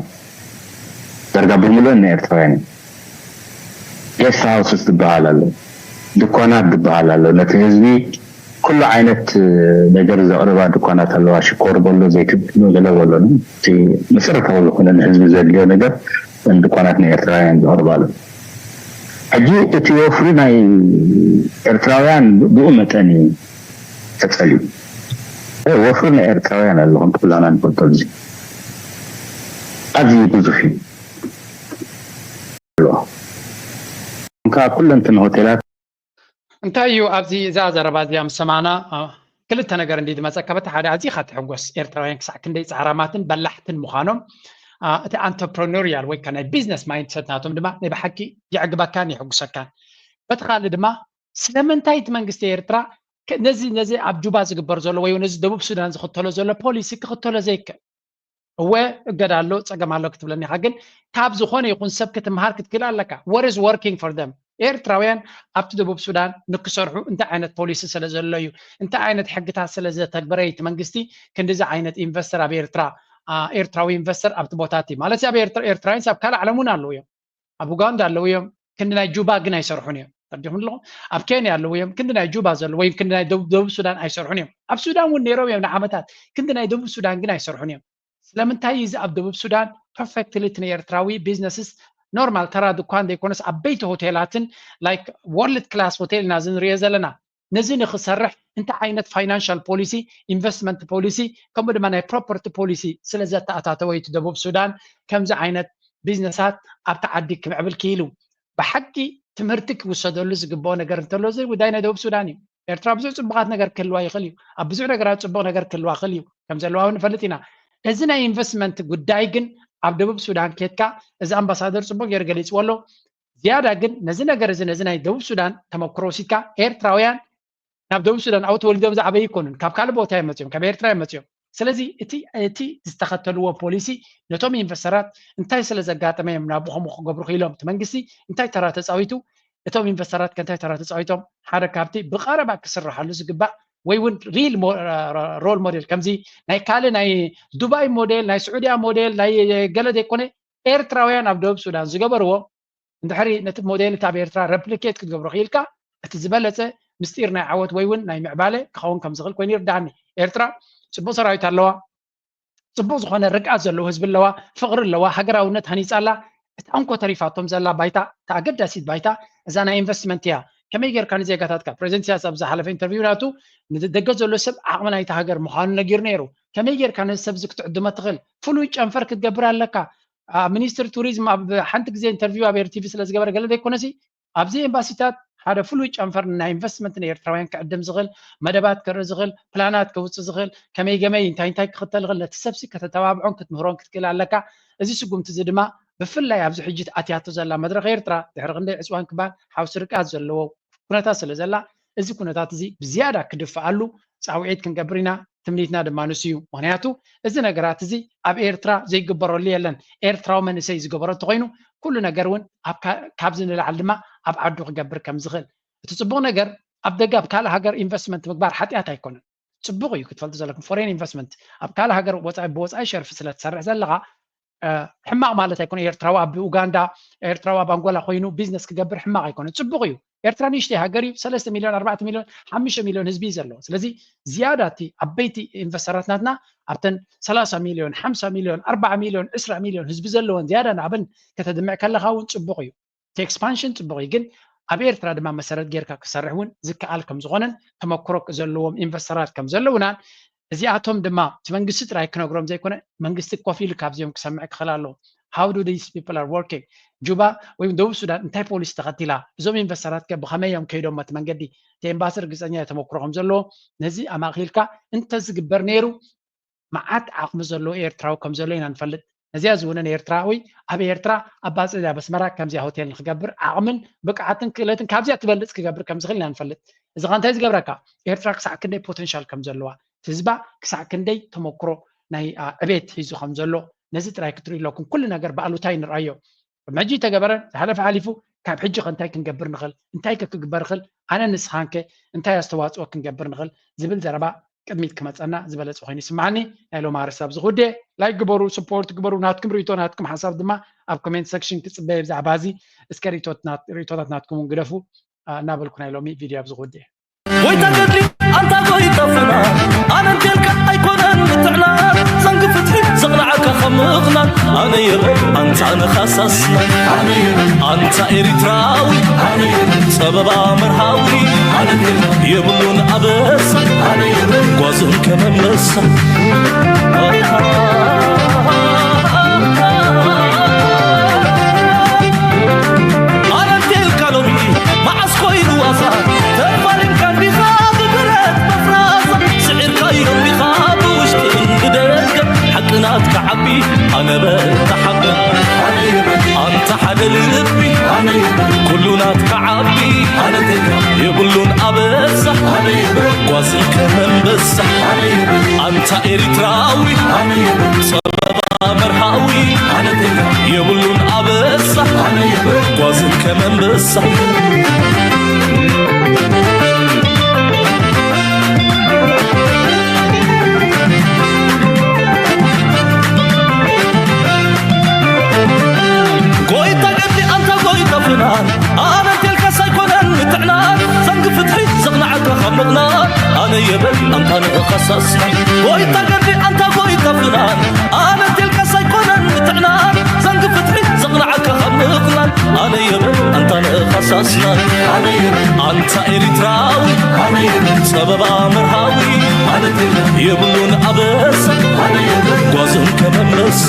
ዳርጋ ብምሉእን ናይ ኤርትራውያን እየን። ጌስት ሃውስስ ዝበሃል ኣሎ፣ ድኳናት ዝበሃል ኣሎ። ነቲ ህዝቢ ኩሉ ዓይነት ነገር ዘቕርባ ድኳናት ኣለዋ። ሽኮር በሎ፣ ዘይቲ በሎ፣ ገለ በሎ፣ እቲ መሰረታዊ ዝኾነ ንህዝቢ ዘድልዮ ነገር ድኳናት ናይ ኤርትራውያን ዘቕርባ ኣሎ። ሕጂ እቲ ወፍሪ ናይ ኤርትራውያን ብኡ መጠን እዩ ተጸልዩ። ወፍሪ ናይ ኤርትራውያን ኣለኹም ኩላና ንፈልጦ። እዚ ኣዝዩ ብዙሕ እዩ። ኩለንትን ሆቴላት እንታይ እዩ ኣብዚ እዛ ዘረባ እዚኣ ምስ ሰማዕና ክልተ ነገር እንዲ ዝመፀካ፣ በቲ ሓደ ኣዚኻ ትሕጎስ፣ ኤርትራውያን ክሳዕ ክንደይ ፃዕራማትን በላሕትን ምዃኖም፣ እቲ entrepreneurial ወይ ናይ ቢዝነስ ማይንድሰት ናቶም ድማ ናይ ብሓቂ የዕግበካን የሕጉሰካን። በቲ ካልእ ድማ ስለምንታይ እቲ መንግስቲ ኤርትራ ነዚ ነዚ ኣብ ጁባ ዝግበር ዘሎ ወይ ነዚ ደቡብ ሱዳን ዝኽተሎ ዘሎ ፖሊሲ ክኽተሎ ዘይክእል? እወ እገዳ ኣሎ፣ ፀገም ኣሎ ክትብለኒ ኢኻ፣ ግን ካብ ዝኾነ ይኹን ሰብ ክትምሃር ክትክእል ኣለካ። What is working for them? ኤርትራውያን ኣብቲ ደቡብ ሱዳን ንክሰርሑ እንታይ ዓይነት ፖሊሲ ስለ ዘሎ እዩ፣ እንታይ ዓይነት ሕግታት ስለ ዘተግበረ እቲ መንግስቲ ክንዲዚ ዓይነት ኢንቨስተር ኣብ ኤርትራ፣ ኤርትራዊ ኢንቨስተር ኣብቲ ቦታ እቲ ማለት ኣብ ኤርትራውያን ኣብ ካልእ ዓለም እውን ኣለዉ እዮም። ኣብ ኡጋንዳ ኣለዉ እዮም፣ ክንዲ ናይ ጁባ ግን ኣይሰርሑን እዮም። ተረዲኹም ኣለኹም? ኣብ ኬንያ ኣለዉ እዮም፣ ክንዲ ናይ ጁባ ዘሎ ወይ ክንዲ ናይ ደቡብ ሱዳን ኣይሰርሑን እዮም። ኣብ ሱዳን እውን ነይሮም እዮም ንዓመታት፣ ክንዲ ናይ ደቡብ ሱዳን ግን ኣይሰርሑን እዮም። ስለምንታይ እዚ ኣብ ደቡብ ሱዳን ፐርፌክትሊ እቲ ንኤርትራዊ ቢዝነስስ ኖርማል ተራ ድኳን ዘይኮነስ ዓበይቲ ሆቴላትን ላይክ ወርልድ ክላስ ሆቴል ኢና እዚ ንሪኦ ዘለና። ነዚ ንክሰርሕ እንታይ ዓይነት ፋይናንሻል ፖሊሲ፣ ኢንቨስትመንት ፖሊሲ ከምኡ ድማ ናይ ፕሮፐርቲ ፖሊሲ ስለ ዘተኣታተወ እዩ እቲ ደቡብ ሱዳን ከምዚ ዓይነት ቢዝነሳት ኣብቲ ዓዲ ክምዕብል ክኢሉ። ብሓቂ ትምህርቲ ክውሰደሉ ዝግብኦ ነገር እንተሎ እዚ ጉዳይ ናይ ደቡብ ሱዳን እዩ። ኤርትራ ብዙሕ ፅቡቓት ነገር ክህልዋ ይኽእል እዩ፣ ኣብ ብዙሕ ነገራት ፅቡቕ ነገር ክህልዋ ይኽእል እዩ፣ ከም ዘለዋ እውን ንፈልጥ ኢና። እዚ ናይ ኢንቨስትመንት ጉዳይ ግን ኣብ ደቡብ ሱዳን ኬድካ እዚ ኣምባሳደር ፅቡቕ ገይሩ ገሊፅዎ ኣሎ። ዝያዳ ግን ነዚ ነገር እዚ ነዚ ናይ ደቡብ ሱዳን ተመክሮ ወሲድካ ኤርትራውያን ናብ ደቡብ ሱዳን ኣብኡ ተወሊዶም ዝዓበዩ ኣይኮኑን፣ ካብ ካልእ ቦታ እዮም መፅኦም፣ ካብ ኤርትራ እዮም መፅኦም። ስለዚ እቲ እቲ ዝተኸተልዎ ፖሊሲ ነቶም ኢንቨስተራት እንታይ ስለ ዘጋጠመ እዮም ናብኡ ከምኡ ክገብሩ ክኢሎም? እቲ መንግስቲ እንታይ ተራ ተፃዊቱ? እቶም ኢንቨስተራት ከ እንታይ ተራ ተፃዊቶም? ሓደ ካብቲ ብቐረባ ክስርሓሉ ዝግባእ ወይ እውን ሪል ሮል ሞዴል ከምዚ ናይ ካልእ ናይ ዱባይ ሞዴል ናይ ስዑድያ ሞዴል ናይ ገለ ዘይኮነ ኤርትራውያን ኣብ ደቡብ ሱዳን ዝገበርዎ እንድሕሪ ነቲ ሞዴል እቲ ኣብ ኤርትራ ረፕሊኬት ክትገብሮ ክኢልካ እቲ ዝበለፀ ምስጢር ናይ ዓወት ወይ እውን ናይ ምዕባለ ክኸውን ከም ዝኽእል ኮይኑ ይርድኣኒ። ኤርትራ ፅቡቕ ሰራዊት ኣለዋ፣ ፅቡቕ ዝኾነ ርግኣት ዘለዎ ህዝቢ ኣለዋ፣ ፍቕሪ ኣለዋ፣ ሃገራውነት ሃኒፃ ኣላ። እታ እንኮ ተሪፋቶም ዘላ ባይታ፣ እታ ኣገዳሲት ባይታ እዛ ናይ ኢንቨስትመንት እያ። ከመይ ጌርካ ንዜጋታትካ፣ ፕሬዚደንት ኢሳያስ ኣብ ዝሓለፈ ኢንተርቪው ናቱ ንደገ ዘሎ ሰብ ዓቕሚ ናይታ ሃገር ምዃኑ ነጊሩ ነይሩ። ከመይ ጌርካ ነዚ ሰብ እዚ ክትዕድሞ ትኽእል? ፍሉይ ጨንፈር ክትገብር ኣለካ። ሚኒስትር ቱሪዝም ኣብ ሓንቲ ግዜ ኢንተርቪው ኣብ ኤርቲቪ ስለ ዝገበረ ገለ ዘይኮነሲ ኣብዚ ኤምባሲታት ሓደ ፍሉይ ጨንፈር ናይ ኢንቨስትመንት ንኤርትራውያን ክዕድም ዝኽእል መደባት ክርኢ ዝኽእል ፕላናት ከውፅእ ዝኽእል ከመይ ገመይ እንታይ እንታይ ክኽተል ዝኽእል ነቲ ሰብሲ ከተተባብዖን ክትምህሮን ክትክእል ኣለካ። እዚ ስጉምቲ እዚ ድማ ብፍላይ ኣብዚ ሕጂ ኣትያቶ ዘላ መድረኽ ኤርትራ ድሕሪ ክንደይ ዕፅዋን ክባን ሓውሲ ርቃት ዘለዎ ኩነታት ስለ ዘላ እዚ ኩነታት እዚ ብዝያዳ ክድፍኣሉ ፃውዒት ክንገብር ኢና። ትምኒትና ድማ ንሱ እዩ። ምክንያቱ እዚ ነገራት እዚ ኣብ ኤርትራ ዘይግበረሉ የለን። ኤርትራዊ መንእሰይ ዝገበሮ እንተኮይኑ ኩሉ ነገር እውን ካብዚ ንላዕሊ ድማ ኣብ ዓዱ ክገብር ከም ዝኽእል እቲ ፅቡቅ ነገር ኣብ ደገ ኣብ ካልእ ሃገር ኢንቨስትመንት ምግባር ሓጢኣት ኣይኮነን። ፅቡቅ እዩ ክትፈልጡ ዘለኩም ፎሬን ኢንቨስትመንት ኣብ ካልእ ሃገር ወፃኢ ብወፃኢ ሸርፊ ስለ ትሰርሕ ዘለካ ሕማቕ ማለት ኣይኮነ። ኤርትራዊ ኣብ ኡጋንዳ ኤርትራዊ ኣብ ኣንጎላ ኮይኑ ቢዝነስ ክገብር ሕማቕ ኣይኮነ፣ ፅቡቅ እዩ። ኤርትራ ንእሽተይ ሃገር እዩ። ሰለስተ ሚልዮን ኣርባዕተ ሚልዮን ሓሙሽተ ሚልዮን ህዝቢ እዩ ዘለዎ። ስለዚ ዝያዳ እቲ ዓበይቲ ኢንቨስተራት ናትና ኣብተን ሰላሳ ሚልዮን ሓምሳ ሚልዮን ኣርባዓ ሚልዮን ዕስራ ሚልዮን ህዝቢ ዘለወን ዝያዳ ንኣብን ከተድምዕ ከለካ እውን ፅቡቅ እዩ። እቲ ኤክስፓንሽን ፅቡቅ እዩ፣ ግን ኣብ ኤርትራ ድማ መሰረት ጌርካ ክሰርሕ እውን ዝከኣል ከም ዝኾነን ተመክሮ ዘለዎም ኢንቨስተራት ከም ዘለውናን እዚኣቶም ድማ እቲ መንግስቲ ጥራይ ክነግሮም ዘይኮነ መንግስቲ ኮፍ ኢሉ ካብዚኦም ክሰምዕ ክኽእል ኣለዎ። How do these people are working? ጁባ ወይ ደቡብ ሱዳን እንታይ ፖሊሲ ተኸቲላ? እዞም ኢንቨስተራት ከ ብኸመይ እዮም ከይዶም እቲ መንገዲ? እቲ ኤምባሲ ርግፀኛ ተመክሮ ከም ዘለዎ ነዚ ኣማእኪልካ እንተዝግበር ነይሩ መዓት ዓቕሚ ዘለዎ ኤርትራዊ ከም ዘሎ ኢና ንፈልጥ። ነዚኣ ዝውንን ኤርትራዊ ኣብ ኤርትራ ኣብ ባጽዕ ኣብ ኣስመራ ከምዚኣ ሆቴል ንክገብር ዓቕምን ብቕዓትን ክእለትን ካብዚኣ ትበልጽ ክገብር ከም ዝኽእል ኢና ንፈልጥ። እዚ ኸ እንታይ ዝገብረካ? ኤርትራ ክሳዕ ክንደይ ፖቴንሻል ከም ዘለዋ፣ ህዝባ ክሳዕ ክንደይ ተመክሮ ናይ ዕቤት ሒዙ ከም ዘሎ ነዚ ጥራይ ክትርኢ ኣለኩም። ኩሉ ነገር ብኣሉታ ይንርኣዮ። ሕጂ ተገበረ ዝሓለፈ ሓሊፉ ካብ ሕጂ ከ እንታይ ክንገብር ንኽእል? እንታይ ከ ክግበር ይኽእል? ኣነ ንስኻንከ እንታይ ኣስተዋፅኦ ክንገብር ንኽእል ዝብል ዘረባ ቅድሚት ክመፀና ዝበለፀ ኮይኑ ይስማዓኒ። ናይ ሎም ኣርእስቲ ኣብዚ ክውድእ። ላይክ ግበሩ፣ ስፖርት ግበሩ። ናትኩም ርእቶ ናትኩም ሓሳብ ድማ ኣብ ኮሜንት ሰክሽን ክፅበየ ብዛዕባ እዚ። እስከ ርእቶታት ናትኩም እውን ግደፉ እናበልኩ ናይ ሎሚ ቪድዮ ኣብዚ ክውድእ። ጎይታ ገድሊ ኣንታ ጎይታ ፍና ኣነ እንቴልካ ኣይኮነን ምትዕና ዘንግ ፍትሒ ዘቕናዓካ ካብ ምቕናን ኣነ የበ ኣንታ ንኻሳስና ኣነ የበ ኣንታ ኤሪትራዊ ኣነ የበ ጸበባ መርሃዊ ኣነ የበ የብሉን ኣበሳ ኣነ የበ ጓዝን ከመመሳ ኣነ እንቴልካ ሎሚ መዓስ ኮይኑ ዋሳ ተፋሊምካ እንዲኻ ብብረት መፍራሳ ስዒርካዮ እንዲኻ ብውሽጥን ብደገ ሓቂ ናትካ ዓቢ ኣነ በታ ሓቂ ኣንታ ሓደ ልቢ ኩሉ ናትካ ዓቢ የብሉን ኣበሳ ጓዝን ከመንበሳ ኣንታ ኤሪትራዊ ጸበባ መርሃዊ የብሉን ኣበሳ ጓዝን ከመንበሳ ጎይታ ገዲ ኣንታ ጎይታ ፍናን ኣነ እንቴልካስ ኣይኮነን ምትዕናን ዘንግ ፍትሒ ዘቕናዓካ ካብ ምቕናን ኣነ የበል ኣንታ ንእኻሳስናን ጎይታ ገዲ ኣንታ ጎይታ ፍናን ኣነ እንቴልካስ ኣይኮነን ምትዕናን ዘንግ ፍትሒ ዘቕናዓካ ካብ ምቕናን ኣነ የበል ኣንታ ንእኻሳስናን ኣንታ ኤሪትራዊ ጸበባ መርሃዊ የብሉን ኣበሳ ጓዝን ከመመሳ